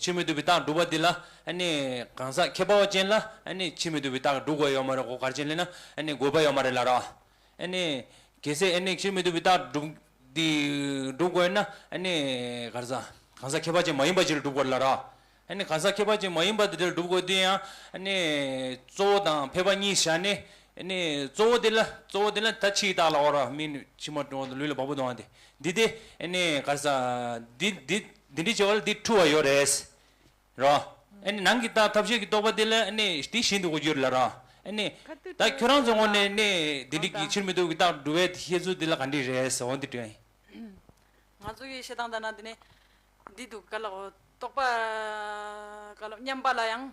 ཕྱིར་མི་ལྡོག་པའི་རྟགས་སྒྲུབ་པ་འདི་ལ་ཨ་ནི་གང་ཟག་ཁྱད་པར་ཅན་ལ་ཨ་ནི་ཕྱིར་མི་ལྡོག་པའི་རྟགས་སྒྲུབ་དགོས་ཡོད་མ་རེད། གོ་ག་རེ་བྱས་ལབ་ན་ཨ་ནི་དགོས་པ་ཡོད་མ་རེད་ལབ་ར། ཨ་ནི་གལ་སྲིད་ཨ་ནི་ཕྱིར་མི་ལྡོག་པའི་རྟགས་སྒྲུབ་འདི་སྒྲུབ་དགོས་ན་ཨ་ནི་ག་རེ་ཟ། གང་ཟག་ཁྱད་པར་ཅན་མ་ཡིན་པ་ཅིག་ལ་སྒྲུབ་དགོས་ལབ་ར། ཨ་ནི་གང་ཟག་ཁྱད་པར་ཅན་མ་ཡིན་པ་འདི་འདྲ་སྒྲུབ་དགོས་དུས་ཡང་ཨ་ནི་གཙོ་བོ་དང་ཕལ་པ་གཉིས་བཞག་ནས། ཨ་ནི་གཙོ་བོ་དེ་ལ་གཙོ་བོ་དེ་ལ་ད་ཕྱིའི་རྟགས་ལ་འོ་ར། མིག་ནི་མཆི་མ་འགྲོ་བ་དང་ལུས་ལ་བ་སྤུ་ལྡང་བ་དེ་འདི་དེ་ཨ་ནི་ག་རེ་ཟ། འདི་འདི་འདི་འདྲའི་བྱ་བ་ལ་འདི་འཁྲུལ་བ་ཡོད་རེད། རོ། ཨ་ནི་ནང་གི་རྟགས་ཐབས་ཤེས་ཀྱི་རྟོག་པ་དེ་ལ་ཨ་ནི་དེ་བཞིན་དུ་གོ་རྒྱུ་རེད་ལ་རོ། ཨ་ནི་ད་ཁྱོད་རང་ཚོ་ངོས་ནས་ནི་འདི་འདྲ་གི་ཕྱིར་མི་ལྡོག་གི་རྟགས་སྒྲུབ་པའི་བཤད་ཚུལ་འདི་ལ་ག་འདྲ་རེད་ཟེར་འོ་འདི་དྲན། ང་ཚོ་གི་བཤད་སྟངས་ལྟར་ན་འདི་ནི་འདི་འདུག་ག་ལ་འོ་རྟོག་པ་ག་ལ་མཉམ་པ་ལ་ཡང་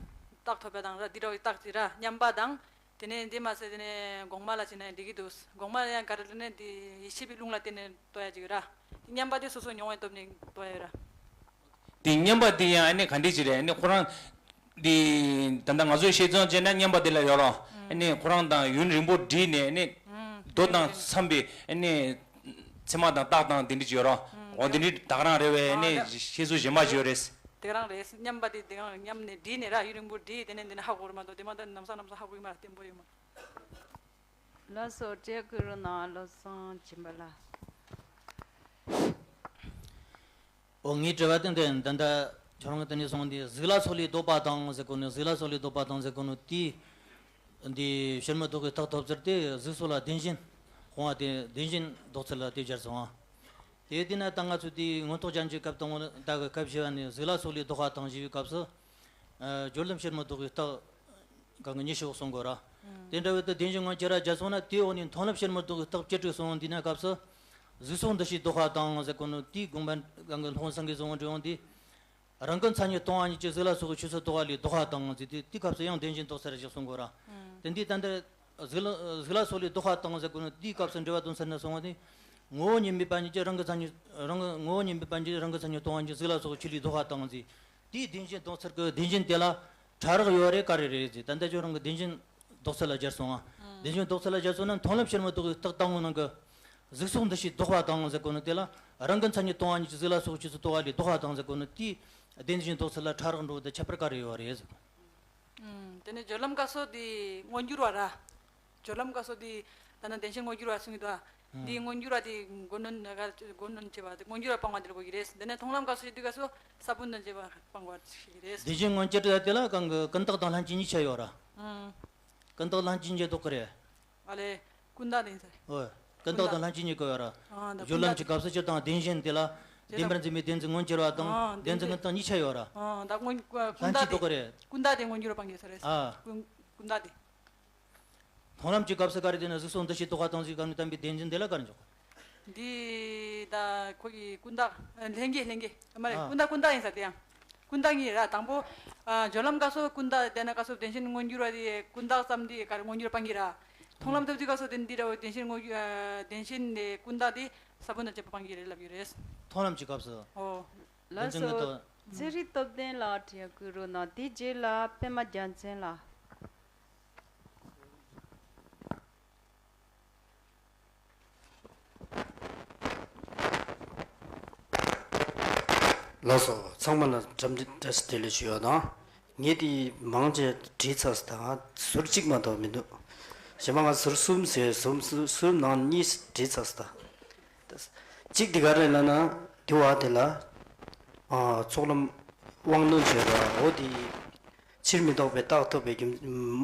རྟགས་ཐོབ་པ་དང་ར་འདི་འདྲ་བའི་རྟགས་ཅིག་ར་མཉམ་པ་དང་། དེ་ནས་འདི་མ་ཟད་དེ་ནས་གོང་མ་ལ་བྱས་ན་འགྲིག་གི་འདུག་གོང་མ་ལ་ཡང་ག་རེ་ལབ་ན་འདི་ཡེ་ཤེས་པའི་རླུང་ལ་བརྟེན་ནས་རྟོགས་ཡ་ཅིག་ཡོད་ར། འདི་མཉམ་པ་དེ་སོ་སོ་མྱོང་བའི་སྟོབས་ནས་རྟོགས་ཡ་ཡོད་ར། འདི་མཉམ་པ་འདི་ཡང་ཨ་ནི་ག་འདྲ་ཅིག་རེད། ཨ་ནི་ཁོ་རང་འདི་ད་ལྟ་ང་ཚོས་བཤད་ཚུལ་བྱས་ན་མཉམ་པ་འདི་ལ་ཡོད་ར། ཨ་ནི་ཁོ་རང་དང་ཡུན་རིང་པོ་འདྲིས་ནས་ཨ་ནི་མདོ་དང་འཚམས་པའི་ཨ་ནི་མཚན་མ་དང་རྟགས་དང་འདི་འདྲ་ཅིག་ཡོད་ར། འོ་འདི་འདྲ་ད་ག་རང་རེད་བས། ཨ་ནི་བཤད་ཚུལ་གཞན་མ་ཅིག་ཡོད་རེད། དེ་རང་རེད། མཉམ་པ་དེ་དེ་རང་མཉམ་ནས་བསྒྲིལ་ནས་ར་ཡུན་རིང་པོ་བསྒྲིལ་དེ་ནས་འདི་ནས་ཧ་གོ་རེད་མ་གཏོགས་དེ་མ་ད་ནམ་ས་ནམ་ས་ཧ་གོ་གི་མ་རེད། བརྟན་པོ་ཡོད་མ་རེད། ལགས་སོ། བཀྲ་ཤིས་ཀུན་རོ་ནང་བློ་བཟང་སྦྱིན་པ་ལགས། ཨོ་ངའི་དྲི་བ་དེ་འདི་ད་ལྟ་ཁྱོད་རང་གི་དེ་ནས་སོང་དེ་གཟུགས་ལ་སོགས་ལས་ལྡོག་པ་དང་ཟེར་གོ་ནས་གཟུགས་ལ་སོགས་ལས་ལྡོག་པ་དང་ཟེར་གོ་ནས་དེ། འདི་ཕྱིར་མི་ལྡོག་གི་རྟགས་ཐོབ་ཚུལ་དེ་གཟུགས་སོགས་ལ་བདེན་ཞེན་སྤོང་བ་དེ་བདེན་ཞེན་ལྡོག་ཚུལ་ལ་དེ་སྦྱར་སོང་ཨ། དེ་དེ་ན་ད་ང་ཚོས་དེའི་མངོན་རྟོགས་རྒྱན་གྱི་སྐབས་དང་ད་གི་སྐབས་བཞི་བ་ནས་གཟུགས་ལ་སོགས་ལས་ལྡོག་པ་དང་ཞེས་པའི་སྐབས་སུ། ཨ་སྦྱོར་ལམ་ཕྱིར་མི་ལྡོག་གི་རྟགས་གང་གི་ཉི་ཤུ་གསུང་དགོས་ར། དེ་འདྲ་བའི་དུ་བདེན་ཞེན་ངོ་བཅུ་ར་སྦྱར་སོང་ན་དེའི་འོག་ནས་མཐོང་ལམ་ཕྱིར་མི་ལྡོག་གི་རྟགས་བཅུ་དྲུག་གསུང་འདི་ན་སྐབས་སུ། གཟུགས་སོགས་འདུ་ཤེས་ལྡོག་པ་དང་ཟེར་གོ་ནོ་དེའི་དགོངས་པ་གང་གི་སློབ་དཔོན་སངས་རྒྱས་གསུང་འབྲི་བ་འདི། རང་ཁམས་མཚན་ཉིད་སྟོང་བ་ཉིད་ཀྱི་གཟུགས་ལ་སོགས་པའི་ཆོས་སུ་རྟོག་པ་ལས་ལྡོག་པ་དང་ཟེར་དུས་དེའི་སྐབས་སུ་ཡང་བདེན་ཞེན་ལྡོག་ཚུལ་ཞིག་གསུང་དགོས་ར། དེ་འདི་ད་འདིར་གཟུགས་ལ་གཟུགས་ལ་སོགས་ལས་ལྡོག་པ་དང་ཟེར་དགོས་ན་དེའི་སྐབས་སུ་འགྲེལ་པ་དོན་ཚར་ན་གསུང་བ་ནི། ངོ་བོ་ཉིད་མེད་པ་ཉིད་ཀྱི་རང་གི་མཚན་ཉིད་རང་གི་ངོ་བོ་ཉིད་མེད་པ་ཉིད་ཀྱི་རང་གི་མཚན་ཉིད་སྟོང་བ་ཉིད་ཀྱི་གཟུགས་ལ་སོགས་པའི་ཆོས་ལས་ལྡོག་པ་དང་ཟེར། དེའི་བདེན་ཞེན་ལྡོག་ཚུལ་གྱི་བདེན་ཞེན་དེ་ལ་ཕྲ་རགས་ཡོད་རེད་ག་རེ་རེད་ཟེར། ད་ལྟ་ཁྱོད་རང་གི་བདེན་ཞེན་ལྡོག་ཚུལ་ལ་སྦྱར་སོང་ང་། བདེན་ཞེན་ལྡོག་ཚུལ་ལ་སྦྱར་སོང་ན་མཐོང་ལམ་ཕྱིར་མི་ལྡོག་གི་རྟགས་དང་པོ་ནང་གི། གཟུགས་སོགས་འདུ་ཤེས་ལྡོག་པ་དང་ཟེར་གོ་ནི་དེ་ལ་རང་གི་མཚན་ཉིད་སྟོང་བ་ཉིད་ཀྱི་གཟུགས་ལ་སོགས་ཆོས་སུ་རྟོག་པ་ལས་ལྡོག་པ་དང་ཟེར་གོ་ནི་དེའི་བདེན་ཞེན་ལྡོག་ཚུལ་ལ་ཕྲ་རགས་འགྲོ་བ་དེ་ཁྱད་པར་ག་རེ་ཡོད་རེད་ཟེར། ཨུམ། དེ་ནས་སྦྱོར་ལམ་སྐབས་སུ་དེ་མངོན་གྱུར་བ་ར། སྦྱོར་ལམ་སྐབས་སུ་དེ་ད་ནི་བདེན་ཞེན་མངོན་གྱུར་བ་གསུངས་ཀྱི་འདུག་ཨ། དེ་མངོན་གྱུར་བ་དེ་མགོ་གནོན་ག་མགོ་གནོན་བྱེད་པ་དེ་མངོན་གྱུར་བ་སྤང་བ་དེ་ལ་གོ་གི་རེད། དེ་ནས་མཐོང་ལམ་སྐབས་སུ་ཞིག་དུས་སྐབས་སུ་ས་བོན་དང་བཅས་པ་སྤང་བ་ཞིག་རེད། བདེན་ཞེན་མངོན་གྱུར་དེ་ལ་གང་གི་ཀུན་བརྟགས་དང་ལྷན་སྐྱེས་གཉིས་ཆ་ཡོད་ར། ཨུམ། ཀུན་བརྟགས་ལྷན་སྐྱེས་གཉིས་ལྡོག་གི་རེད། ཨ་ལས། ཀུན་བརྟགས་དེ་ཡིན་ས་རེད། ཨོ། ཀུན་བརྟགས་དང་ལྷན་སྐྱེས་གཉིས་ཀ་ཡོད་ར། ཨ་ད་སྦྱོར་ལམ་གྱི་སྐབས་སུ་སྤྱིར་བཏང་བདེན་ཞེན་དེ་ལ་བདེན་པར་འཛིན་པའི་བདེན་འཛིན་མངོན་གྱུར་བ་དང་ཨ་བདེན་འཛིན་ཀུན་བརྟགས་གཉིས་ཆ་ཡོད་ར། ཨ་ད་མངོན་ཀུན་ལྷན་སྐྱེས་བརྟགས་དེ་ལྡོག་གི་རེད། ཀུན་བརྟགས་དེ་མངོན་གྱུར་སྤང་གི་ས་རེད། ཨ། ཀུན་ཀུན་བརྟགས་དེ། མཐོང་ལམ་གྱི་སྐབས་སུ་ག་རེ་བསྟན་ན་གཟུགས་སོགས་འདུ་ཤེས་ལྡོག་པ་དང་ཟེར་གོ་ནི་བསྟན་པའི་བདེན་འཛིན་དེ་ལ་ག་རེ་འཇོག་གི། འདི་ད་ཁོ་གི་ཀུན་བརྟགས་ལྷན་སྐྱེས་ལྷན་སྐྱེས་མ་རེད། ཨ། ཀུན་བརྟགས་ཀུན་བརྟགས་ཡིན་ས་དེ་ཡང་། ཀུན་བརྟགས་གཉིས་རེད་ར། དང་པོ། ཨ། སྦྱོར་ལམ་སྐབས་སུ་ཀུན་བརྟགས་དེ་ན་སྐབས་སུ་བདེན་ཞེན་མངོན་གྱུར་བ་དེ་ཀུན་བརྟགས་ཙམ་དེ་ག་རེ་མངོན་གྱུར་སྤང་གི་ར། མཐོང་ལམ་ཐོབ་དུས་སྐབས་སུ་དེ་འདི་ར་བདེན་ཞེན་མངོན་གྱུར་ཨ། བདེན་ཞེན་དེ་ཀུན་བརྟགས་དེ་ས་བོན་དང་བཅས་པ་སྤང་གི་རེད་ལབ་ཡོད་རེད། མཐོང་ལམ་གྱི་སྐབས་སུ། ཨོ། ལགས་སོ། ཚེ་རིང་སྟོབས་ལྡན་ལགས་དྲི་བ་བཀོད་རོགས་གནང་། དེའི་རྗེས་ལ་པད་མ་རྒྱལ་མཚན་ལགས། ལགས་སོ། ཚང་མ་ལ་འཚམས་འདྲི་བཀྲ་ཤིས་བདེ་ལེགས་ཞུ་ཡ་དང་། ངས་དེ་མང་ཆེ་བྲིས་ཚར་སོང་། ད་ཟུར་གཅིག་མ་གཏོགས་མི་འདུག་གཞན་པ་ང་ཟུར་གསུམ་ཟེར་ཟུར་ཟུར་ནང་གཉིས་བྲིས་ཚར་སོང་། གཅིག་དེ་ག་རེ་ལབ་ན་དེ་བ་དེ་ལ་ཨ་ཚོགས་ལམ་དབང་རྣོན་བརྗོད་པ་འོ་དེ། ཕྱིར་མི་ལྡོག་པའི་རྟགས་ཐོབ་པའི་རྒྱུ་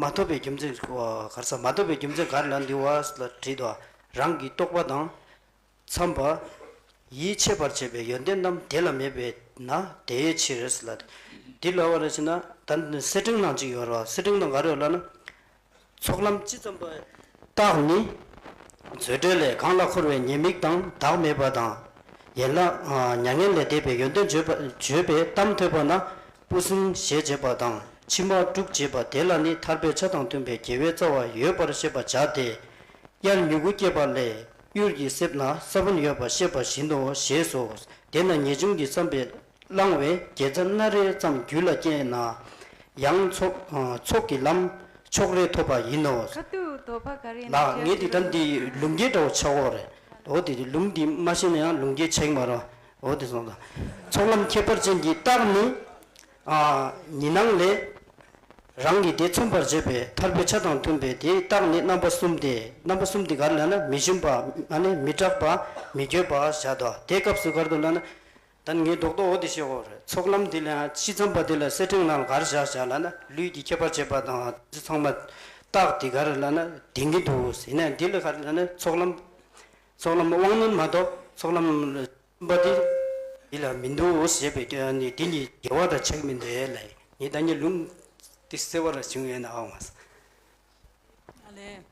མ་ཐོབ་པའི་རྒྱུ་མཚན་ག་རེ་ཟེར། མ་ཐོབ་པའི་རྒྱུ་མཚན་ག་རེ་ལབ་འདི་བ་ལ་བྲིས་དོ། རང་གི་རྟོག་པ་དང་འཚམས་པ། ཡིད་ཆེས་པར་བྱེད་པའི་ཡོན་ཏན་རྣམས་དེ་ལ་མེད་པས་ན་དེའི་ཕྱིར་ལ། འདི་ལབ་པ་རེད་ཟེར་ན་ད་ནི་གསེར་ཕྲེང་ནང་གཅིག་ཡོད་རེད་བ། གསེར་ཕྲེང་ནང་ག་རེ་ཡོད་ལབ་ན། ཚོགས་ལམ་ཅི་ཙམ་པ། རྟགས་ནི། མཛོད་འགྲེལ་ལས། གང་ལ་འཁོར་བའི་ཉེས་དམིགས་དང་བདག་མེད་པ་དང་། ཡན་ལག་མྱ་ངན་ལས་འདས་པའི་ཡོན་ཏན་བརྗོད་པ་བརྗོད་པའི་གཏམ་ཐོས་པ་ན་སྤུ་ཟིང་ཞེས་བྱེད་པ་དང་ཕྱི་མ་དཀྲུག་ཅེས་པ་དེ་ལ་ནི་ཐར་པའི་ཆ་དང་མཐུན་པའི་དགེ་བའི་རྩ་བ་ཡོད་པར་ཤེས་པར་བྱ་སྟེ། དབྱར་མྱུ་གུ་སྐྱེས་པ་ལས་གཡུལ་གྱི་གསེབ་ན་ས་བོན་ཡོད་པ་ཤེས་པ་བཞིན་ནོ་ཞེས་སོ། དེས་ན་ངེས་འབྱུང་གི་བསམ་པས་བསླང་བའི་དགེ་རྩ་སྣ་རེ་ཙམ་རྒྱུད་ལ་སྐྱེས་ན་ཡང་ཚོགས་ཚོགས་ཀྱི་ལམ་ཕྱོགས་རེ་ཐོབ་པ་ཡིན་ནོ། ཁ་ཐུག་དོགས་པ་ག་རེ་ཡིན་ན། ལགས་ངས་འདི་ལྟར་འདི་ལུང་འགལ་འདྲ་བོ་ཆགས་ཀྱི་ཡོད་རེད། འོ་དེ་དེ་ལུང་འདི་མ་ཤེས་ན་ཡང་ལུང་འགལ་ཆགས་ཀྱི་མ་རེད། འོ་དེ་སོང་ཙང་། ཚོགས་ལམ་ཁྱད་པར་ཅན་གྱི་རྟགས་ནི། ཨ་ཉི་སྣང་ལས། རང་གིས་དེ་མཚོན་པར་བྱེད་པའི་ཐར་པའི་ཆ་དང་མཐུན་པའི་དེའི་རྟགས་ནི་རྣམ་པ་གསུམ་སྟེ། རྣམ་པ་གསུམ་དེ་ག་རེ་ལབ་ན་མི་ཞུམ་པ། ཨ་ནི་མི་སྐྲག་པ། མི་འགྱོད་པ་བཞག་དོ། དེའི་སྐབས་སུ་ག་རེ་འདུག་ལབ་ན། ད་ངས་རྡོག་རྡོག་འོ་དེ་བཤད་ཀྱི་ཡོད་རེད། ཚོགས་ལམ་འདི་ལ་ཡང་ཅི་འཚམས་པ་འདི་ལ་གསེར་ཕྲེང་ནང་ལ་ག་རེ་བཞག་བཞག་ལབ་ན་ལུས་ཀྱི་ཁྱད་པར་བྱེད་པ་དང་དེ་ཚོ་ཚང་མ་རྟགས་འདི་ག་རེ་ལབ་ན་ལྡན་གྱི་འདུག་ཟེར་ནས་འདི་ལ་ག་རེ་ལབ་ན་ཚོགས་ལམ། ཚོགས་ལམ་དབང་རྣོན་མ་གཏོགས་ཚོགས་ལམ་གསུམ་པ་འདི་ འདི་ལ་མི་འདུག་ཟེར་བའི་སྐྱོན་ནི་འདི་ནི་དགེ་བ་དང་ཆགས་མི་འདུག་ལ། ངས་ད་ནི་ལུང་འདི་གསལ་བ་ལ་བྱུང་ཡོད་ན་ཨང་མ། ཨ་ལས།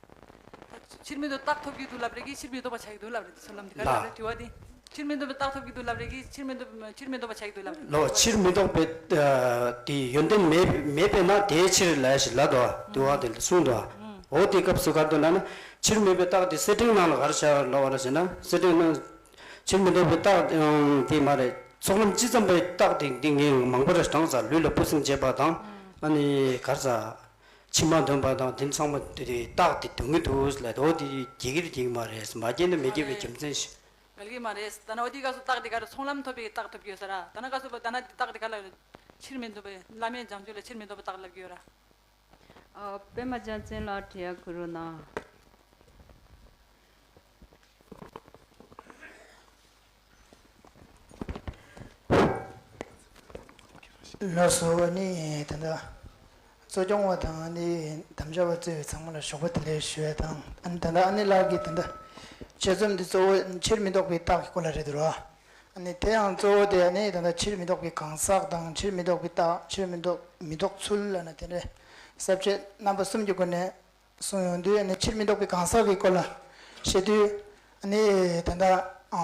ཕྱིར་མི་ལྡོག་རྟགས་ཐོབ་ཀྱི་འདུག་ལབ་རེད་ཀྱི་ཕྱིར་མི་ལྡོག་པ་ཆགས་ཀྱི་འདུག་ལབ་རེད། དེ་ཚོ་ལམ་འདི་ག་ལ་ལ། རེད་དྲི་བ་འདི། ཕྱིར་མི་ལྡོག་པའི་རྟགས་ཐོབ་ཀྱི་འདུག་ལབ་རེད་ཀྱི་ཕྱིར་མི་ལྡོག་ཕྱིར་མི་ལྡོག་པ་ཆགས་ཀྱི་འདུག་ལབ་རེད། ལོ་ཕྱིར་མི་ལྡོག་པའི་ཨ་དེ་ཡོན་ཏན་མེད་མེད་པས་ན་དེའི་ཕྱིར་ལ་ཞེས་ལབ་དོ། དུ་བ་དེ་ལ་གསུངས་དོ། འོ་དེ་སྐབས་སུ་ག་རེ་འདུག་ལབ་ན། ཕྱིར་མེད་པའི་རྟགས་དེ་གསེར་ཕྲེང་ནང་ལ་ག་རེ་བྱ་ལབ་པ་ལ་ཟེར་ན། གསེར་ཕྲེང་ནང་ཕྱིར་མི་ལྡོག་པའི་རྟགས་ཨང་དེ་མ་རེད། ཚོགས་ལམ་ཅི་ཙམ་པའི་རྟགས་དེ་འདི་ངས་མང་པོ་རེ་བགྲངས་ཙང་ལུས་ལ་སྤུ་ཟིང་བྱེད་པ་དང་། ཨ་ནི་ག་རེ་ཟ། ཕྱི་མ་འདོན་པ་དང་དེ་ཚང་མ་དེ་རྟགས་དེ་འདོན་གྱི་འདུག་ལ། འོ་དེ་རྒྱས་ཀྱི་རེད་རྒྱས་ཀྱི་མ་རེད། མ་རྒྱས་ན་མི་རྒྱས་པའི་རྒྱུ་མཚན་ཞིག་གལ་གྱི་མ་རེད། ད་ནི་འོ་དེའི་སྐབས་སུ་རྟགས་དེ་ག་རེ། ཚོགས་ལམ་ཐོབ་པའི་རྟགས་ཐོབ་ཀྱི་ཡོད་ས་ར། ད་ནི་སྐབས་སུ་ད་ནི་རྟགས་དེ་ག་ལ་ཕྱིར་མི་ལྡོག་པའི་བླ་མེད་བྱང་ཆུབ་ལ་ཕྱིར་མི་ལྡོག་པའི་རྟགས་ལབ་ཀྱི་ཡོད་ར། ཨ། པད་མ་རྒྱལ་མཚན་ལགས་དྲི་ཡ་ཁུ་རུ་ན། ལགས་སོ། ཨ་ནི་ད་ལྟ་གཙོ་སྐྱོང་བ་དང་ཨ་ནི་དམ་བཅའ་བ་གཙོས་པའི་ཚང་མ་ལ་ཞོགས་པ་བདེ་ལེགས་ཞུ་ཡ་དང་། ཨ་ནི་ད་ལྟ་ཨ་ནེ་ལགས་ཀྱིས་ད་ལྟ་དཔྱད་རྩོམ་འདི་གཙོ་བོ་ཕྱིར་མི་ལྡོག་པའི་རྟགས་ཀྱི་སྐོར་ལ་རེད་འདུག་ར། ཨ་ནི་དེ་ཡང་གཙོ་བོ་དེ་ཨ་ནི་ད་ལྟ་ཕྱིར་མི་ལྡོག་པའི་གང་ཟག་དང་ཕྱིར་མི་ལྡོག་པའི་རྟགས། ཕྱིར་མི་ལྡོག་མི་ལྡོག་ཚུལ་ལབ་ན་དེ་འདྲའི་ས་བཅད་རྣམ་པ་གསུམ་གྱི་སྒོ་ནས་གསུངས་ཡོང་དུས། ཨ་ནི་ཕྱིར་མི་ལྡོག་པའི་གང་ཟག་གི་སྐོར་ལ་བཤད་དུས། ཨ་ནི་ད་ལྟ་ཨ་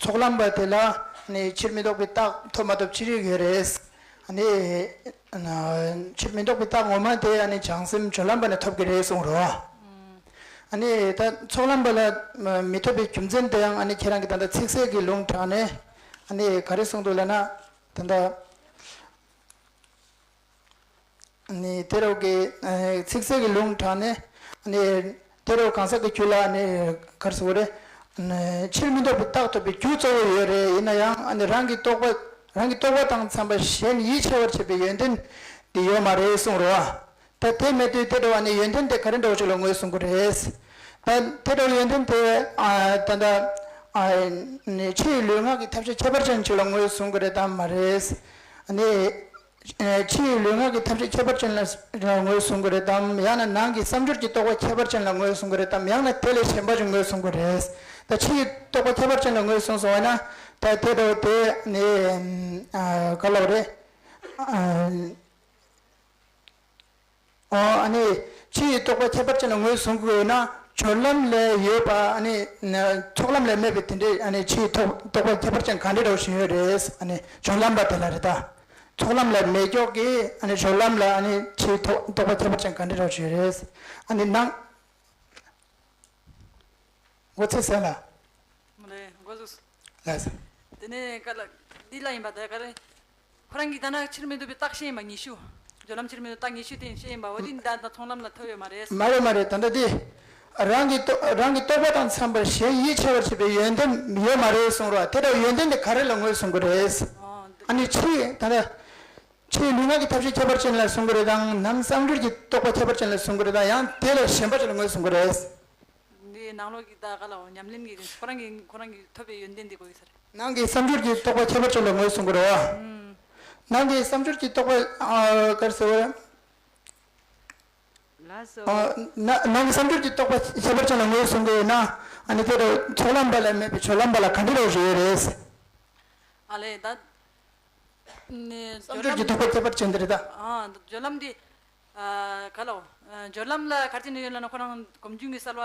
ཚོགས་ལམ་པ་དེ་ལ་ཨ་ནི་ཕྱིར་མི་ལྡོག་པའི་རྟགས་ཐོབ་མ་ཐོབ་ཅི་རིགས་ཡོད་རེད། ཨ་ནི་ཨ་ཕྱིར་མི་ལྡོག་པའི་རྟགས་ངོ་མ་དེ་ཨ་ནི་བྱང་སེམས་སྦྱོར་ལམ་པ་ནས་ཐོབ་ཀྱི་རེད་གསུངས་རོ། ཨ་ནི་ད་ཚོགས་ལམ་པ་ལ་མི་ཐོབ་པའི་རྒྱུ་མཚན་དེའང་ཨ་ནི་ཁྱེད་རང་གིས་ད་ལྟ་ཚིག་གསལ་གྱི་ལུང་དྲངས་ནས་ཨ་ནི་ག་རེ་གསུངས་འདུག་ལབ་ན། ད་ལྟ་ནི་དེ་རུ་གི་ཚིག་གསལ་གྱི་ལུང་དྲངས་ནས་ནི་དེ་རུ་གང་ཟག་གི་རྒྱུད་ལ་ནི་ག་རེ་ཟེར་དགོས་རེད། ཕྱིར་མི་ལྡོག་པའི་རྟགས་ཐོབ་པའི་རྒྱུ་གཙོ་བོ་ཡོད་རེད། ཡིན་ན་ཡང་ནི་རང་གི་རྟོག་པ་རང་གི་རྟོག་པ་དང་འཚམས་པ་གཞན་ཡིད་ཆེས་པར་བྱེད་པའི་ཡོན་ཏན་དེ་ཡོད་མ་རེད་གསུངས་རོ། ད་དེ་མེད་དུས་དེ་འདྲ་བ་ནི་ཡོན་ཏན་དེ་ག་རེ་འདྲ་བོ་ཅིག་ལ་ངོས་བཟུང་གི་རེད། ད་དེ་འདྲ་བའི་ཡོན་ཏན་དེ་ད་ལྟ་ནི་ཕྱི་ཡི་ལུས་ངག་གི་ཐབས་ཤེས་ཁྱད་པར་ཅན་ཅིག་ལ་ངོས་བཟུང་གི་རེད་དམ་མ་རེད། ནི། ཕྱི་ཡི་ལུས་ངག་གི་ཐམས་ཅད་ཁྱད་པར་ཅན་ལ་ངོས་བཟུང་གི་རེད་དམ། ཡང་ན་ནང་གི་བསམ་སྦྱོར་གྱི་རྟོག་པ་ཁྱད་པར་ཅན་ལ་ངོས་བཟུང་གི་རེད་དམ། ཡང་ན་དེ་ལས་གཞན་པ་ཅིག་ངོས་བཟུང་གི་རེད། ད་ཕྱི་ཡི་རྟོག་པ་ཁྱད་པར་ཅན་ལ་ངོས་བཟུང་སོང་བ་ན། ད་དེ་འདྲ་བ་དེ་ནི་ག་ལབ་རེད། ཨོ། ཨ་ནི་ཕྱི་ཡི་རྟོག་པ་ཁྱད་པར་ཅན་ལ་ངོས་བཟུང་དགོས་ན། སྦྱོར་ལམ་ལས་ཡོད་པ་ཨ་ནི་ཚོགས་ལམ་ལས་མེད་པའི་དེ་འདྲའི་ཨ་ནི་ཕྱི་ཡི་རྟོག་རྟོག་པ་ཁྱད་པར་ཅན་ག་འདྲ་འདྲ་བོ་ཞིག་ཡོད་རེད། ཨ་ནི་སྦྱོར་ལམ་པ་དེ་ལ་རེད་ད། ཚོགས་ལམ་ལས་མེད་མཁན་གྱི་ཨ་ནི་སྦྱོར་ལམ་ལ་ཨ་ནི་ཕྱི་ཡི་རྟོག་རྟོག་པ་ཁྱད་པར་ཅན་ག་འདྲ་འདྲ་བོ་ཞིག་ཡོད་རེད། ཨ་ནི་ནང་། མགོ་ཚོས་ཟེར་ལ། མ་རེད། མགོ་ཚོས། ལགས་སོ། དེ་ནས་ག་ལ། འདི་ལ་ཡིན་པ་དེ་ག་རེ། ཁོ་རང་གིས་ད་ནི་ཕྱིར་མི་ལྡོག་པའི་རྟགས་བཤད་ཡིན་པ་ཉི་ཤུ། སྦྱོར་ལམ་ཕྱིར་མི་ལྡོག་རྟགས་ཉི་ཤུ་དེ་བཤད་ཡིན་པ། འོ་དེ་ད་ད་ཚོགས་ལམ་ལ་ཐོབ་ཡོད་མ་རེད། མ་རེད་མ་རེད། ད་ལྟ་དེ། རང་གི་རྟོག་རང་གི་རྟོག་པ་དང་འཚམས་པར་གཞན་ཡིད་ཆེས་པར་བྱེད་པའི་ཡོན་ཏན་ཡོད་མ་རེད་གསུངས་རོགས། དེ་འདྲ་ཡོན་ཏན་དེ་ག་རེ་ལ་ངོས་བཟུང་གི་རེད། ཨོ། ཨ་ནི་ཕྱི་ད་ལྟ། ཕྱི་ལུས་ངག་གི་ཐབས་ཤེས་ཁྱད་པར་ཅན་ལ་བཟུང་གི་རེད་དམ། ནང་བསམ་སྦྱོར་གྱི་རྟོག་པ་ཁྱད་པར་ཅན་ལ་བཟུང་གི་རེད་དམ། ཡང་དེ་ལས་གཞན་པ་ཅིག་ལ་ངོས་བཟུང་གི་རེད། འདི་ནང་ལོགས་ཀྱི་ད་ག་ལ་ཉམས་ལེན་གྱི་ཁོ་རང་གི་ཁོ་རང་གི་ཐོབ་པའི་ཡོན་ཏན་འདི་གོ་གི་ས་རེད། ནང་གི་བསམ་སྦྱོར་གྱི་རྟོག་པ་ཁྱད་པར་ཅན་ལ་ངོས་བཟུང་གི་རེད་བ། ཨུམ། ནང་གི་བསམ་སྦྱོར་གྱི་རྟོག་པ་ཨ་ག་རེ་ཟེར་བ། ལགས་སོ། ཨ་ན་ནང་གི་བསམ་སྦྱོར་གྱི་རྟོག་པ་ཁྱད་པར་ཅན་ལ་ངོས་བཟུང་གི་ཡོད་ན། ཨ་ནི་དེ་རུ་ཚོགས་ལམ་པ་ལ་མེད་པའི་སྦྱོར་ལམ་པ་ལ་ག་འདྲ་རེད། ཨ་ལས་ད། ནི་བསམ་སྦྱོར་གྱི་རྟོག་པ་ཁྱད་པར་ཅན་དེ་རེད་ད། ཨ་སྦྱོར་ལམ་འདི། ཨ་ག་ལ། ཨ་སྦྱོར་ལམ་ལ་ག་རེ་བྱས་ནས་ཡོད་ལབ་ན། ཁོ་རང་སྒོམ་བྱུང་གི་གསལ་བ།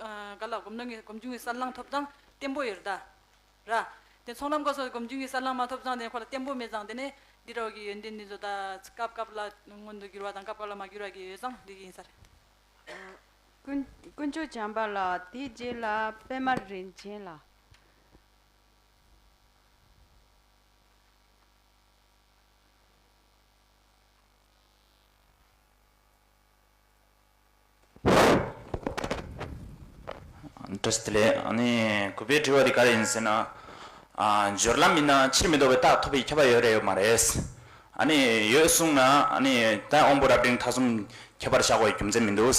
ཨ་ག་ལ་སྒོམ་ནང་གི་སྒོམ་བྱུང་གི་གསལ་སྣང་ཐོབ་སྟངས་བརྟན་པོ་ཡོད་རེད་ད། ར། དེ་ཚོགས་ལམ་སྐབས་སུ་སྒོམ་བྱུང་གི་གསལ་སྣང་མ་ཐོབ་ཙང་དེ་ཁོ་ལ་བརྟན་པོ་མེད་ཙང་། དེ་ནས་འདི་འདྲ་བ་གི་ཡོན་ཏན་འདི་ཚོ་ད་སྐབས་སྐབས་ལ་མངོན་དུ་འགྱུར་བ་དང་སྐབས་སྐབས་ལ་མ་འགྱུར་བ་གི་ཡོད་ཙང་འགྲིག་གི་ཡིན་ས་རེད། དཀོན་དཀོན་མཆོག་བྱམས་པ་ལགས། དེའི་རྗེས་ལ་པད་མ་རིན་ཆེན་ལགས། བཀྲ་ཤིས་བདེ་ལེགས། ཨ་ནི་གུས་པའི་དྲི་བ་དེ་ག་རེ་ཡིན་ཟེར་ན། ཨ་སྦྱོར་ལམ་ཡིན་ན་ཕྱིར་མི་ལྡོག་པའི་རྟགས་ཐོབ་པའི་ཁྱབ་པ་ཡོད་རེད་ཡོད་མ་རེད། ཨ་ནི་ཡོད་གསུངས་ན་ཨ་ནི་ད་དབང་པོ་རབ་འབྲིང་ཐ་གསུམ་ཁྱད་པར་བཞག་དགོས་རྒྱུ་མཚན་མི་འདུག།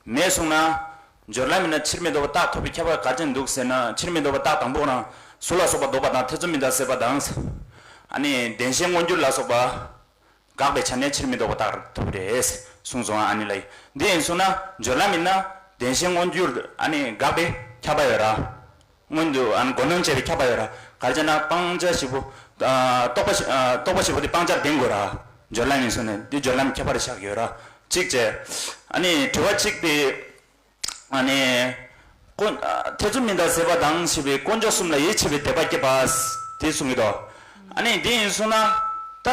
མེད་གསུངས་ན། སྦྱོར་ལམ་ཡིན་ན་ཕྱིར་མི་ལྡོག་པའི་རྟགས་ཐོབ་པའི་ཁྱད་པར་ག་རེ་འདུག་ཟེར་ན། ཕྱིར་མི་ལྡོག་པའི་རྟགས་དང་པོ་རང་གཟུགས་ལ་སོགས་པ་ལྡོག་པ་དང་ཐེ་ཚོམ་མི་འདའ་སྲིད་པ་དང་། ཨ་ནི་བདེན་ཞེན་མངོན་གྱུར་ལ་སོགས་པ་དགག་པའི་ཆ་ནས་ཕྱིར་མི་ལྡོག་པའི་རྟགས་ཐོབ་རེད་གསུངས་སོང་། ཨ་ནི་ལ་འདི་ཡིན་གསུངས་ན། སྦྱོར་ལམ་ཡིན་ན་བདེན་ཞེན་མངོན་གྱུར་ཨ་ནི་དགག་པའི་ཁྱབ་པ་ཡོད་ར། སྔོན་དུ་ཨ་ནི་མགོ་གནོན་བྱས་པའི་ཁྱབ་པ་ཡོད་ར། ག་རེ་བྱས་ན་སྤང་བྱ་བཞི་པོ། ཨ་རྟོག་པ་བཞི་ཨ་རྟོག་པ་བཞི་པོ་དེ་སྤང་བྱར་ལྡན་དགོས་ར། སྦྱོར་ལམ་ཡིན་སོང་ནས་འདི་སྦྱོར་ལམ་ཁྱད་པར་བཞག་ཡོད་ར། གཅིག་བྱས། ཨ་ནི་དྲི་བ་གཅིག་དེ། ཨ་ནི། དཀོན་ཨ་ཐེ་ཚོམ་མི་འདའ་ཟད་པ་དང་ཞེས་པའི་དཀོན་མཆོག་གསུམ་ལ་ཡིད་ཆེས་པའི་དད་པ་སྐྱེད་པ། དེ་གསུང་གི་འདུག་ཨ་ནི་འདི་ཡིན་སོང་ན། ད།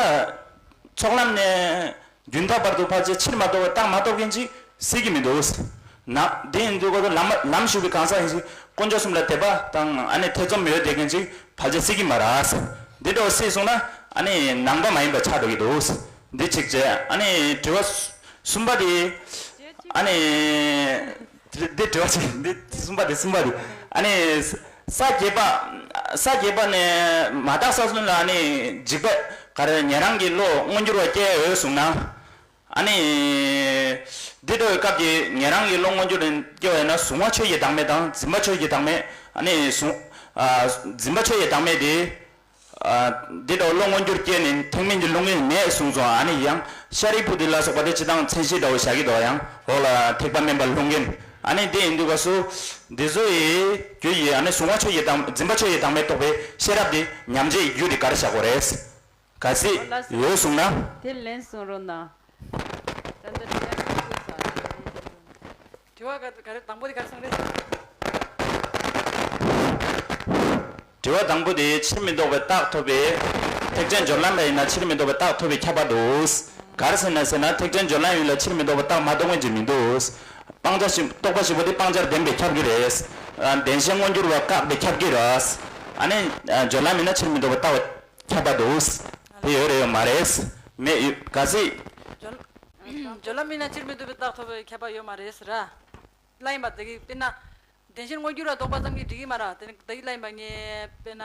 ཚོགས་ལམ་ནས། རྒྱུན་དག་བར་དུ་ཕལ་ཆེར་ཕྱིར་མ་ལྡོག་པའི་རྟགས་མ་ཐོབ་མཁན་ཅིག་སྲིད་ཀྱི་མི་འདུག་ན་དེ་ཡིན་དུས་ཁོ་ཚོ་ལམ་ལམ་ཞུགས་པའི་གང་ཟག་ཡིན་ཞིང་དཀོན་མཆོག་གསུམ་ལ་དད་པ་དང་ཨ་ནི་ཐེ་ཚོམ་ཡོད་བསྡད་མཁན་ཅིག་ཕལ་ཆེར་སྲིད་ཀྱི་མ་རེད། འདི་འདྲ་བ་སྲིད་སོང་ན་ཨ་ནི་ནང་པ་མ་ཡིན་པ་ཆགས་འགྲོ་གི་འདུག་འདི་གཅིག་བྱས། ཨ་ནི་དྲི་བ་གསུམ་པ་དེ། ཨ་ནི། འདི་འདི་དྲི་བ་གཅིག་འདི་གསུམ་པ་དེ་གསུམ་པ་དེ། ཨ་ནི། ས་བརྒྱད་པ། ས་བརྒྱད་པ་ནས་མ་དག་ས་གསུམ་ལ་ཨ་ནི་འཇིགས་པ་ག་རེ་ཉན་རང་གི་བློ་མངོན་གྱུར་བ་སྐྱེ་འོས་གསུངས་ན། ཨ་ནི། འདི་འདྲ་བའི་སྐབས་ཀྱི་ཉན་རང་གི་བློ་མངོན་གྱུར་སྐྱེ་བ་ཡིན་ན་གཟུང་བ་ཆོས་ཀྱི་བདག་མེད་དང་འཛིན་པ་ཆོས་ཀྱི་བདག་མེད། ཨ་ནི་གཟུང་། ཨ། འཛིན་པ་ཆོས་ཀྱི་བདག་མེད་དེ། ཨ། འདི་འདྲ་བློ་མངོན་གྱུར་སྐྱེས་ནས་ཐེག་དམན་གྱི་སློང་མཁན་མེད་གསུངས་སོང་། ཨ་ནི་ཡང་ཤཱ་རིའི་བུ་དེ་ལ་སོགས་པ་དེ་སྤྱི་དང་མཚན་གཞི་འདྲ་བོ་བཞག་གི་འདུག་ཡང་འོག་ལ་ཐེག་པ་དམན་པ་སློང་མཁན། ཨ་ནི་འདི་ཡིན་དུས་སྐབས་སུ། འདི་ཚོ་ཡི་རྒྱུ་ཡི་ཨ་ནི་གཟུང་བ་ཆོས་ཀྱི་བདག་འཛིན་པ་ཆོས་ཀྱི་བདག་མེད་རྟོགས་པའི་ཤེས་རབ་དེ་ཉམས་བྱེད་རྒྱུ་དེ་ག་རེ་བཞག་དགོས་རེད། གལ་སྲིད་ཡོད་གསུངས་ན། དེ་ལན་གསུང་རོགས་གནང་། ད་ལྟ་དྲི་བ་གཉིས་བཀོད་ཚར། དྲི་བ་ག་ག་རེ་དང་པོ་དེ་ག་རེ་གསུངས་རེད། དྲི་བ་དང་པོ་དེ་ཕྱིར་མི་ལྡོག་པའི་རྟགས་ཐོབ་པའི། ཐེག་ཆེན་སྦྱོར་ལམ་པ་ཡིན་ན་ཕྱིར་མི་ལྡོག་པའི་རྟགས་ཐོབ་པའི་ཁྱབ་པ་འདུག་ག་རེ་ཟེར་ན་ཟེར་ན་ཐེག་ཆེན་སྦྱོར་ལམ་ཡིན་ལ་ཕྱིར་མི་ལྡོག་པའི་རྟགས་མ་ཐོབ་མཁན་ཅིག་མི་འདུག་སྤང་བྱ་ཞིག་རྟོག་པ་ཞིག་པོ་དེ་སྤང་བྱར་ལྡན་པའི་ཁྱབ་ཀྱི་རེད། བདེན་ཞེན་མངོན་གྱུར་བ་བཀག་པའི་ཁྱབ་ཀྱི་རེད། ཨ་ནི། སྦྱོར་ལམ་ཡིན་ན་ཕྱིར་མི་ལྡོག་པའི་རྟགས། ཁྱབ་པ་འདུག་དེ་ཡོད་རེད་ཡོད་མ་རེད། མེད་ཡོད་ག་སྲིད། སྦྱོར་སྦྱོར་ལམ་ཡིན་ན་ཕྱིར་མི་ལྡོག་པའི་རྟགས་ཐོབ་པའི་ཁྱབ་པ་ཡོད་མ་རེད་ཟེར་ར། ལ་ཡིན་པ་དེ་གི་དཔེར་ན། བདེན་ཞེན་མངོན་གྱུར་ལ་ལྡོག་པ་ཙམ་གྱིས་འགྲིག་གི་མ་རེད། དེ་ནི་དེ་གི་ལ་ཡིན་པ་ངས་དཔེར་ན།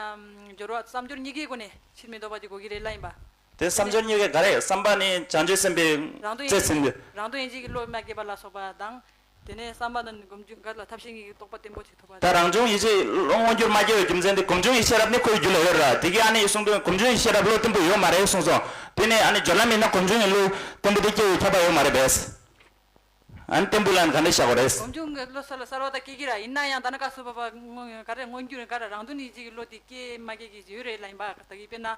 སྦྱོར་བ་བསམ་སྦྱོར་གཉིས་ཀའི་སྒོ་ནས་ཕྱིར་མི་ལྡོག་པ་ཅིག་གོ་གི་རེད་ལ་ཡིན་པ། དེ་བསམ་སྦྱོར་གཉིས་ཀའི་ག་རེ་བསམ་པ་ནི་བྱང་ཆུབ་སེམས་དཔའི་རང་དོན་རྩེ་ཡིན་ཟིན་པའི། རང་དོན་ཡིན་གཅིག་གི་བློ་མ་སྐྱེས་པ་ལ་སོགས་པ་དང་། དེ་ནས་བསམ་པ་དང་སྒོམ་རྒྱུ་འགའ་ལ་ཐབས་ཤེས་གཉིས་ཀྱི་རྟོགས་པ་བརྟན་པོ་ཅིག་ཐོབ་པ་ད་རང་བྱུང་ཡིད་ཆེས་བློ་མངོན་གྱུར་མ་སྐྱེ་བའི་རྒྱུ་མཚན་དེ་སྒོམ་བྱུང་གི་ཤེས་རབ་ནི་ཁོའི་རྒྱུད་ལ་ཡོད་ར། དེ་གིས་ཨ་ནི་གསུང་དོན་སྒོམ་བྱུང་གི་ཤེས་རབ་བློ་བརྟན་པོ་ཡོད་མ་རེད་གསུངས་སོང་། དེ་ནས་ཨ་ནི་སྦྱོར་ལམ་ཡིན་ན་སྒོམ་བྱུང་གི་བློ་བརྟན་པོ་དེ་སྐྱེ་བའི་ཁྱབ་པ་ཡོད་མ་རེད་པས། ཨ་ནི་བརྟན་པོ་ལ་ནི་ག་འདྲ་བཞག་དགོས་རེད། སྒོམ་བྱུང་གི་བློ་གསར་ལ་གསར་བ་དང་སྐྱེ་གི་ར་ཡིན་ན་ཡང་ད་ནི་ཀ་སུ་བ་བ་ག་རེ་མངོན་གྱུར་ག་རེ་རང་དོན་ཡིད་ཆེས་ཀྱི་བློ་དེ་སྐྱེ་མ་སྐྱེ་གི་ཡོད་རེད་ལ་ཡིན་པ་ད་གི་དཔེར་ན།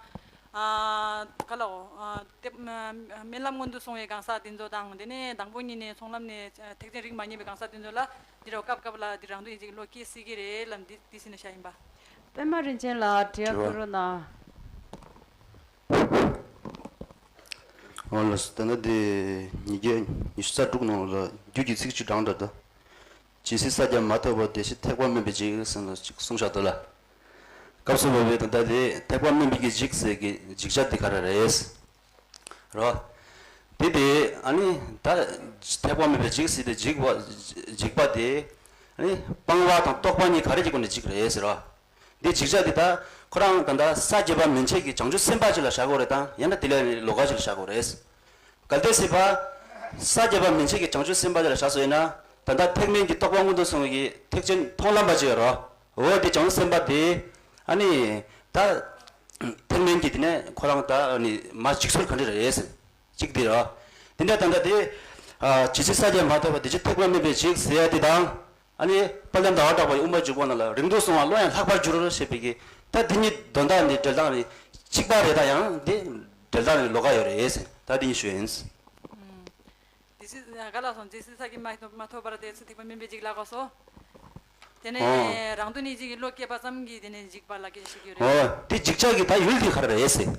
ཨ་ག་ལ་འོ། ཨ་དེ་ཨ་དམན་ལམ་སྔོན་དུ་སོང་བའི་གང་ཟག་དེ་ཚོ་དང་དེ་ནས་དང་པོ་ཉིད་ནས་ཚོགས་ལམ་ནས་ཨ་ཐེག་ཆེན་རིགས་མ་རྙེད་པའི་གང་ཟག་དེ་ཚོ་ལ་འདི་རུ་སྐབས་སྐབས་ལ་འདི་རང་དོན་ཡིན་གཅིག་བློ་སྐྱེ་སྲིད་ཀྱི་རེད་ལབ་འདི་འདི་ཟིན་ནས་བཞག་ཡིན་པ། པད་མ་རིན་ཆེན་ལགས་དྲི་བ་དྲི་བ་བཀོད་རོགས་གནང་། འོ་ལགས་སོ། ད་ལྟ་དེ་ཉིས་བརྒྱ་ཉི་ཤུ་རྩ་དྲུག་ནང་ལ་རྒྱུད་ཀྱི་ཚིག་བཅུ་གྲངས་འདྲ་ད། ཇི་སྲིད་ས་རྒྱས་མ་ཐོབ་པ་དེ་ཕྱིར་ཐེག་པ་དམན་པའི་འཇིག་ཟེར་ནས་ཅིག་གསུངས་བཞག་འདུག་ལ། སྐབས་སུ་བབ་པའི་ད་ལྟ་དེ་ཐེག་པ་དམན་པའི་གི་འཇིག་ཟེར་གི་འཇིག་བྱ་འདི་ག་རེ་རེད། རོ། དེ་དེ་ཨ་ནི་ད་ཐེག་པ་དམན་པའི་འཇིག་ཟེར་དེ་འཇིག་པ་འཇིག་པ་དེ་ཨ་ནི་སྤང་བ་དང་རྟོགས་པ་གཉིས་ག་རེ་གི་སྒོ་ནས་འཇིག་རེད་ཟེར་རོ། འདི་འཇིག་བྱ་འདི་ད་ཁོ་རང་ད་ལྟ་ས་བརྒྱད་པ་མན་ཆད་ཀྱི་བྱང་ཆུབ་སེམས་དཔའ་ཅིག་ལ་བཞག་དགོས་རེད་དང་ཡང་ན་དེ་ལས་ལོགས་ཀ་ཅིག་ལ་བཞག་དགོས་རེད། གལ་ཏེ་སྲིད་པ། ས་བརྒྱད་པ་མན་ཆད་ཀྱི་བྱང་ཆུབ་སེམས་དཔའ་དེ་ལ་བཞག་སོང་ཡིན་ན། ད་ལྟ་ཐེག་དམན་གྱི་རྟོགས་པ་མངོན་དུ་སོང་བའི་ཐེག་ཆེན་མཐོང་ལམ་པ་ཅིག་ཡོད་རོ། འོ་དེ་བྱང་སེམས་དཔའ་དེ། ཨ་ནི། ད། ཐེག་དམན་གྱི་དེ་ནས་ཁོ་རང་ད་ཨ་ནི་མ་འཇིག་ཚུལ་ག་འདྲ་རེད། གཅིག་དེ་རོ། དེ་འདྲ་ད་ལྟ་དེ། ཨ་ཇི་སྲིད་ས་བརྒྱད་མ་ཐོབ་པ་དེ་ཕྱིར་ཐེག་པ་དམན་པའི་འཇིག་ཟེར་ཡ་དེ་དང་། ཨ་ནི་དཔལ་ལྡན་ཟླ་བ་གྲགས་པ་ཡི་དབུ་མ་འཇུག་པ་ནང་ལ་རིང་དུ་སོང་བ་བློ་ཡང་ལྷག་པར་འགྱུར་ཞེས་པའི་གི། ད་འདི་གཉིས་དོན་དག་ནི་འབྲེལ་སྟངས་ནི་གཅིག་པ་རེད་ད་ཡང་འདི་འབྲེལ་སྟངས་ནི་ལོགས་ཀ་ཡོད་རེད་ཟེར་ད་འདི་གཉིས་ཞུ་ཡིན། དེ་སྲིད་ག་ལ་སོང་ཇི་སྲིད་ས་བརྒྱད་མ་ཐོབ་མ་ཐོབ་པར་དེ་སྲིད་ཐེག་པ་དམན་པའི་འཇིག་ལ་གོ་སོ། དེ་ནས་ཨོ། རང་དོན་ཡིད་ཆེས་ཀྱི་བློ་སྐྱེས་པ་ཙམ་གྱིས་དེ་ནས་འཇིག་པ་ལ་སྐྱེ་ཞིག་ཡོད་རེད། ཨོ་དེ་འཇིག་བྱ་གི་ད་ཡུལ་དེ་ག་རེ་རེད་ཟེར།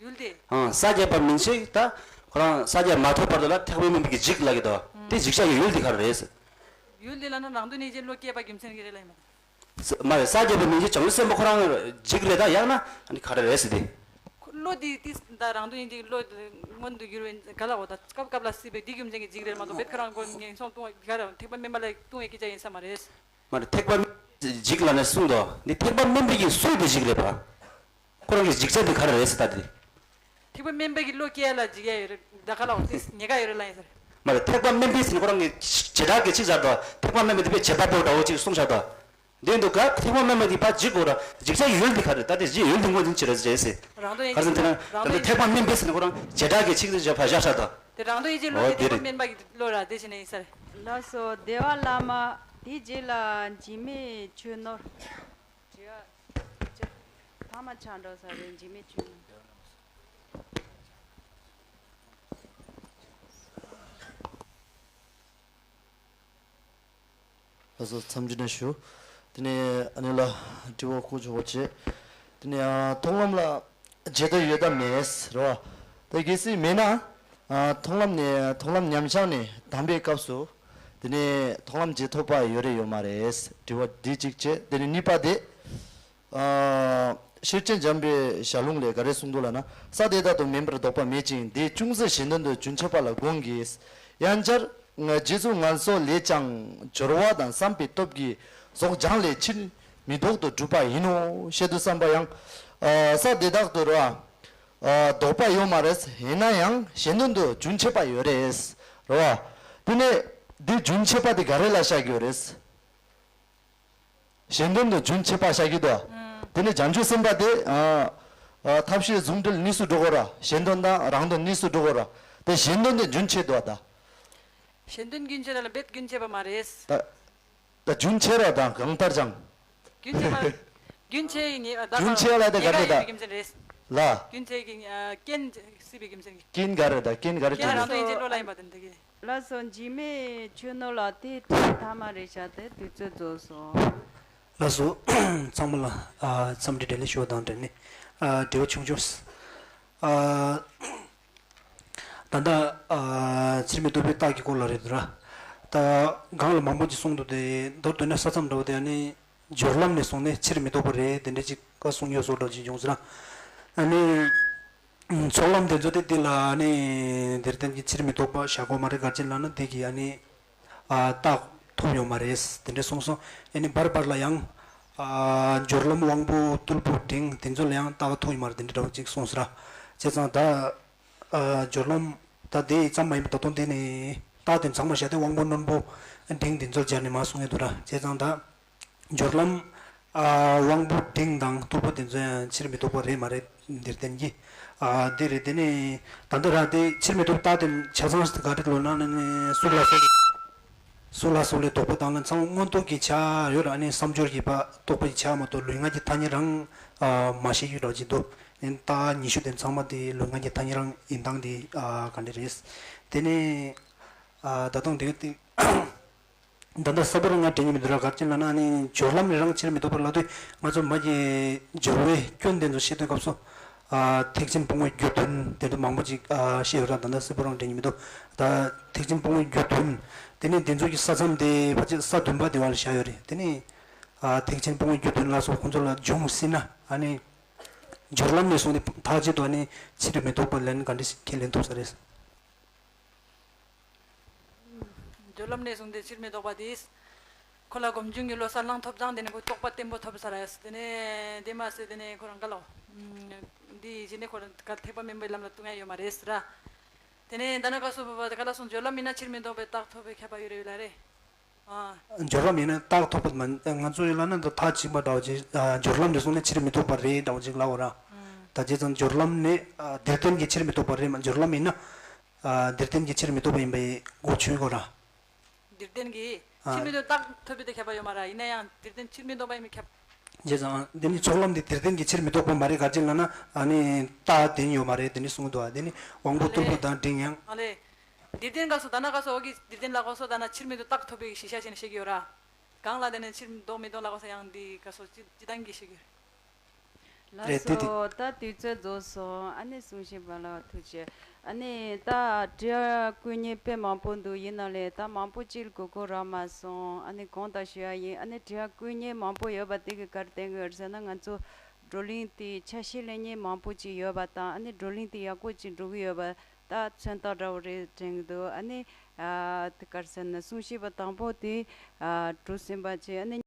ཡུལ་དེ། ཨང་ས་བརྒྱད་པ་མན་ཆད་ད་ཁོ་རང་ས་བརྒྱད་མ་ཐོབ་བར་དུ་ལ་ཐེག་པ་དམན་པའི་གི་འཇིག་ལ་གི་དོ། དེ་འཇིག་བྱ་གི་ཡུལ་དེ་ག་རེ་རེད། ཡུལ་དེ་ལ་ན་རང་དོན་ཡིད་ཆེས་བློ་སྐྱེས་པ་རྒྱུ་མཚན་གྱི་རེད་ལ་ཡིན་མ། མ་རེད་ས་བརྒྱད་པ་མན་ཆད་བྱང་ཆུབ་སེམས་དཔའ་ཁོ་རང་འཇིག་རེད་ད་ཡང་ན་ཨ་ནི་ག་རེ་རེད་ཟེར་དེ། བློ་དེ་དེ་ད་རང་དོན་ཡིད་ཆེས་བློ་མངོན་དུ་གྱུར་བའི་ག་ལ་འོ་ད་སྐབས་སྐབས་ལ་སྲིད་པའི་དེ་རྒྱུ་མཚན་གྱི་འཇིག་རེད་མ་གཏོགས་བེད་ཁོ་རང་ཀོ་ངན་སོང་ལྟུང་བ་ག་རེ་ཐེག་པ་དམན་པ་ལ་ལྟུང་བའི་སྐད་ཆ་ཡིན་ས་མ་རེད། མ་རེད་ཐེག་པ་འཇིག་ལ་ནས་གསུངས་དོ། འདི་ཐེག་པ་དམན་པའི་གི་སྲོལ་དེ་འཇིག་རེད་པ། ཁོ་རང་གི་འཇིག་བྱ་དེ་ག་རེ་རེད་ཟེར་ད་དེ། ཐེག་པ་དམན་པའི་གི་བློ་སྐྱེ་ཡ་ལ་འཇིག་ཡ་ཡོད་རེད་ད་ག་ལ་འོ་དེ་ཉེ་ག་ཡོད་རེད་ལ་ཡིན་ཟེར། མ་རེད་ཐེག་པ་དམན་པའི་ཟེར་ནས་ཁོ་རང་གི་བྱེ་བྲག་གི་ཆིག་ཟེར་དོ་ཐེག་པ་དམན་པའི་དེ་པའི་བྱེད་པ་པོ་འདྲ་བོ་ཅིག་གསུངས་བཞག་དོ། འདི་འདུག་ག་ཐེག་པ་དམན་པ་འདི་ཕར་འཇིག་དགོས་ར་འཇིག་བྱ་ཡི་ཡུལ་འདི་ག་རེད་ད་དེ་འཇིག་ཡུལ་འདི་དངོས་འཛིན་ཅི་རེད་ཟེར་ཟེར། རང་དོན་ཡིན་ག་རེ་ཟེར་དེ་ན་ད་ལྟ་ཐེག་པ་དམན་པའི་ཟེར་ནས་ཁོ་རང་བྱེ་བྲག་གི་ཆིག་ཟེར་བྱ་ཕར་བཞག་ཤག་དོ། དེ་རང་དོན་ཡིན་གྱི་བློ་འོ་དེ་དེ་ཐེག་པ་རེད། དམན་པ་གི་བློ་ར་དེ་བྱས་ནས་ཡིན་ས་རེད། ལགས་སོ་བདེ་བ་བླ་མ། དེའི་རྗེས་ལ་འཇིགས་མེད་ཆོས་ནོར། དྲི་བ། ཨ་མ་ཆགས་འགྲོ་ས་རེད། འཇིགས་མེད་ཆོས་ནོར། ལགས་སོ། འཚམས་འདྲི་ཞུ། དེ་ནས་ཨ་ནེ་ལ་དྲི་བ་བཀོད་ཆོག་པ་བྱེད། དེ་ནས་ཨ་མཐོང་ལམ་ལ་བརྗེད་དོན་ཡོད་དམ་མེད་རེད་བ། ད་གལ་སྲིད་མེད་ན། ཨ་མཐོང་ལམ་ནས་མཐོང་ལམ་ཉམས་བྱང་ནས་དམ་པའི་སྐབས་སུ། དེ་ནས་མཐོང་ལམ་བརྗེད་ཐུབ་པ་ཡོད་རེད་ཡོད་མ་རེད། དྲི་བ་འདི་གཅིག་བྱེད། དེ་ནས་གཉིས་པ་དེ། ཨ་ཤེར་ཕྱིན་འཇམ་པའི་ཞལ་ལུང་ལས་ག་རེ་གསུངས་འདུག་ལབ་ན། ས་དེ་དག་ཏུ་མིན་པར་ལྡོག་པ་མེད་ཅིང་། དེ་ཅུང་ཟད་གཞན་དོན་དུ་རྒྱུན་ཆད་པ་ལ་དགོངས་ཀྱི། ཡང་བསྐྱར། ང་རྗེ་བཙུན་ངལ་གསོ་ལས་ཀྱང་སྦྱོར་བ་དང་བསམ་པའི་སྟོབས་ཀྱིས་རྫོགས་བྱང་ལས་ཕྱིར་མི་ལྡོག་ཏུ་གྲུབ་པ་ཡིན་ནོ་ཞེས་དུ་བསམ་པ་ཡང་། ཨ་ས་དེ་དག་ཏུ་ར། ཨ་ལྡོག་པ་ཡོད་མ་རེད། ཡིན་ན་ཡང་གཞན་དོན་དུ་རྒྱུན་ཆད་པ་ཡོད་རེད། རེད་བ། དེ་ནས་འདི་རྒྱུན་ཆད་པ་དེ་ག་རེ་ལ་བཞག་གི་ཡོད་རེད། གཞན་དོན་དུ་རྒྱུན་ཆད་པ་བཞག་གི་འདུག། ཨང་། དེ་ནས་བྱང་ཆུབ་སེམས་དཔའ་དེ་ཨ་ཨ་ཐབས་ཤེས་ཟུང་འབྲེལ་གཉིས་སུ་འགྲོ་དགོས་ར། གཞན་དོན་དང་རང་དོན་གཉིས་སུ་འགྲོ་དགོས་ར། དེ་གཞན་དོན་དུ་རྒྱུན་ཆད་འདུག་ད། གཞན་དོན་རྒྱུན་ཆད་ལ་རྦད་རྒྱུན་ཆད་པ་མ་རེད། ད་ད་རྒྱུན་ཆད་ར་དང་གང་ལྟར་ཀྱང་། རྒྱུན་ཆད་པ། རྒྱུན་ཆད་ཡིན་ངེས་ད། རྒྱུན་ཆད་ལ་དེ་ག་རེ་ད། རྒྱུ་མཚན་རེད། ལ། རྒྱུན་ཆད་ཀྱི་ཨ་རྐྱེན་སྲིད་པའི་རྒྱུ་མཚན་གྱིས། རྐྱེན་ག་རེ་ད། རྐྱེན་ག་རེ་རྐྱེན་རང་དོན་ཡིན་ཚེ་བློ་ལ་ཡིན་པ་དེ་འདྲ་གི། ལགས་སོ། འཇིགས་མེད་ཆོས་ནོར་ལགས། དེ་དྲི་བ་མཐའ་མ་རེད་ཤག། དེ་དུས་ཚོད་རྫོགས་སོང་། ལགས་སོ། ཚང་མ་ལ་ཨ་འཚམས་འདྲི་བཀྲ་ཤིས་ཤོག་དང་འབྲེལ་ནས་ཨ་དྲི་བ་ཆུང་ཆུང་། ཨ་ད་ལྟ་ཨ་ཕྱིར་མི་ལྡོག་པའི་རྟགས་ཀྱི་སྐོར་ལ་རེད་འདུག་ར། ད་སྒང་ལ་མང་པོ་ཅིག་གསུངས་འདུག་སྟེ། མདོར་བསྡུས་ན་ས་མཚམས་འདྲ་བོ་དེ་ཨ་ནི་སྦྱོར་ལམ་ནས་བཟུང་ནས་ཕྱིར་མི་ལྡོག་པ་རེད། དེ་འདྲ་ཅིག་བཀའ་གསུངས་ཡོད་བཟོ་འདྲ་ཅིག་བྱུང་སོང་ར། ཨ་ནི། ཚོགས་ལམ་དེ་ཚོ་དེ་འདི་ལ་ནི་འདིར་བསྟན་གྱི་ཕྱིར་མི་ལྡོག་པ་བཞག་དགོས་མ་རེད། ག་རེ་བྱས་ལབ་ན་འདི་གི་ཨ་ནི་ཨ་རྟགས་ཐོབ་ཡོད་མ་རེད། དེ་འདྲ་གསུངས་སོང་། ཨ་ནི་བར་བར་ལ་ཡང་ཨ་སྦྱོར་ལམ་དབང་པོ་རྟུལ་པོ་འབྲིང་དེ་ཚོ་ལ་ཡང་རྟགས་ཐོབ་ཡོད་མ་རེད། དེ་འདྲ་འདྲ་བོ་ཅིག་གསུངས་སོང་ར། བྱས་ཙང་ད་ཨ་སྦྱོར་ལམ་ད་དེ་ཙམ་མ་ཡིན་པ་ད་དུང་དེ་ནི་རྟགས་དེ་ཚང་མ་བཞག་སྟེ་དབང་པོ་རྣོན་པོ་འབྲིང་དེ་ཚོ་སྦྱར་ནས་མར་གསུང་གི་འདུག་ར། བྱས་ཙང་ད། སྦྱོར་ལམ། ཨ་དབང་པོ་འབྲིང་དང་རྟུལ་པོ་དེ་ཚོ་ཡང་ཕྱིར་མི་ལྡོག་པ་རེད་མ་རེད། འདིར་བསྟན་གྱི། ཨ་དེ་རེད། དེ་ནས་ད་ལྟ་ར་དེ་ཕྱིར་མི་ལྡོག་རྟགས་དེ་ཆ་ཚང་ག་རེ་ལབ་ན་ནི་གཟུགས་ལ་སོགས་གཟུགས་ལ་སོགས་ལས་ལྡོག་པ་དང་ལ་ཚང་མ་མངོན་རྟོགས་ཀྱི་ཆ་ཡོད་ར། ཨ་ནི་བསམ་སྦྱོར་གྱི་བ་རྟོགས་པའི་ཆ་མ་གཏོགས་ལུས་ངག་གི་ཐ་སྙད་རང་ཨ་མ་ཤེས་ཀྱི་འདྲ་ཅིག་འདུག། ཨ་ནི་རྟགས་ཉི་ཤུ་དེ་ཚང་མ་དེ་ལུས་ངག་གི་ཐ་སྙད་རང་ཡིན་སྟངས་དེ་ཨ་ག་འདྲ་རེད། དེ་ནས་ཨ་ད་དུང་དེ་དེ། ད་ལྟ་གསལ་པོ་རང་ང་དྲན་གྱི་མི་འདུག་ར། ག་རེ་ལབ་ན་ཨ་ནི་སྦྱོར་ལམ་རེ་རང་ཕྱིར་མི་ལྡོག་པ་ལབ་དུས་ང་ཚོ་མ་གི་སྦྱོར་བའི་སྐྱོན་དེ་ཚོ་བཤད་དུས་སྐབས་སུ་ཨ་ཐེག་ཆེན་ཕུང་པོའི་རྒྱུ་མཐུན་དེ་ཚོ་མང་པོ་ཅིག་ཨ་བཤད་ཡོད་ར། ད་ལྟ་གསལ་པོ་རང་དྲན་གྱི་མི་འདུག། ད་ཐེག་ཆེན་ཕུང་པོའི་རྒྱུ་མཐུན་དེ་ནི་དེ་ཚོ་གི་ས་མཚམས་དེ་ཕལ་ཆེར་ས་བདུན་པ་དེ་བ་ལ་བཞག་ཡོད་རེད། དེ་ནི་ཨ་ཐེག་ཆེན་ཕུང་པོའི་རྒྱུ་མཐུན་ལ་སོགས་ཁོང་ཚོ་ལ་འབྱུང་སྲིད་ན་ཨ་ནི་སྦྱོར་ལམ་ནས་བཟུང་སྟེ་མཐའ་གཅིག་ཏུ་ཨ་ནི་ཕྱིར་མི་ལྡོག་པ་ལེན་ག་འདྲ་ཞིག་ཁས་ལེན་ཐུབ་ས་རེད། སྦྱོར་ལམ་ནས་བཟུང་སྟེ་ཕྱིར་མི་ལྡོག་པ་དེ། ཁོ་ལ་སྒོམ་བྱུང་གི་བློ་གསལ་སྣང་ཐོབ་ཙང་དེ་ནས་ཁོ་རྟོགས་པ་བརྟན་པོ་ཐོབ་ས་རེད། དེ་ནས་དེ་མ་ཟད་དེ་ནས་ཁོ་རང་ག་ལོ། འདི་ཡི་གཞི་ནས་ཁོ་རང་ག་ཐེག་པ་དམན་པའི་ལམ་ལ་ལྟུང་ཡ་ཡོད་མ་རེད་ཟེར་ར། དེ་ནས་ད་ནང་ག་སོ་བ་བ་དེ་ག་ལ་སོང་། སྦྱོར་ལམ་ཡིན་ན་ཕྱིར་མི་ལྡོག་པའི་རྟགས་ཐོབ་པའི་མཁས་པ་ཡོད་རེད་ལ་རེད། ཨ། སྦྱོར་ལམ་ཡིན་ན་རྟགས་ཐོབ་པ་མ་ང་ཚོ་ཡིན་ལ་ན་ད་མཐའ་གཅིག་པ་འདྲ་བོ་ཅིག་ཨ་སྦྱོར་ལམ་ནས་སོང་ནས་ཕྱིར་མི་ལྡོག་པ་རེད་འདྲ་བོ་ཅིག་ལབ་དགོས་ར། ད་བྱས་ཙང་སྦྱོར་ལམ་ནས་ཨ་འདིར་བསྟན་གྱི་ཕྱིར་མི་ལྡོག་པ་རེད་མ། སྦྱོར་ལམ་ཡིན་ན། ཨ་འདིར་བསྟན་གྱི་ཕྱིར་མི་ལྡོག་པ་ཡིན་པའི་གོ་ཆོད་དགོས་ར། འདིར་བསྟན་གྱི་ཨ་ཕྱིར་མི་ལྡོག་རྟགས་ཐོབ་པའི་དེ་ཁྱབ་པ་ཡོད་མ་རེད། ཡིན་ན་ཡང་འདིར་བསྟན་ཕྱིར་མི་ལྡོག་པ་ཡིན་པའི་ཁྱབ། བྱས་ཙང་འདི་ནི་ཚོགས་ལམ་འདི་འདིར་བསྟན་གྱི་ཕྱིར་མི་ལྡོག་པ་མ་རེད་ག་ཅི་ལབ་ན་ཨ་ནི་རྟགས་དེ་ཡོད་མ་རེད། དེ་ནི་གསུངས་འདུག་ཨ། དེ་ནི་དབང་པོ་རྟུལ་པོ་དང་འབྲིང་ཡང་། ཨ་ལེ། འདིར་བསྟན་ག་སོ་ད་ན་ག་སོ་འོ་གི་འདིར་བསྟན་ལ་གོ་སོ་ད་ན་ཕྱིར་མི་ལྡོག་རྟགས་ཐོབ་པའི་གཞི་བཞག་བྱས་ནས་བཤད་ཀྱི་ཡོད་ར། གང་ལ་དེ་ནས་ཕྱིར་ལྡོག་མི་ལྡོག་ལ་གོ་ས་ཡང་འདི་ག་སོ་སྤྱི་སྤྱི་བཏང་གི་ཞིག་ཡོད། ལགས་རེད་དེ་དེ། སོ་ད་དུས་ཚོད་རྫོགས་སོང་། ཨ་ནི་གསུང་བཤད་པ་ལ་ཐུགས་རྗེ། ཨ་ནི་ད་དྲི་བ་བཀོད་མཁན་དཔེ་མང་པོ་འདུག། ཡིན་ན་ལས་ད་མང་པོ་ཅིག་གོ་གོ་རག་མ་སོང་། ཨ་ནི་དགོངས་དག་ཞུ་ཡ་ཡིན། ཨ་ནི་དྲི་བ་བཀོད་མཁན་མང་པོ་ཡོད་པ་དེ་གི་གར་བསྟན་གི་ཡོད་ཟེར་ན་ང་ཚོ་བགྲོ་གླེང་དེ་ཆ་ཤས་ལེན་མཁན་མང་པོ་ཅིག་ཡོད་པ་དང་། ཨ་ནི་བགྲོ་གླེང་དེ་ཡག་པོ་ཅིག་འགྲོ་གི་ཡོད་པ། ད་མཚོན་རྟགས་འདྲ་བོ་རེད་དྲན་གི་འདུག། ཨ་ནི་ཨ་དེ་གར་ཟེར་ན་གསུང་བཤད་པ་དང་པོ་དེ་ཨ་གྲུ་གསུམ་པ་བྱས། ཨ་ནི།